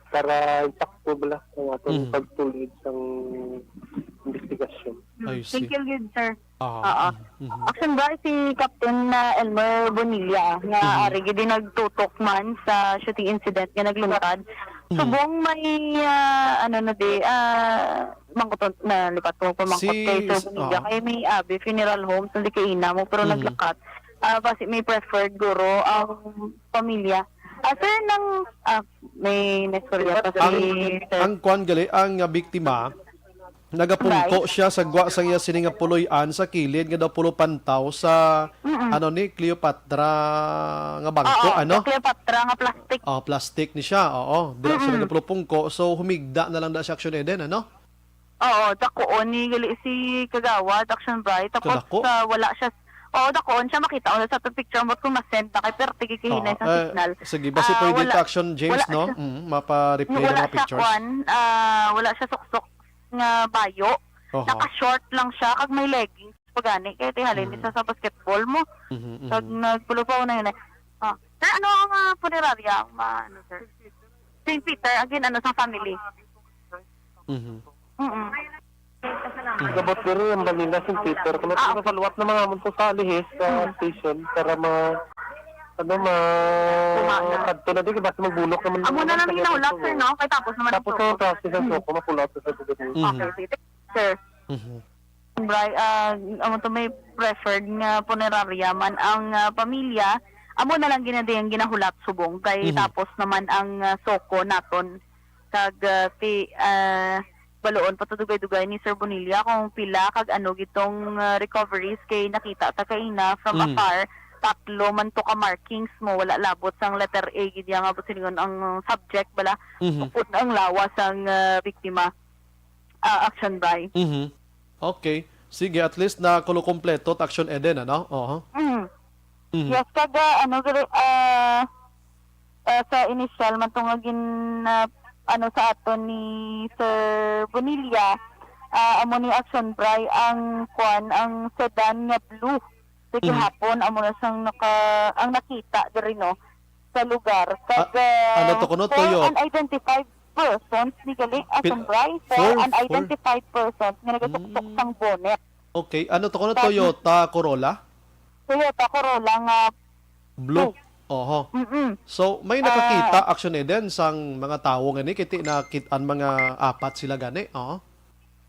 para insakto bala ang aton Mm. pagtulid sa investigasyon. I see. Thank you, good, sir. Ah, Oo. Mhm, mhm. Action ba si Captain, ah, Elmer Bonilla nga Mhm. ari gid nagtutok man sa shooting incident nga naglungtad? Mhm. Subong may, ah, ano na di, ah, mangkuton na lipat ko pamangkot Si kay Sir s-, Bonilla ah. kay may abi funeral home sa di kay ina mo pero Mhm. naglakat. Ah, basi may preferred guro ang pamilya. Ah, sir, nang, ah, may, may istorya pa Ang, si Sir. ang kwan gali, ang, ah, biktima, nagapungko Right. siya sa gwa sang iya sini nga puloy-an sa kilid nga daw pulo pantaw sa, Mm-mm. ano ni, Cleopatra nga bangko, Oo, ano? sa Cleopatra nga plastic. Oh, plastic ni siya, oo. Dira siya Mm-mm. nagapulupungko, so humigda na lang da siya, Action Eden, ano? Oo, dakuon ni gali si Kagawad, Action Bright. Tapos, Kadako? ah, wala siya, oo, dakuon siya, makita ko sa ato picture mo kung na-send na kay perte gid kahinay Oo, sa eh, signal. sige, basi Ah, pwede wala, ta, Action James, wala no? siya, Mm, mapa-replay na wala mga siya pictures. kwan, ah, wala siya suksok nga bayo. Oho. Naka-short lang siya, kag may leggings pa gani. Kaya ti halin, Mm. isa sa basketball mo. Mhm, Kag mhm. nagpulupaw na yun eh. Ah, sir, ano ang, ah, punerarya? Ma-, ano, sir? Saint Peter, again, ano, sa family. Mhm. Mm-mm. Gabot diri ang Manila, Saint Peter. Kung Ah, okay. Sa luwat na mga munto sa Alihis, sa Mm. station, para ma-, ano, ma-, Kuha na. Adto na di, basta magbulok naman Amo na lang ginahulat, sir, no? Kay tapos naman ang Tapos ang SOCO. Process ang Mm. SOCO, mapull out sa SOCO. Mhm. Okay, sige. Sir. Mhm. Bray, ah, amo to may preferred nga punerarya man ang, ah, pamilya. Amo na lang gina-, di ang ginahulat subong kay Mhm. tapos naman ang, ah, SOCO naton. Kag, ah, ti-, ah, baloon pa to dugay-dugay ni Sir Bonilla kung pila kag ano gid tong, ah, recoveries kay nakita ta kaina from Mm. afar, tatlo man to ka markings mo, wala labot sang letter A gid ya nga buot silingon ang subject bala, Mhm. upod ang lawas sang, ah, biktima. Ah, action by. Mhm. Okay. Sige, at least na kulo kompleto ta, Action Eden, ano? Oho. Mm. Mhm. Yes, kag, ah, ano, gre-, ah, ah, sa initial man to nga gin-, ah, ano sa aton ni Sir Bonilla, ah, amo ni Action Bray ang kwan, ang sedan nga blue. Sa Mhm. gihapon, amo na sang naka-, ang nakita diri, no, sa lugar. Ah, Kag, ano ah, to kuno, four Toyo? unidentified persons, ni gali, Pil-, Action Bray, four four, four? unidentified persons nga nagasuksok Mm. sang bonnet. Okay. Ano to kuno, Kag Toyota Corolla? Toyota Corolla nga Blue. Blue. Oho. Mm-mm. So, may nakakita, Ah. Action Eden, sang mga tawo nga ni, kiti nakit-an mga apat sila gani? Oo.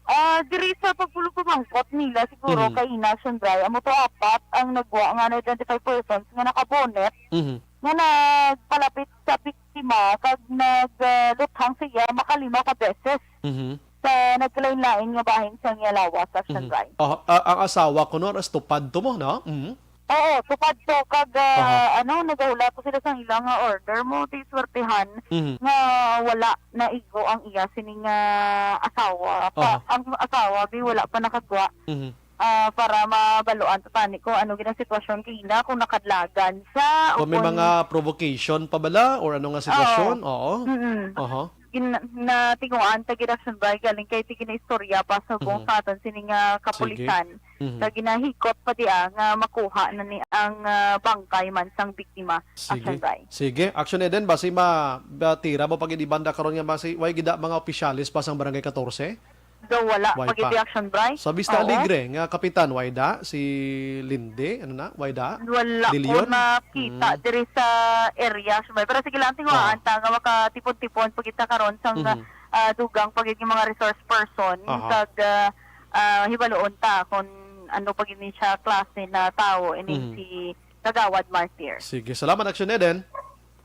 Ah, diri sa pagpulong pamangkot nila, siguro, Mhm. kay Ina Action Bray, amo to apat ang nagwa nga unidentified persons nga nakabonet Mhm. nga nagpalapit sa biktima kag nag, ah, luthang sa iya makalimaw ka beses Mhm. sa nagkalain-lain nga bahin sang iya lawas, Action Mhm. Bray. Oh, ah, ang asawa kuno, ras tupad to mo, no? Mhm. Oo, tupad to. Kag, ah, Aha. ano, nagahulat to sila sang ila nga order mo, di swertihan Mhm. nga wala naigo ang iya sini nga asawa. Pa, Aha. ang asawa, bi, wala pa nakagwa. Mhm. Ah, para mabaluan ta tani kung ano gid ang sitwasyon kay ina, kung nakadlagan siya o Kung may kung mga provocation pa bala or ano nga sitwasyon? Oo. Oo. Mm-mm. Aha. Gin-, natinguan ta gid, Action Bray, galing kay ti ginaistorya pa sa Mhm. buong sa aton sini nga Sige. kapulisan. Mhm. Kag ginahikot pa dia nga makuha na ni ang, ah, bangkay man sang biktima, Sige. Action Bray. Sige. Action Eden, basi ma-, batira mo pa gid ibanda karon nga basi way gid mga opisyales pa sang Barangay Catorce? Daw wala Way pa gid pa. Action Bray. Sa Vista Oo. Alegre nga kapitan, way da? Si Lindy, ano na? Way da? Wala De ko Leon? nakita Mm. diri sa area, Action Bray. Pero sige lang, tinguhaan Aha. ta nga makatipon-tipon pa kita karon sang, Mhm. ah, dugang pa gid nga mga resource person. Aha. Kag, ah, ah, hibaloon ta kung ano pa gid ni siya klase na tawo, ining Mhm. si Kagawad Martyr. Sige, salamat, Action Eden.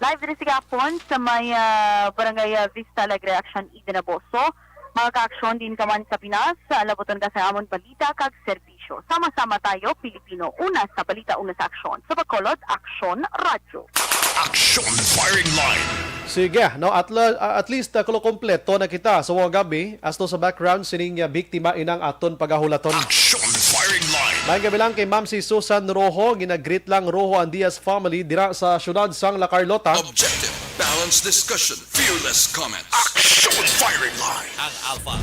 Live diri sa gihapon sa may, ah, Barangay, ah, Vista Alegre, Action Eden Abuso. Mga ka-aksyon din ka man sa Pinas, sa labuton ka sa amon balita kag serbisyo. Kristo. Sama-sama tayo, Pilipino. Una sa balita, una sa aksyon. Sa Bacolod, Aksyon Radyo. Aksyon Firing Line. Sige, no, at, la- at least uh, kompleto na kita sa mga gabi. Asto sa background, sining uh, biktima inang aton pagahulaton. Aksyon Firing Line. May gabi lang kay Ma'am si Susan Rojo, ginagreet lang Rojo and Diaz family dira sa siyudad sang La Carlota. Objective, balanced discussion, fearless comment. Action Firing Line. Ang Alpha.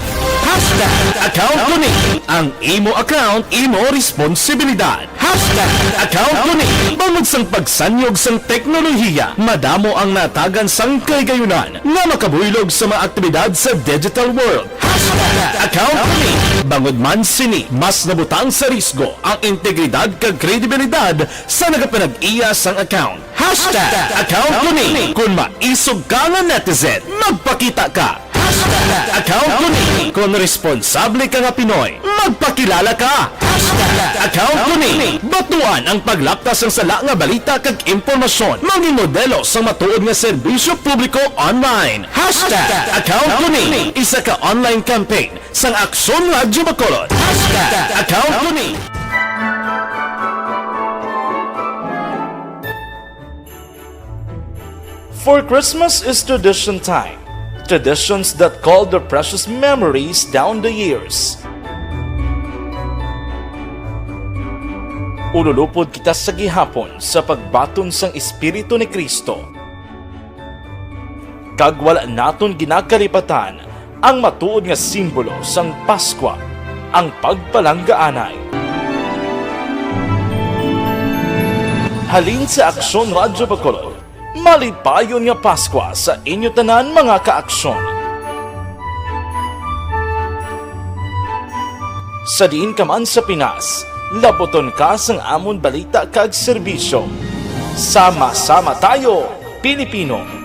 Hashtag account ko ni. Ang imo account, imo responsibilidad. Hashtag account ko ni. Bangod sang pagsanyog sang teknolohiya, madamo ang natagan sang kahigayunan nga makabuylog sa mga aktibidad sa digital world. Hashtag account ko ni. Bangod man sini, mas nabutang sa risgo ang integridad kag kredibilidad sa nagapanag-iya sang account. Hashtag account ko ni. Kung maisog ka nga netizen, magpakita ka. Hashtag account ko ni. Kung responsable ka nga Pinoy, magpakilala ka. Hashtag account ko ni. Batuan ang paglaptas sang sala nga balita kag impormasyon. Maging modelo sa matuod nga serbisyo publiko online. Hashtag account ko ni. Isa ka online campaign sang Aksyon Radyo Bacolod. Hashtag account ko ni. For Christmas is tradition time. Traditions that call their precious memories down the years. Ululupod kita sa gihapon sa pagbaton sang Espiritu ni Cristo. Kag wala naton ginakalipatan ang matuod nga simbolo sang Paskwa, ang pagpalanggaanay. Halin sa Aksyon Radyo Bacolod, malipayon nga Paskwa sa inyo tanan, mga ka-aksyon. Sa diin ka man sa Pinas, labuton ka sang amon balita kag serbisyo. Sama-sama tayo, Pilipino!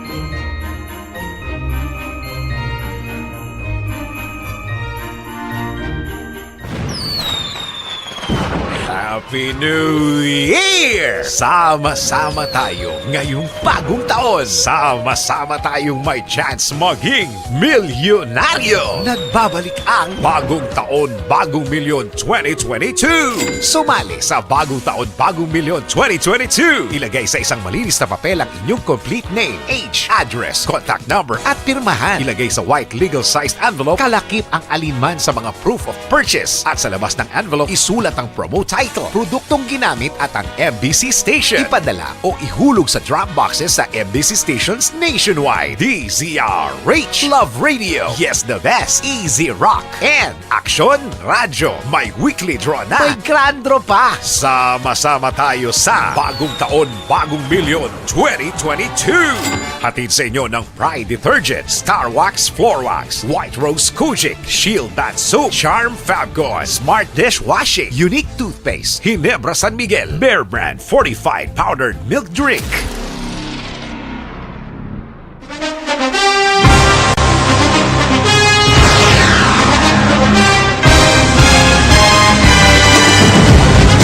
Happy New Year! Sama-sama tayo ngayong bagong taon. Sama-sama tayong may chance maging milyonaryo. Nagbabalik ang Bagong Taon, Bagong Milyon twenty twenty-two. Sumali sa Bagong Taon, Bagong Milyon twenty twenty-two. Ilagay sa isang malinis na papel ang inyong complete name, age, address, contact number, at pirmahan. Ilagay sa white legal-sized envelope, kalakip ang alinman sa mga proof of purchase, at sa labas ng envelope, isulat ang promo title, produktong ginamit, at ang M B C station. Ipadala o ihulog sa drop boxes sa M B C stations nationwide. D Z R H, Love Radio, Yes the Best, Easy Rock, and Aksyon Radyo. May weekly draw na. May grand draw pa. Sama-sama tayo sa Bagong Taon, Bagong Milyon twenty twenty-two. Hatid sa inyo ng Pride Detergent, Star Wax Floor Wax, White Rose Kojic, Shield Bath Soap, Charm Fabcon, Smart Dishwashing, Unique Toothpaste, Ginebra San Miguel, Bear Brand Fortified Powdered Milk Drink.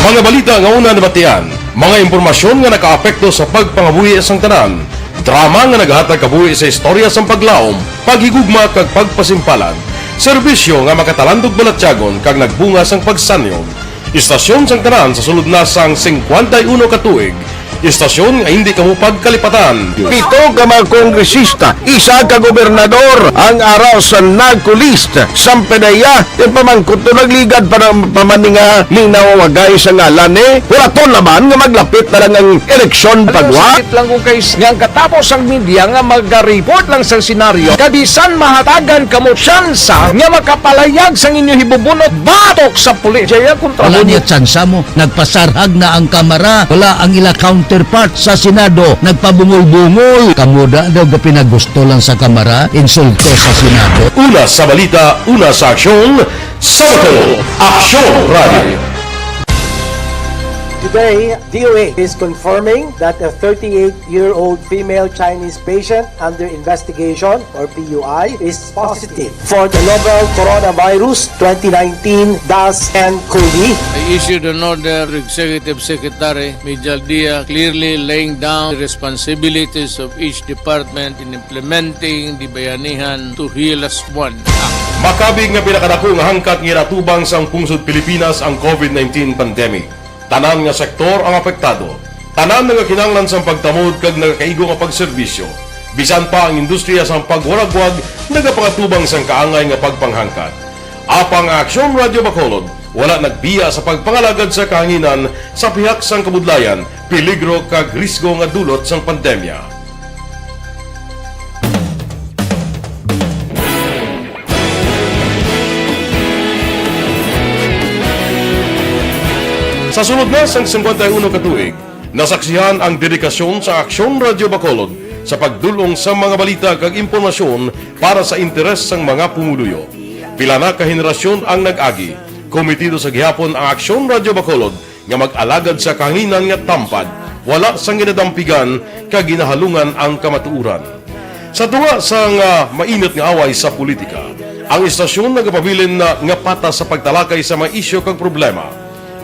Mga balita nga una nabatian, mga impormasyon nga nakaapekto sa pagpangabuhi sang tanan, drama nga nagahatag kabuhi sa istorya sang paglaom, paghigugma kag pagpasimpalan, serbisyo nga makatalandog balatyagon kag nagbunga sang pagsanyog. Istasyon sang tanan sa sulod na sang singkwenta y uno ka tuig, istasyon nga hindi kamo pagkalipatan. Pito ka mga kongresista, isa ka gobernador ang ara sa narco list. Sampe na iya, ti pamangkot to nagligad pa ng pamaninga ni nawawagay sa ngalan ni. Hulaton naman nga maglapit na lang ang eleksyon. Alam mo, pagwa. Sakit lang kung kay nga ang katapos ang media nga magariport lang sa senaryo. Kabisan mahatagan kamo tsansa nga makapalayag sang inyo hibubunot batok sa pulis. Jaya kontra. Wala mo niya tsansa mo. Nagpasarhag na ang Kamara. Wala ang ila counterpart sa Senado. Nagpabungol-bungol. Kamo da daw ga pinagusto lang sa Kamara, insulto sa Senado. Una sa balita, una sa aksyon, sa Bacolod, Aksyon Radio. Today, D O H is confirming that a thirty-eight-year-old female Chinese patient under investigation, or P U I, is positive for the novel coronavirus twenty nineteen dash N COVID. I issued an order to Executive Secretary Mijal Dia, clearly laying down the responsibilities of each department in implementing the Bayanihan to Heal Us One Act. Makabig nga pinakadako nga hangkat nga ginatubang sang pungsod Pilipinas ang covid nineteen pandemic. Tanan nga sektor ang apektado. Tanan nagakinahanglan sang pagtamod kag nagakaigo nga pagserbisyo. Bisan pa ang industriya sang pagwaragwag nagapangatubang sang kaangay nga pagpanghangkat. Apang ang Aksyon Radyo Bacolod wala nagbiya sa pagpangalagad sa kahanginan sa pihak sang kabudlayan, peligro kag risgo nga dulot sang pandemya. Sa sulod na sang singkwenta y uno ka tuig, nasaksihan ang dedikasyon sa Aksyon Radyo Bacolod sa pagdul-ong sa mga balita kag impormasyon para sa interes sang mga pumuluyo. Pila na ka henerasyon ang nag-agi. Kometido sa gihapon ang Aksyon Radyo Bacolod nga mag-alagad sa kahanginan nga tampad, wala sang ginadampigan kag ginahalungan ang kamatuoran. Sa tunga sang, ah, mainit nga away sa politika, ang istasyon nagapabilin na nga patas sa pagtalakay sa mga isyu kag problema.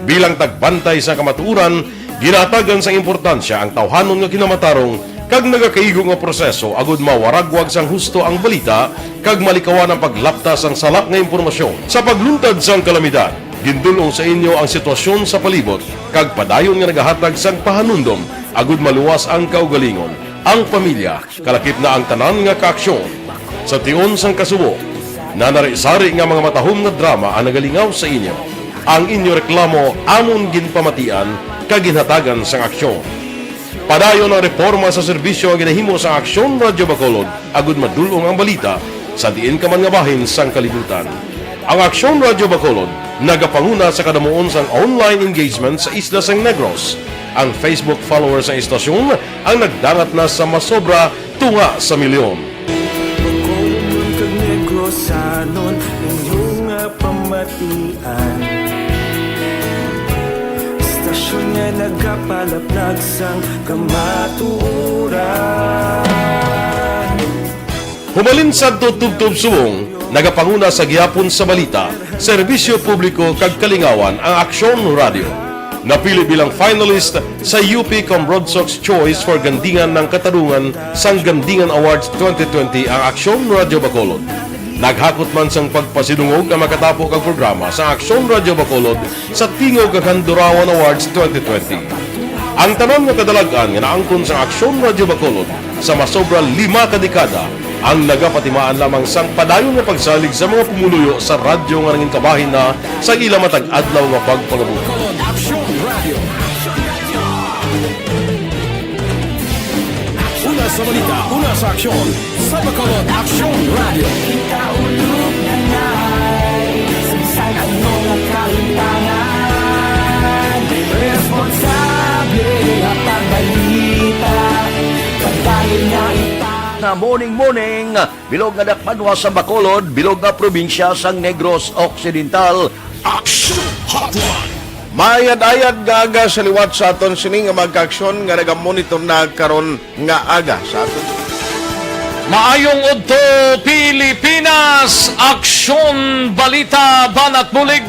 Bilang tagbantay sa kamatuoran, ginahatagan sang importansya ang tawhanon nga kinamatarong kag nagakaigo nga proseso agud mawaragwag sang husto ang balita kag malikawan ang paglapta sang sala nga impormasyon. Sa pagluntad sang kalamidad, gindul-ong sa inyo ang sitwasyon sa palibot kag padayon nga nagahatag sang pahanumdom agud maluwas ang kaugalingon, ang pamilya, kalakip na ang tanan nga kaaksyon. Sa tion sang kasubo, nanari-sari nga mga matahom nga drama ang nagalingaw sa inyo. Ang inyo reklamo amon ginpamatian kag ginhatagan sang aksyon. Padayon ang reporma sa serbisyo nga ginahimo sa Aksyon Radyo Bacolod agud madul-ong ang balita sa diin ka man nga bahin sang kalibutan. Ang Aksyon Radyo Bacolod nagapanguna sa kadamuon sang online engagement sa isla sang Negros. Ang Facebook followers sang istasyon ang nagdangat na sa masobra tunga sa milyon. Bacolod kag Negrosanon, inyo nga pamatian. Istasyon nga nagapalaplag sang kamatuoran. Hubalin sadto tubtob subong, nagapanguna sa gihapon sa balita, serbisyo publiko kag kalingawan ang Aksyon Radyo. Napili bilang finalist sa U P Cambronsox Choice for Gandingan ng Katarungan sang Gandingan Awards twenty twenty ang Aksyon Radyo Bacolod. Naghakot man sang pagpasidungog ang makatapo kag programa sa Aksyon Radyo Bacolod sa Tingog kag Handurawan Awards twenty twenty. Ang tanan nga kadalag-an nga naangkon sang Aksyon Radyo Bacolod sa masobra lima ka dekada ang nagapatimaan lamang sang padayon nga pagsalig sa mga pumuluyo sa radyo nga nangin kabahin na sa ila matag adlaw nga pagpangabuhi. Aksyon Radio. Una sa balita, una sa aksyon, sa Bacolod Aksyon Radio. Ikaulog na ngay, sa bisan ano nga kahimtangan, responsable nga pagbalita, pagdayon nga ita. Na morning, morning. Bilog nga dakpanwa sa Bacolod, bilog nga probinsya sang Negros Occidental. Action Hotline. Maayad-ayad nga aga sa liwat sa aton sini nga mga kaaksyon nga nagamonitor na karon nga aga sa aton. Maayong udto, Pilipinas! Aksyon, balita, banat bulig.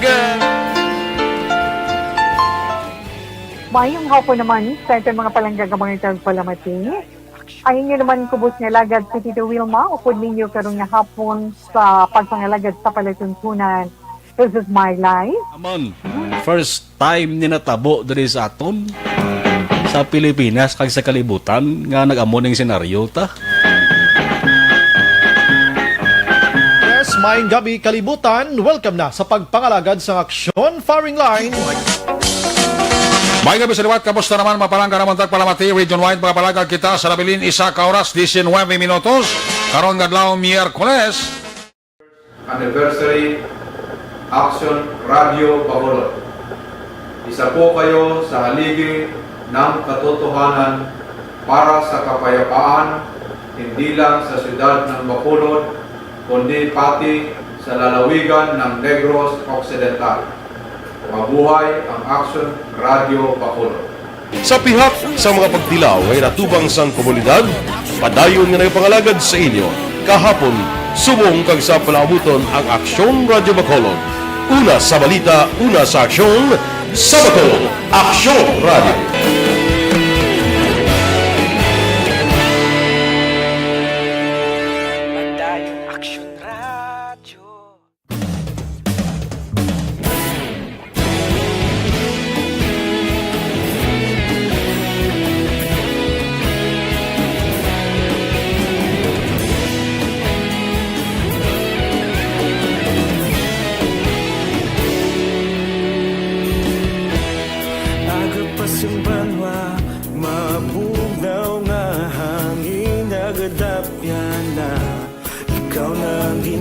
Maayong hapon naman sa aton mga palangga nga mga tagpalamati. Ang inyo naman kubos nga alagad si Tito Wilma, upod ninyo karon nga hapon sa pagpangalagad sa palatuntunan. This is my life. Amon, first time ni natabo diri sa aton, sa Pilipinas kag sa kalibutan nga nag-amo ning senaryo ta. Yes, maayong gabi, kalibutan. Welcome na sa pagpangalagad sang aksyon firing line. May gabi sa liwat, kamusta naman, mga palangga namon tagpalamati? Region wide, mga palangga, kita sa nabilin, isa ka oras, diecinuebe minutos. Karon nga adlaw, Miyerkules. Anniversary, Action Radio Bacolod. Isa po kayo sa haligi ng katotohanan para sa kapayapaan, hindi lang sa siyudad ng Bacolod, kundi pati sa lalawigan ng Negros Occidental. Mabuhay ang Action Radio Bacolod! Sa pihak sa mga pagtilaw nga ginatubang sang komunidad, padayon nga nagapangalagad sa inyo kahapon, subong kag sa palaabuton ang Aksyon Radyo Bacolod. Una sa balita, una sa aksyon, sa Bacolod, Aksyon Radyo. Padayon Aksyon Radyo.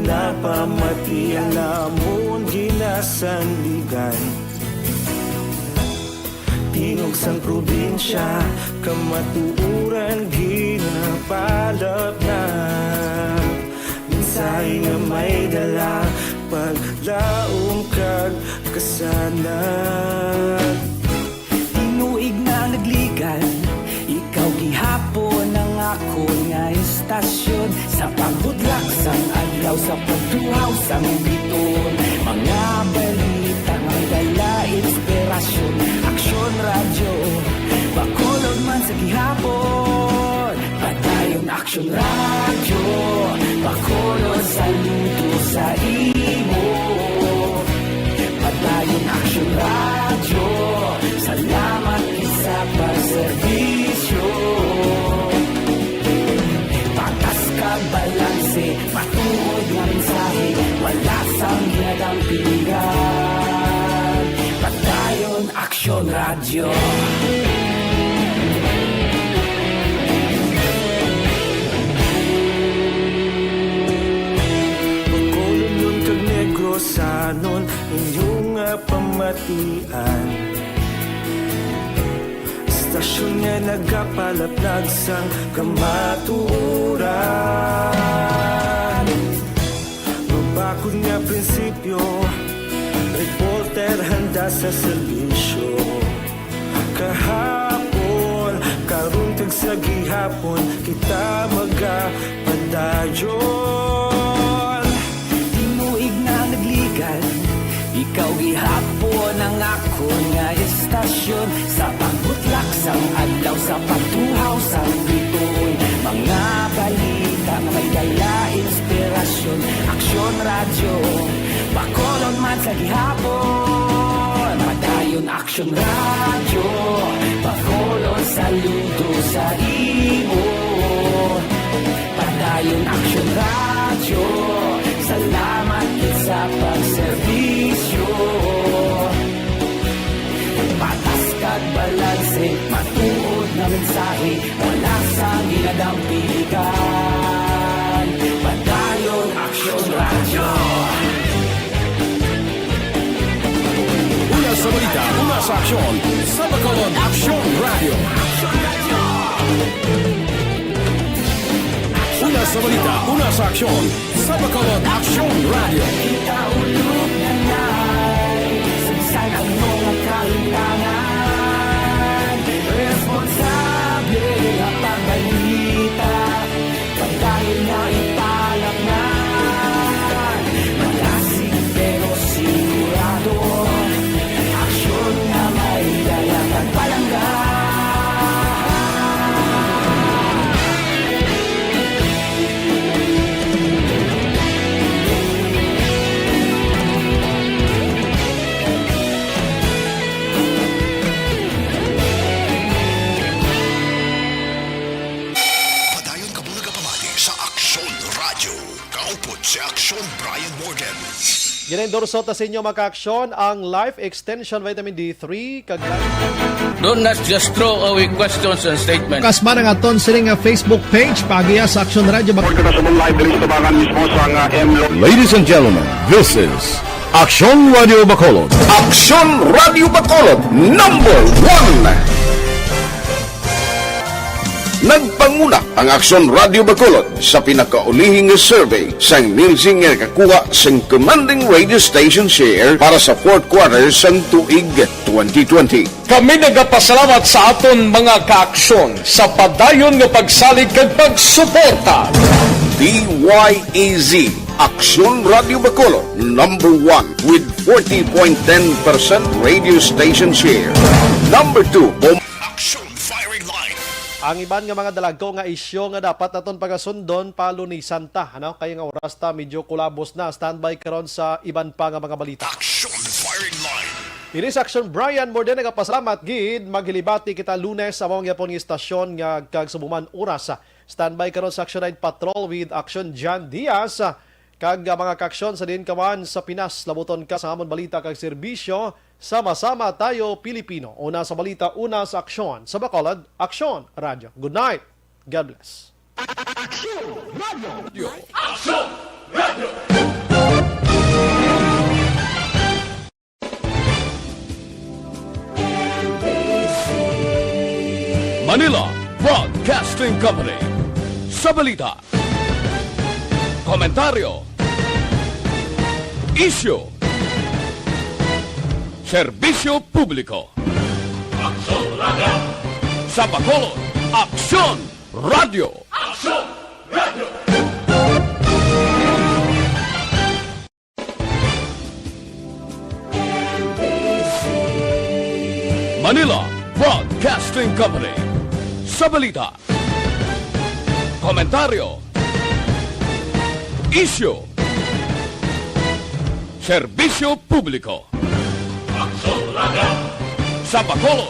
Napamati ang amon ginasandigan. Tingog sang probinsya, kamatuoran ginapalapnap. Mensahe nga may dala, paglaom kag kasanag. Tinuig na nagligan, ikaw gihapon ang akon nga istasyon. Sa pagbudlak sang adlaw, sa pagtuhaw sang biton, mga balita nga may dala inspirasyon. Aksyon Radyo, Bacolod man sa gihapon. Padayon Aksyon Radyo, Bacolod, saludo sa imo. Padayon Aksyon Radyo, salamat gid sa pagserbisyo. Patas kag balanse, matuod nga mensahe, wala sang ginadampigan. Padayon Aksyon Radyo. Bacolodnon kag Negrosanon, inyo nga pamatian. Istasyon nga nagapalaplag sang kamatuoran. Mabakod nga prinsipyo, reporter handa sa serbisyo. Kahapon, karon kag sa gihapon, kita magapadayon. Tinuig na nagligan, ikaw gihapon ang akon nga istasyon. Sa pagbutlak sang adlaw, sa pagtuhaw sang bituon, mga balita nga may dala inspirasyon. Aksyon Radyo, Bacolod man sa gihapon. Padayon Aksyon Radyo, Bacolod, saludo sa imo. Padayon Aksyon Radyo, salamat gid sa pagserbisyo. Patas kag balanse, matuod nga mensahe, wala sang ginadampigan. Padayon Aksyon Radyo. Una sa balita, una sa aksyon, sa Bacolod Aksyon Radyo. Una sa balita, una sa aksyon, sa Bacolod Aksyon Radyo. Kita ulog na nai, saysay ang mga kalintangan. Responsable nga pagbalita, padayon nga ipalapnan. Malasig pero sigurado, aksyon nga may dala kag palangga. Padayon kamo nagapamati sa Aksyon Radyo. Kaupod si Aksyon Brian Morgan. Gina-endorso ta sa inyo, mga ka-aksyon, ang Life Extension Vitamin D three kag Don't not just throw away questions and statements. Kas man ang aton sini nga Facebook page, paagiha sa Aksyon Radyo Bak- Report kita sa live diri sa Tabangan mismo sa nga M Lo- Ladies and gentlemen, this is Aksyon Radyo Bacolod. Aksyon Radyo Bacolod, number one. Nagpanguna ang Aksyon Radyo Bacolod sa pinakaulihi nga survey sang Nielsen nga nakakuha sang commanding radio station share para sa fourth quarter sang tuig twenty twenty. Kami nagapasalamat sa aton mga kaaksyon sa padayon nga pagsalig kag pagsuporta. D Y E Z, Aksyon Radyo Bacolod, number one with forty point ten percent radio station share. Number two, Bom- Aksyon Firing Line. Ang iban nga mga dalagko nga isyu nga dapat naton pagasundon, palunisan ta, ano? Kay nga oras ta medyo kulabos na. Standby karon sa iban pa nga mga balita. Aksyon Firing Line. Ini sa Aksyon, Brian Morden, nagapasalamat gid. Maghilibati kita Lunes sa among gyapon nga istasyon nga kag subuman oras. Standby karon sa Aksyon Night Patrol with Aksyon Jan Diaz. Kag, ah, mga kaaksyon sa diin ka man sa Pinas, labuton ka sa amon balita kag serbisyo. Sama-sama tayo, Pilipino. Una sa balita, una sa aksyon. Sa Bacolod, Aksyon Radyo. Good night. God bless. Aksyon Radyo. Aksyon! Manila Broadcasting Company. Sa balita, komentaryo, isyu, serbisyo publiko. Aksyon Radio! Sa Bacolod, Aksyon Radio! Aksyon Radio! Manila Broadcasting Company. Sa balita, komentaryo, isyu, serbisyo publiko. Aksyon Radio! Sa Bacolod,